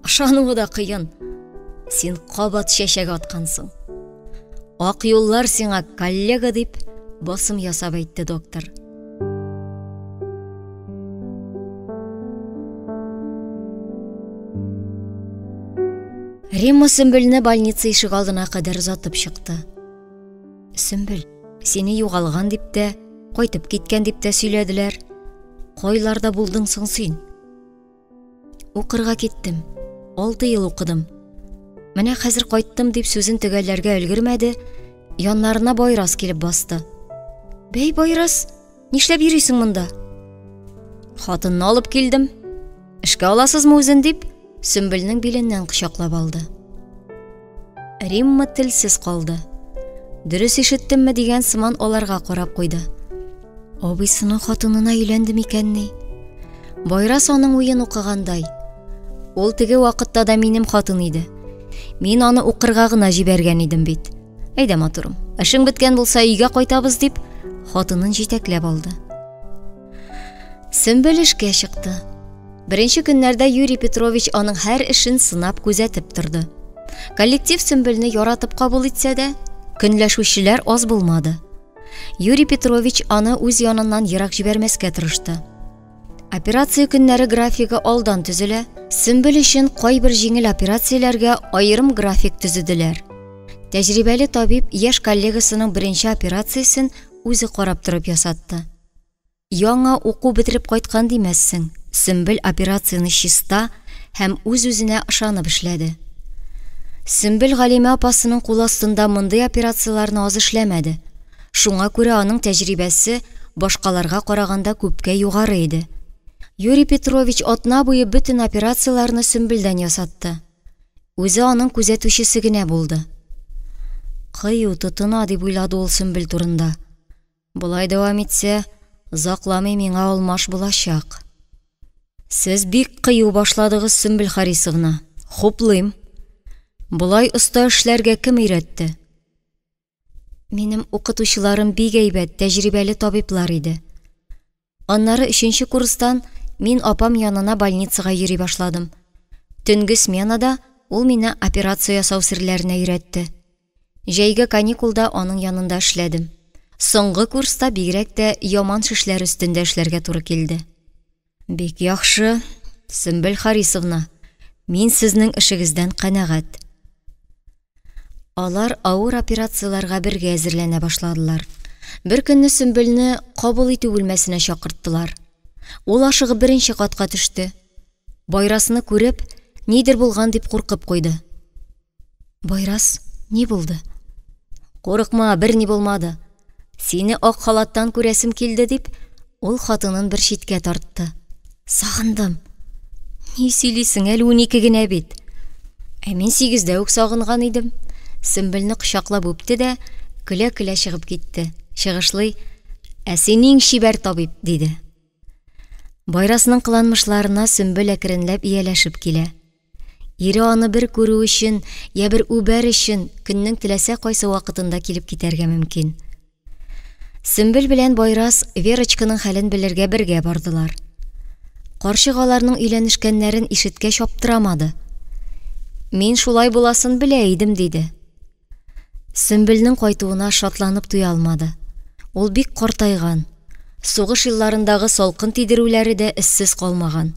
Ышануы да кыен. Син кабат чәчәк аткансың. Ак юллар сиңа, коллега, дип басым ясап әйтте доктор. Римма Сөмбелне больница ишек алдына кадәр озатып чыкты. Сөмбел, сине югалган дип тә, кайтып киткән дип тә сөйләделәр. Кайларда булдың соң син? Укырга киттем. Алты ел укыдым. Менә хәзер кайттым дип сүзен төгәлләргә өлгермәде, яннарына Байрас килеп басты. Бәй, Байрас, нишләп йөрисең монда? Хатынны алып килдем. Эшкә аласызмы үзен дип, Сөмбелнең биленнән кочаклап алды. Римма телсез калды. Дөрес ишеттемме дигән сыман аларга карап куйды. Абыйсының хатынына өйләнде микәнни? Байрас аның уен укыгандай. Ул теге вакытта да минем хатын иде. Мин аны укырга гына җибәргән идем бит. Әйдә, матурым, эшең беткән булса өйгә кайтабыз дип, хатынын җитәкләп алды. Сөмбел эшкә чыкты. Беренче көннәрдә Юрий Петрович аның һәр эшен сынап күзәтеп торды. Коллектив Сөмбелне яратып кабул итсә дә, көнләшүчеләр аз булмады. Юрий Петрович аны үз яныннан ерак җибәрмәскә тырышты. Операция көннәре графигы алдан төзелә, Сөмбел өчен кайбер җиңел операцияләргә аерым график төзеделәр. Тәҗрибәле табиб яшь коллегасының беренче операциясен үзе карап торып ясатты. Яңа уку бетереп кайткан димәссең, Сөмбел операцияне чиста һәм үз-үзенә ышанып эшләде. Сөмбел Галимә апасының кул астында мондый операцияләрне аз эшләмәде. Шуңа күрә аның тәҗрибәсе башкаларга караганда күпкә югары иде. Юрий Петрович атна буе бөтен операцияләрне Сөмбелдән ясатты. Үзе аның күзәтүчесе генә булды. Кыю тотына, дип уйлады ул Сөмбел турында. Болай дәвам итсә, озакламый миңа алмаш булачак. Сез бик кыю башладыгыз, Сөмбел Харисовна. Хуплыйм. Болай оста эшләргә кем өйрәтте? Минем укытучыларым бик әйбәт, тәҗрибәле табиблар иде. Аннары өченче курстан мин апам янына больницага йөри башладым. Төнге сменада ул мине операция ясау серләренә өйрәтте. Җәйге каникулда аның янында эшләдем. Соңгы курста бигрәк тә яман шешләр өстендә эшләргә туры килде. Бик яхшы, Сөмбел Харисовна, мин сезнең эшегездән канәгать. Алар авыр операцияләргә бергә әзерләнә башладылар. Бер көнне Сөмбелне кабул итү бүлмәсенә чакырттылар. Ул ашыгып беренче катка төште. Байрасны күреп, нидер булган дип куркып куйды. Байрас, ни булды? Курыкма, берни булмады. Сине ак халаттан күрәсем килде, дип, ул хатынын бер читкә тартты. Сагындым. Ни сөйлисең, әле 12 генә бит. Ә мин 8-дә үк сагынган идем. Сөмбелне кочаклап үпте дә, көлә-көлә чыгып китте. Чыгышлый, ә син иң чибәр табиб, диде. Байрасның кыланмышларына Сөмбел әкренләп ияләшеп килә. Ире аны бер күрү өчен, я бер үбәр өчен көннең теләсә кайсы вакытында килеп китәргә мөмкин. Сөмбел белән Байрас Верочканың хәлен белергә бергә бардылар. Карчык аларның өйләнешкәннәрен ишеткәч аптырамады. Мин шулай буласын белә идем, диде. Сөмбелнең кайтуына шатланып туя алмады. Ул бик картайган. Сугыш елларындагы салкын тидерүләре дә эзсез калмаган.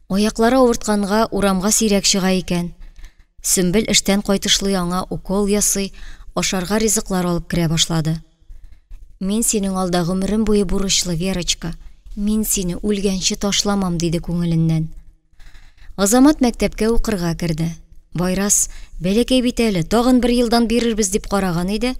Аяклары авыртканга урамга сирәк чыга икән. Сөмбел эштән кайтышлый аңа укол ясый, ашарга ризыклар алып керә башлады. Мин синең алда гомерем буе бурычлы, Верочка. Мин сине үлгәнче ташламам, диде күңеленнән. Азамат мәктәпкә укырга керде. Байрас, бәләкәй бит әле, тагын бер елдан бирербез дип караган иде.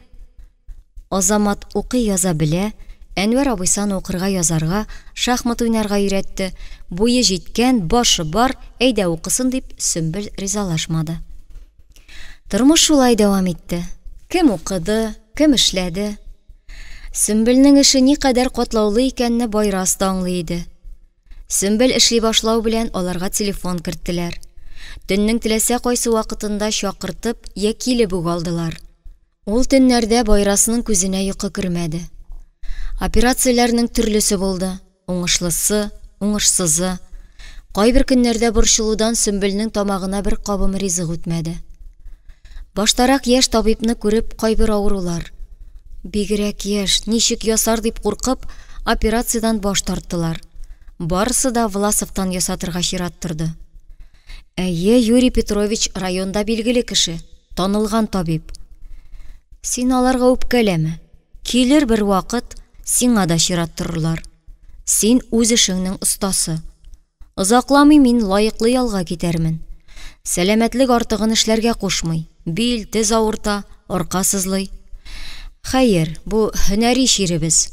Азамат укый яза белә, Әнвәр абыйсы аны укырга язарга, шахмат уйнарга өйрәтте. Буе җиткән, башы бар, әйдә укысын дип Сөмбел ризалашмады. Тормыш шулай дәвам итте. Кем укыды, кем эшләде. Сөмбелнең эше никадәр катлаулы икәнне Байрас та аңлый иде. Сөмбел эшли башлау белән аларга телефон керттеләр. Төннең теләсә кайсы вакытында чакыртып, я килеп үк алдылар. Ул төннәрдә Байрасның күзенә йокы кермәде. Операцияләрнең төрлесе булды, уңышлысы, уңышсызы. Кайбер көннәрдә борчылудан Сөмбелнең тамагына бер кабым ризык үтмәде. Баштарак яшь табибны күреп кайбер авырулар, бигрәк яшь, ничек ясар дип куркып, операциядән баш тарттылар. Барысы да Власовтан ясатырга чират торды. Әйе, Юрий Петрович районда билгеле кеше, танылган табиб. Син аларга үпкәләмә. Килер бер вакыт, сиңа да чират торырлар. Син үз эшеңнең остасы. Озакламый мин лаеклы ялга китәрмен. Сәламәтлек артыгын эшләргә кушмый. Бил, тез авырта, арка сызлый. Хәер, бу һөнәри чиребез.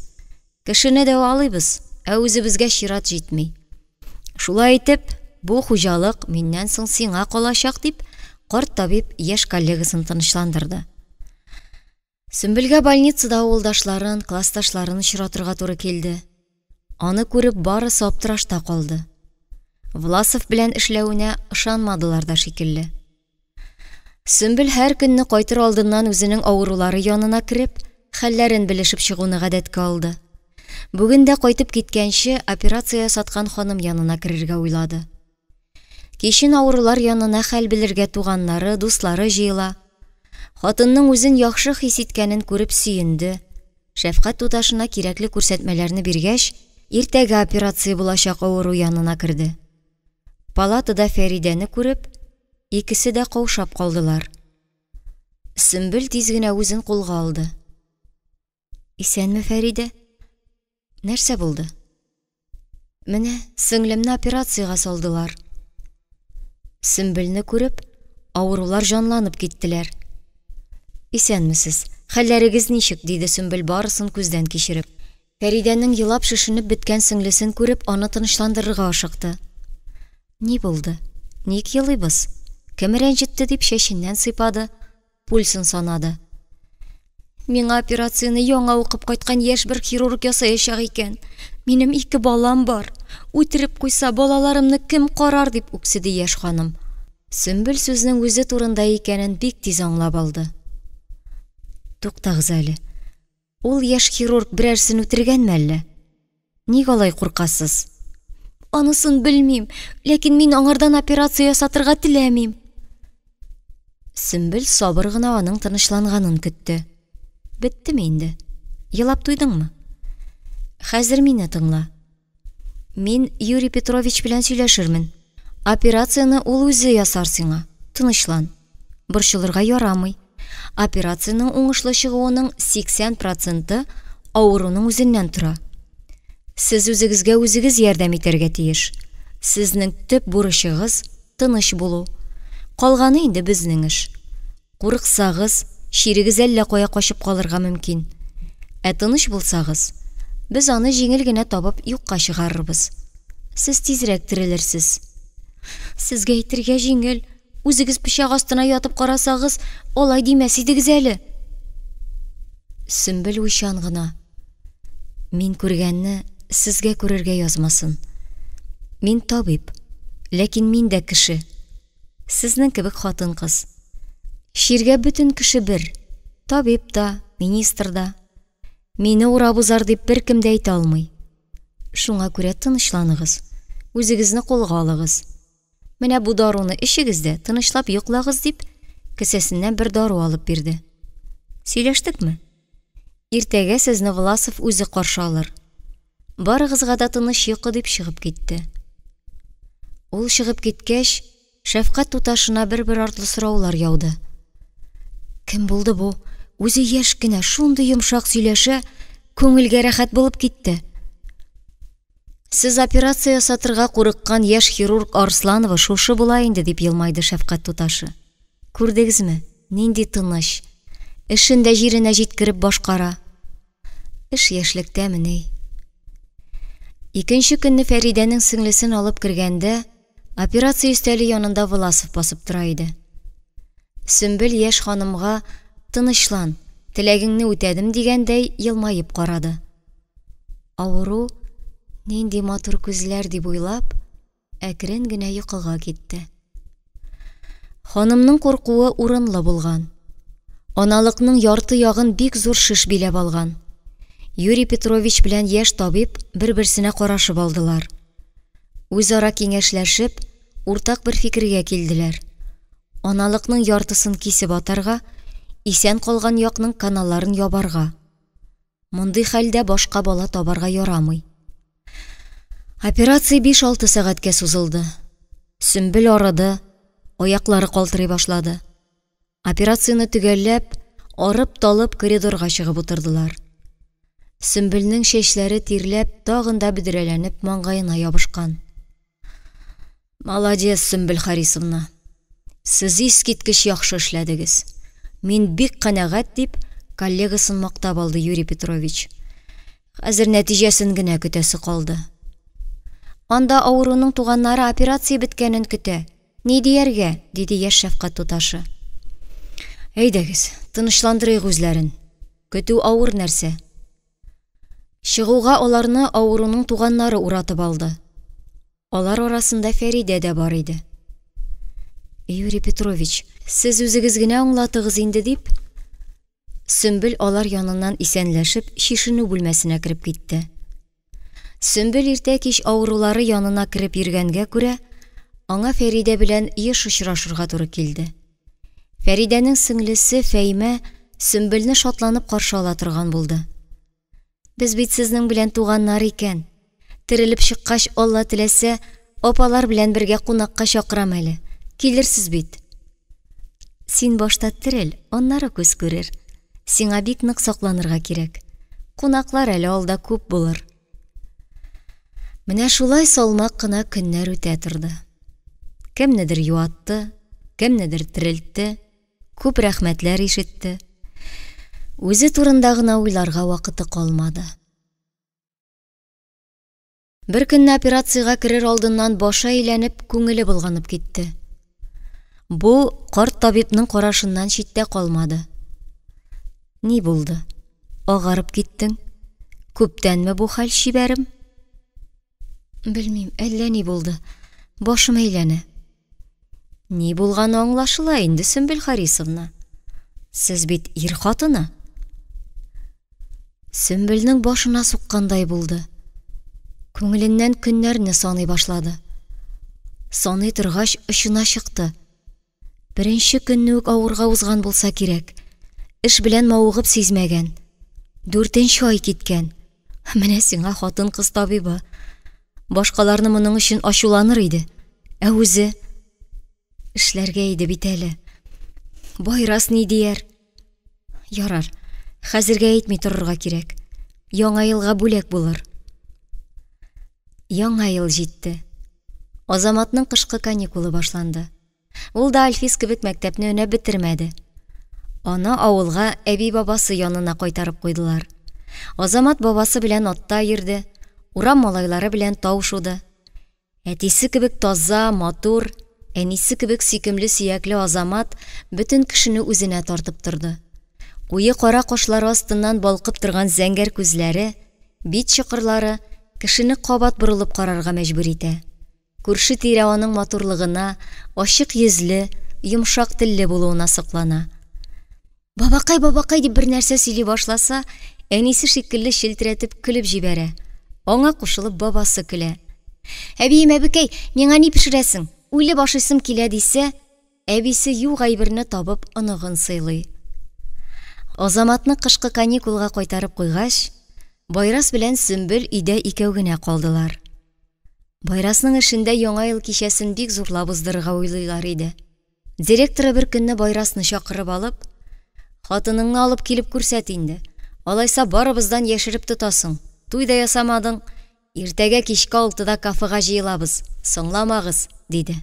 Кешене дәвалыйбыз, ә үзебезгә чират җитми. Шулай итеп, бу хуҗалык миннән соң сиңа калачак, дип, карт табиб яшь коллегасын тынычландырды. Сөмбелгә больницада авылдашларын, классташларын очратырга туры килде. Аны күреп барысы аптырашта калды. Власов белән эшләвенә ышанмадылар да шикелле. Сөмбел һәр көнне кайтыр алдыннан үзенең авырулары янына кереп, хәлләрен белешеп чыгуны гадәткә алды. Бүген дә кайтып киткәнче операция ясаткан ханым янына керергә уйлады. Кичен авырулар янына хәл белергә туганнары, дуслары җыела. Хатынның үзен яхшы хис иткәнен күреп сөенде. Шәфкать туташына кирәкле күрсәтмәләрне биргәч, иртәгә операция булачак авыру янына керде. Палатада Фәридәне күреп, икесе дә каушап калдылар. Сөмбел тиз генә үзен кулга алды. Исәнме, Фәридә? Нәрсә булды? Менә сеңлемне операциягә салдылар. Сөмбелне күреп, авырулар җанланып киттеләр. Исәнмесез, хәлләрегез ничек? Диде Сөмбел барысын күздән кичереп. Фәридәнең елап шешенеп беткән сеңлесен күреп, аны тынычландырырга ашыкты. Ни булды? Ник елыйбыз? Кем рәнҗетте дип чәченнән сыйпады, пульсын санады. Миңа операцияне яңа укып кайткан яшь бер хирург ясаячак икән. Минем 2 балам бар. Үтереп куйса, балаларымны кем карар дип үкседе яшь ханым. Сөмбел сүзнең үзе турында икәнен бик тиз аңлап алды. Туктагыз әле. Ул яшь хирург берәрсен үтергәнме әллә? Ник алай куркасыз? Анысын белмим, ләкин мин аңардан операция ясатырга теләмим. Сөмбел сабыр гына аның тынычланганын көтте. Беттеме инде? Елап туйдыңмы? Хәзер мине тыңла. Мин Юрий Петрович белән сөйләшермен. Операцияне ул үзе ясар сиңа. Тынычлан. Борчылырга ярамый. Операциянең уңышлы чыгуының 80 проценты авыруның үзеннән тора. Сез үзегезгә үзегез ярдәм итәргә тиеш. Сезнең төп бурычыгыз тыныч булу. Калганы инде безнең эш. Курыксагыз, чирегез әллә кая качып калырга мөмкин. Ә тыныч булсагыз, без аны җиңел генә табып юкка чыгарырбыз. Сез тизрәк терелерсез. Сезгә әйтергә җиңел. Үзегез пычак астына ятып карасагыз, алай димәс идегез әле. Сөмбел уйчан гына. Мин күргәнне сезгә күрергә язмасын. Мин табиб, ләкин мин дә кеше. Сезнең кебек хатын-кыз. Чиргә бөтен кеше бер, табиб та, министр да. Мине урап узар дип беркем дә әйтә алмый. Шуңа күрә тынычланыгыз, үзегезне кулга алыгыз. Менә бу даруны эчегез дә, тынычлап йоклагыз, дип, кесәсеннән бер дару алып бирде. Сөйләштекме? Иртәгә сезне Власов үзе каршы алыр. Барыгызга да тыныч йокы, дип чыгып китте. Ул чыгып киткәч, шәфкать туташына бер-бер артлы сораулар яуды. Кем булды бу? Үзе яшь кенә, шундый йомшак сөйләшә, күңелгә рәхәт булып китте. Сез операция ясатырга курыккан яшь хирург Арсланова шушы була инде, дип елмайды шәфкать туташы. Күрдегезме, нинди тыныч. Эшен дә җиренә җиткереп башкара. Эш яшьлектәмени? Икенче көнне Фәридәнең сеңлесен алып кергәндә, операция өстәле янында Власов басып тора иде. Сөмбел яшь ханымга тынычлан, теләгеңне үтәдем дигәндәй елмаеп карады. Авыру, нинди матур күзләр дип уйлап, әкрен генә йокыга китте. Ханымның куркуы урынлы булган. Аналыкның ярты ягын бик зур шеш биләп алган. Юрий Петрович белән яшь табиб бер-берсенә карашып алдылар. Үзара киңәшләшеп, уртак бер фикергә килделәр. Аналыкның яртысын кисеп атарга, исән калган якның каналларын ябарга. Мондый хәлдә башка бала табарга ярамый. Операция 5-6 сәгатькә сузылды. Сөмбел арыды, аяклары калтырый башлады. Операцияне төгәлләп, арып-талып коридорга чыгып утырдылар. Сөмбелнең чәчләре тирләп, тагын да бөдрәләнеп маңгаена ябышкан. Молодец, Сөмбел Харисовна. Сез искиткеч яхшы эшләдегез. Мин бик канәгать, дип, коллегасын мактап алды Юрий Петрович. Хәзер нәтиҗәсен генә көтәсе калды. Анда авыруның туганнары операция беткәнен көтә. Ни дияргә? диде яшь шәфкать туташы. Әйдәгез, тынычландырыйк үзләрен. Көтү авыр нәрсә. Чыгуга аларны авыруның туганнары уратып алды. Алар арасында Фәридә дә бар иде. Юрий Петрович, сез үзегез генә аңлатыгыз инде, дип, Сөмбел алар яныннан исәнләшеп, чишенү бүлмәсенә кереп китте. Сөмбел иртә-кич авырулары янына кереп йөргәнгә күрә, аңа Фәридә белән еш очрашырга туры килде. Фәридәнең сеңлесе Фәймә Сөмбелне шатланып каршы ала торган булды. Без бит сезнең белән туганнар икән. Терелеп чыккач, Алла теләсә, апалар белән бергә кунакка чакырам әле. Килерсез бит. Син башта терел, аннары күз күрер. Сиңа бик нык сакланырга кирәк. Кунаклар әле алда күп булыр. Менә шулай салмак кына көннәр үтә торды. Кемнедер юатты, кемнедер терелтте, күп рәхмәтләр ишетте. Үзе турында гына уйларга вакыты калмады. Бер көнне операциягә керер алдыннан башы әйләнеп, күңеле болганып китте. Бу карт табибның карашыннан читтә калмады. Ни булды? Агарып киттең? Күптәнме бу хәл, чибәрем? Белмим, әллә ни булды. Башым әйләнә. Ни булганы аңлашыла инде, Сөмбел Харисовна. Сез бит ир хатыны. Сөмбелнең башына суккандай булды. Күңеленнән көннәрне саный башлады. Саный торгач, очына чыкты. Беренче көнне үк авырга узган булса кирәк. Эш белән мавыгып сизмәгән. Дүртенче ай киткән. Менә сиңа хатын-кыз табибы. Башкаларны моның өчен ачуланыр иде. Ә үзе? Эшләргә иде бит әле. Байрас ни дияр? Ярар, хәзергә әйтми торырга кирәк. Яңа елга бүләк булыр. Яңа ел җитте. Азаматның кышкы каникулы башланды. Ул да Альфис кебек мәктәпне өнәп бетермәде. Аны авылга әби-бабасы янына кайтарып куйдылар. Азамат бабасы белән атта йөрде, урам малайлары белән тау шуды. Әтисе кебек таза, матур, әнисе кебек сөйкемле сөякле Азамат бөтен кешене үзенә тартып торды. Куе кара кашлары астыннан балкып торган зәңгәр күзләре, бит чокырлары кешене кабат борылып карарга мәҗбүр итә. Күрше-тирә аның матурлыгына, ачык йөзле, йомшак телле булуына соклана. Бабакай, бабакай дип бер нәрсә сөйли башласа, әнисе шикелле челтерәтеп көлеп җибәрә. Аңа кушылып бабасы көлә. Әбием, әбекәй, миңа ни пешерәсең? Үлеп ашыйсым килә дисә, әбисе юк әйберне табып оныгын сыйлый. Азаматны кышкы каникулга кайтарып куйгач, Байрас белән Сөмбел өйдә икәү генә калдылар. Байрасның эшендә Яңа ел кичәсен бик зурлап уздырырга уйлыйлар иде. Директоры бер көнне Байрасны чакырып алып, Хатыныңны алып килеп күрсәт инде. Алайса барыбыздан яшереп тотасың. Туй да ясамадың. Иртәгә кичке алтыда кафега җыелабыз. Соңламагыз, диде.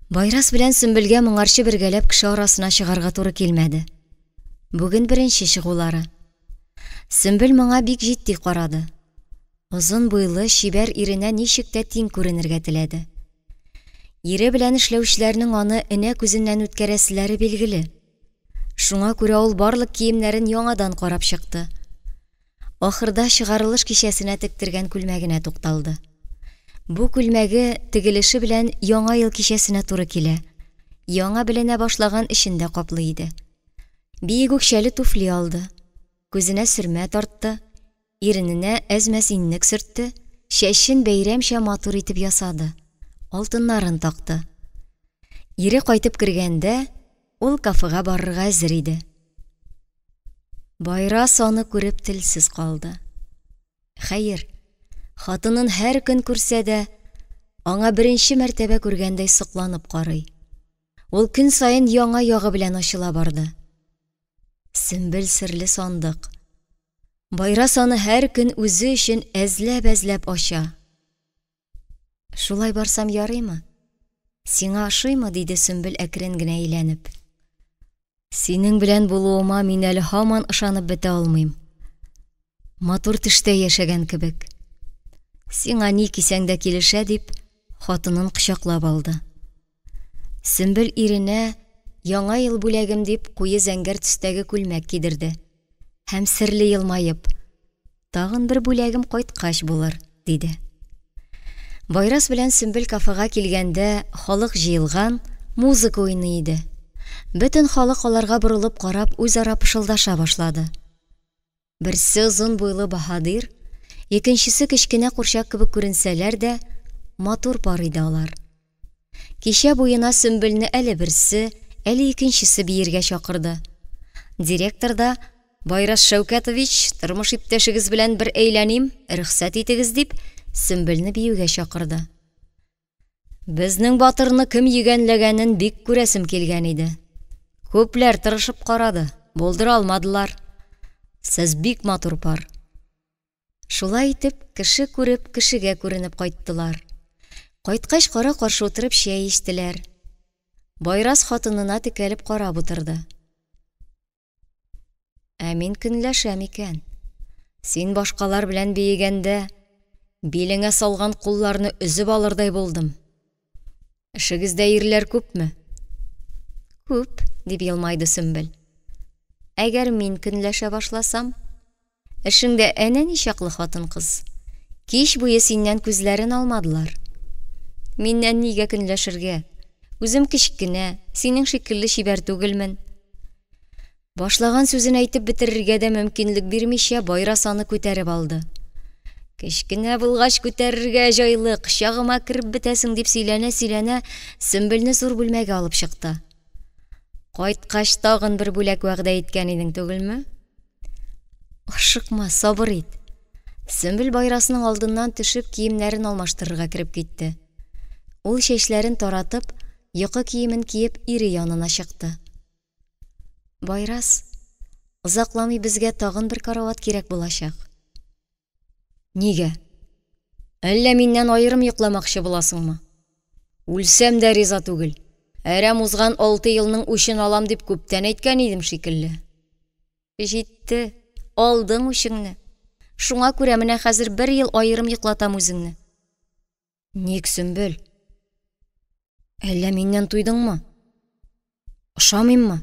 Байрас белән Сөмбелгә моңарчы бергәләп кеше арасына чыгарга туры килмәде. Бүген беренче чыгулары. Сөмбел моңа бик җитди карады. Озын буйлы, чибәр иренә ничек тә тиң күренергә теләде. Ире белән эшләүчеләрнең аны энә күзеннән үткәрәселәре билгеле. Шуңа күрә ул барлык киемнәрен яңадан карап чыкты. Ахырда чыгарылыш кичәсенә тектергән күлмәгенә тукталды. Бу күлмәге тегелеше белән Яңа ел кичәсенә туры килә. Яңа беленә башлаган эчен дә каплый иде. Биек үкчәле туфли алды. Күзенә сөрмә тартты, ирененә әз-мәз иннек сөртте, чәчен бәйрәмчә матур итеп ясады, алтыннарын такты. Ире кайтып кергәндә, ул кафега барырга әзер иде. Байрас аны күреп телсез калды. Хәер, хатынын һәр көн күрсә дә, аңа беренче мәртәбә күргәндәй сокланып карый. Ул көн саен яңа ягы белән ачыла барды. Сөмбел серле сандык. Байрас аны һәр көн үзе өчен әзләп-әзләп ача. Шулай барсам ярыймы? Сиңа ошыймы? диде Сөмбел әкрен генә әйләнеп. Синең белән булуыма мин әле һаман ышанып бетә алмыйм. Матур төштә яшәгән кебек. Сиңа ни кисәң дә килешә, дип, хатынын кочаклап алды. Сөмбел иренә Яңа ел бүләгем дип куе зәңгәр төстәге күлмәк кидерде. Һәм серле елмаеп, Тагын бер бүләгем кайткач булыр, диде. Байрас белән Сөмбел кафега килгәндә халык җыелган, музыка уйный иде. Бөтен халык аларга борылып карап үзара пышылдаша башлады. Берсе озын буйлы баһадир, икенчесе кечкенә курчак кебек күренсәләр дә, матур пар иде алар. Кичә буена Сөмбелне әле берсе, әле икенчесе биергә чакырды. Директор да, Байрас Шәүкәтович, тормыш иптәшегез белән бер әйләним, рөхсәт итегез, дип, Сөмбелне биюгә чакырды. Безнең батырны кем йөгәнләгәнен бик күрәсем килгән иде. Күпләр тырышып карады, булдыра алмадылар. Сез бик матур пар. Шулай итеп, кеше күреп, кешегә күренеп кайттылар. Кайткач, кара-каршы утырып чәй эчтеләр. Байрас хатынына текәлеп карап утырды. Ә мин көнләшәм икән. Син башкалар белән биегәндә, билеңә салган кулларны өзеп алырдай булдым. Эшегездә ирләр күпме? Күп, дип елмайды Сөмбел. Әгәр мин көнләшә башласам, эшеңдә әнә ничаклы хатын-кыз. Кич буе синнән күзләрен алмадылар. Миннән нигә көнләшергә? Үзем кечкенә, синең шикелле чибәр түгелмен. Башлаган сүзен әйтеп бетерергә дә мөмкинлек бирмичә, Байрас аны күтәреп алды. Кечкенә булгач күтәрергә җайлы, кочагыма кереп бетәсең, дип сөйләнә-сөйләнә, Сөмбелне зур бүлмәгә алып чыкты. Кайткач тагын бер бүләк вәгъдә иткән идең түгелме? Ашыкма, сабыр ит. Сөмбел Байрасның алдыннан төшеп, киемнәрен алмаштырырга кереп китте. Ул чәчләрен таратып, йокы киемен киеп, ире янына чыкты. Байрас, озакламый безгә тагын бер карават кирәк булачак. Нигә? Әллә миннән аерым йокламакчы буласыңмы? Үлсәм дә риза түгел. Әрәм узган 6 елның үчен алам дип күптән әйткән идем шикелле. Җитте, алдың үчеңне. Шуңа күрә менә хәзер бер ел аерым йоклатам үзеңне. Ник, Сөмбел? Әллә миннән туйдыңмы? Ошамыйммы?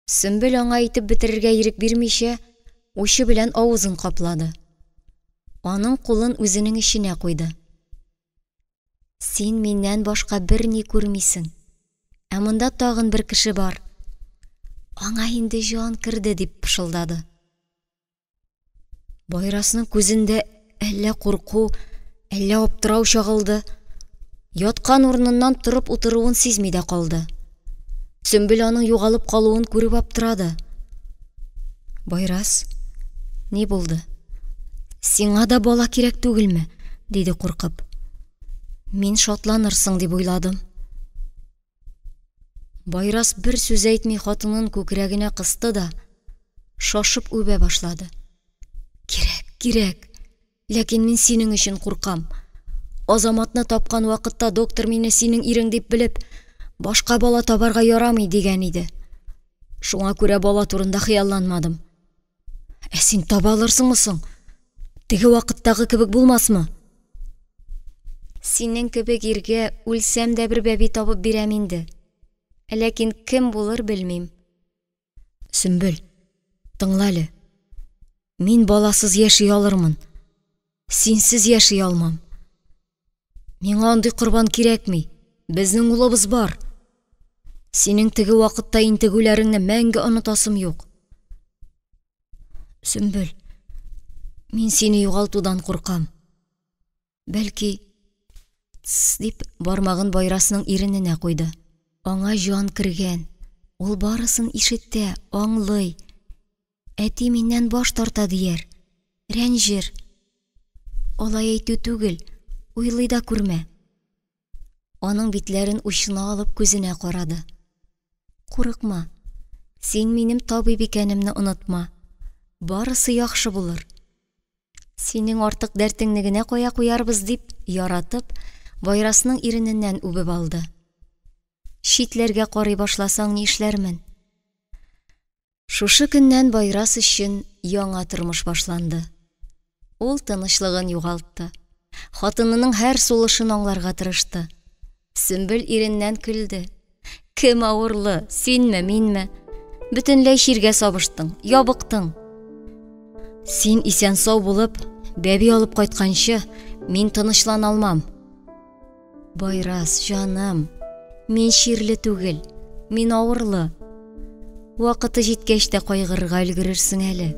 Сөмбел аңа әйтеп бетерергә ирек бирмичә, учы белән авызын каплады. Аның кулын үзенең эченә куйды. Син миннән башка берни күрмисең. Ә монда тагын бер кеше бар. Аңа инде җан керде, дип пышылдады. Байрасның күзендә әллә курку, әллә аптырау чагылды. Яткан урыныннан торып утыруын сизми дә калды. Сөмбел аның югалып калуын күреп аптырады. Байрас, ни булды? Сиңа да бала кирәк түгелме? диде куркып. Мин шатланырсың дип уйладым. Байрас бер сүз әйтми хатынын күкрәгенә кысты да, шашып үбә башлады. Кирәк, кирәк. Ләкин мин синең өчен куркам. Азаматны тапкан вакытта доктор мине синең ирең дип белеп, башка бала табарга ярамый дигән иде. Шуңа күрә бала турында хыялланмадым. Ә син таба алырсыңмы соң? Теге вакыттагы кебек булмасмы? Синең кебек иргә үлсәм дә бер бәби табып бирәм инде. Ләкин кем булыр белмим. Сөмбел, тыңла әле. Мин баласыз яши алырмын. Синсез яши алмам. Миңа андый корбан кирәкми. Безнең улыбыз бар. Синең теге вакытта интегүләреңне мәңге онытасым юк. Сөмбел, мин сине югалтудан куркам. Бәлки, тс дип бармагын Байрасның ирененә куйды. Аңа җан кергән. Ул барысын ишетә, аңлый. Әти миннән баш тарта дияр, рәнҗер. Алай әйтү түгел, уйлый да күрмә. Аның битләрен учына алып күзенә карады. Курыкма, син минем табиб икәнемне онытма. Барысы яхшы булыр. Синең артык дәртеңне генә кая куярбыз дип, яратып, Байрасның ирененнән үбеп алды. Читләргә карый башласаң нишләрмен? Шушы көннән Байрас өчен яңа тормыш башланды. Ул тынычлыгын югалтты. Хатынының һәр сулышын аңларга тырышты. Сөмбел иреннән көлде. Кем авырлы, синме, минме? Бөтенләй чиргә сабыштың, ябыктың. Син исән-сау булып, бәби алып кайтканчы, мин тынычлана алмам. Байрас, җаным, мин чирле түгел, мин авырлы. Вакыты җиткәч тә кайгырырга өлгерерсең әле.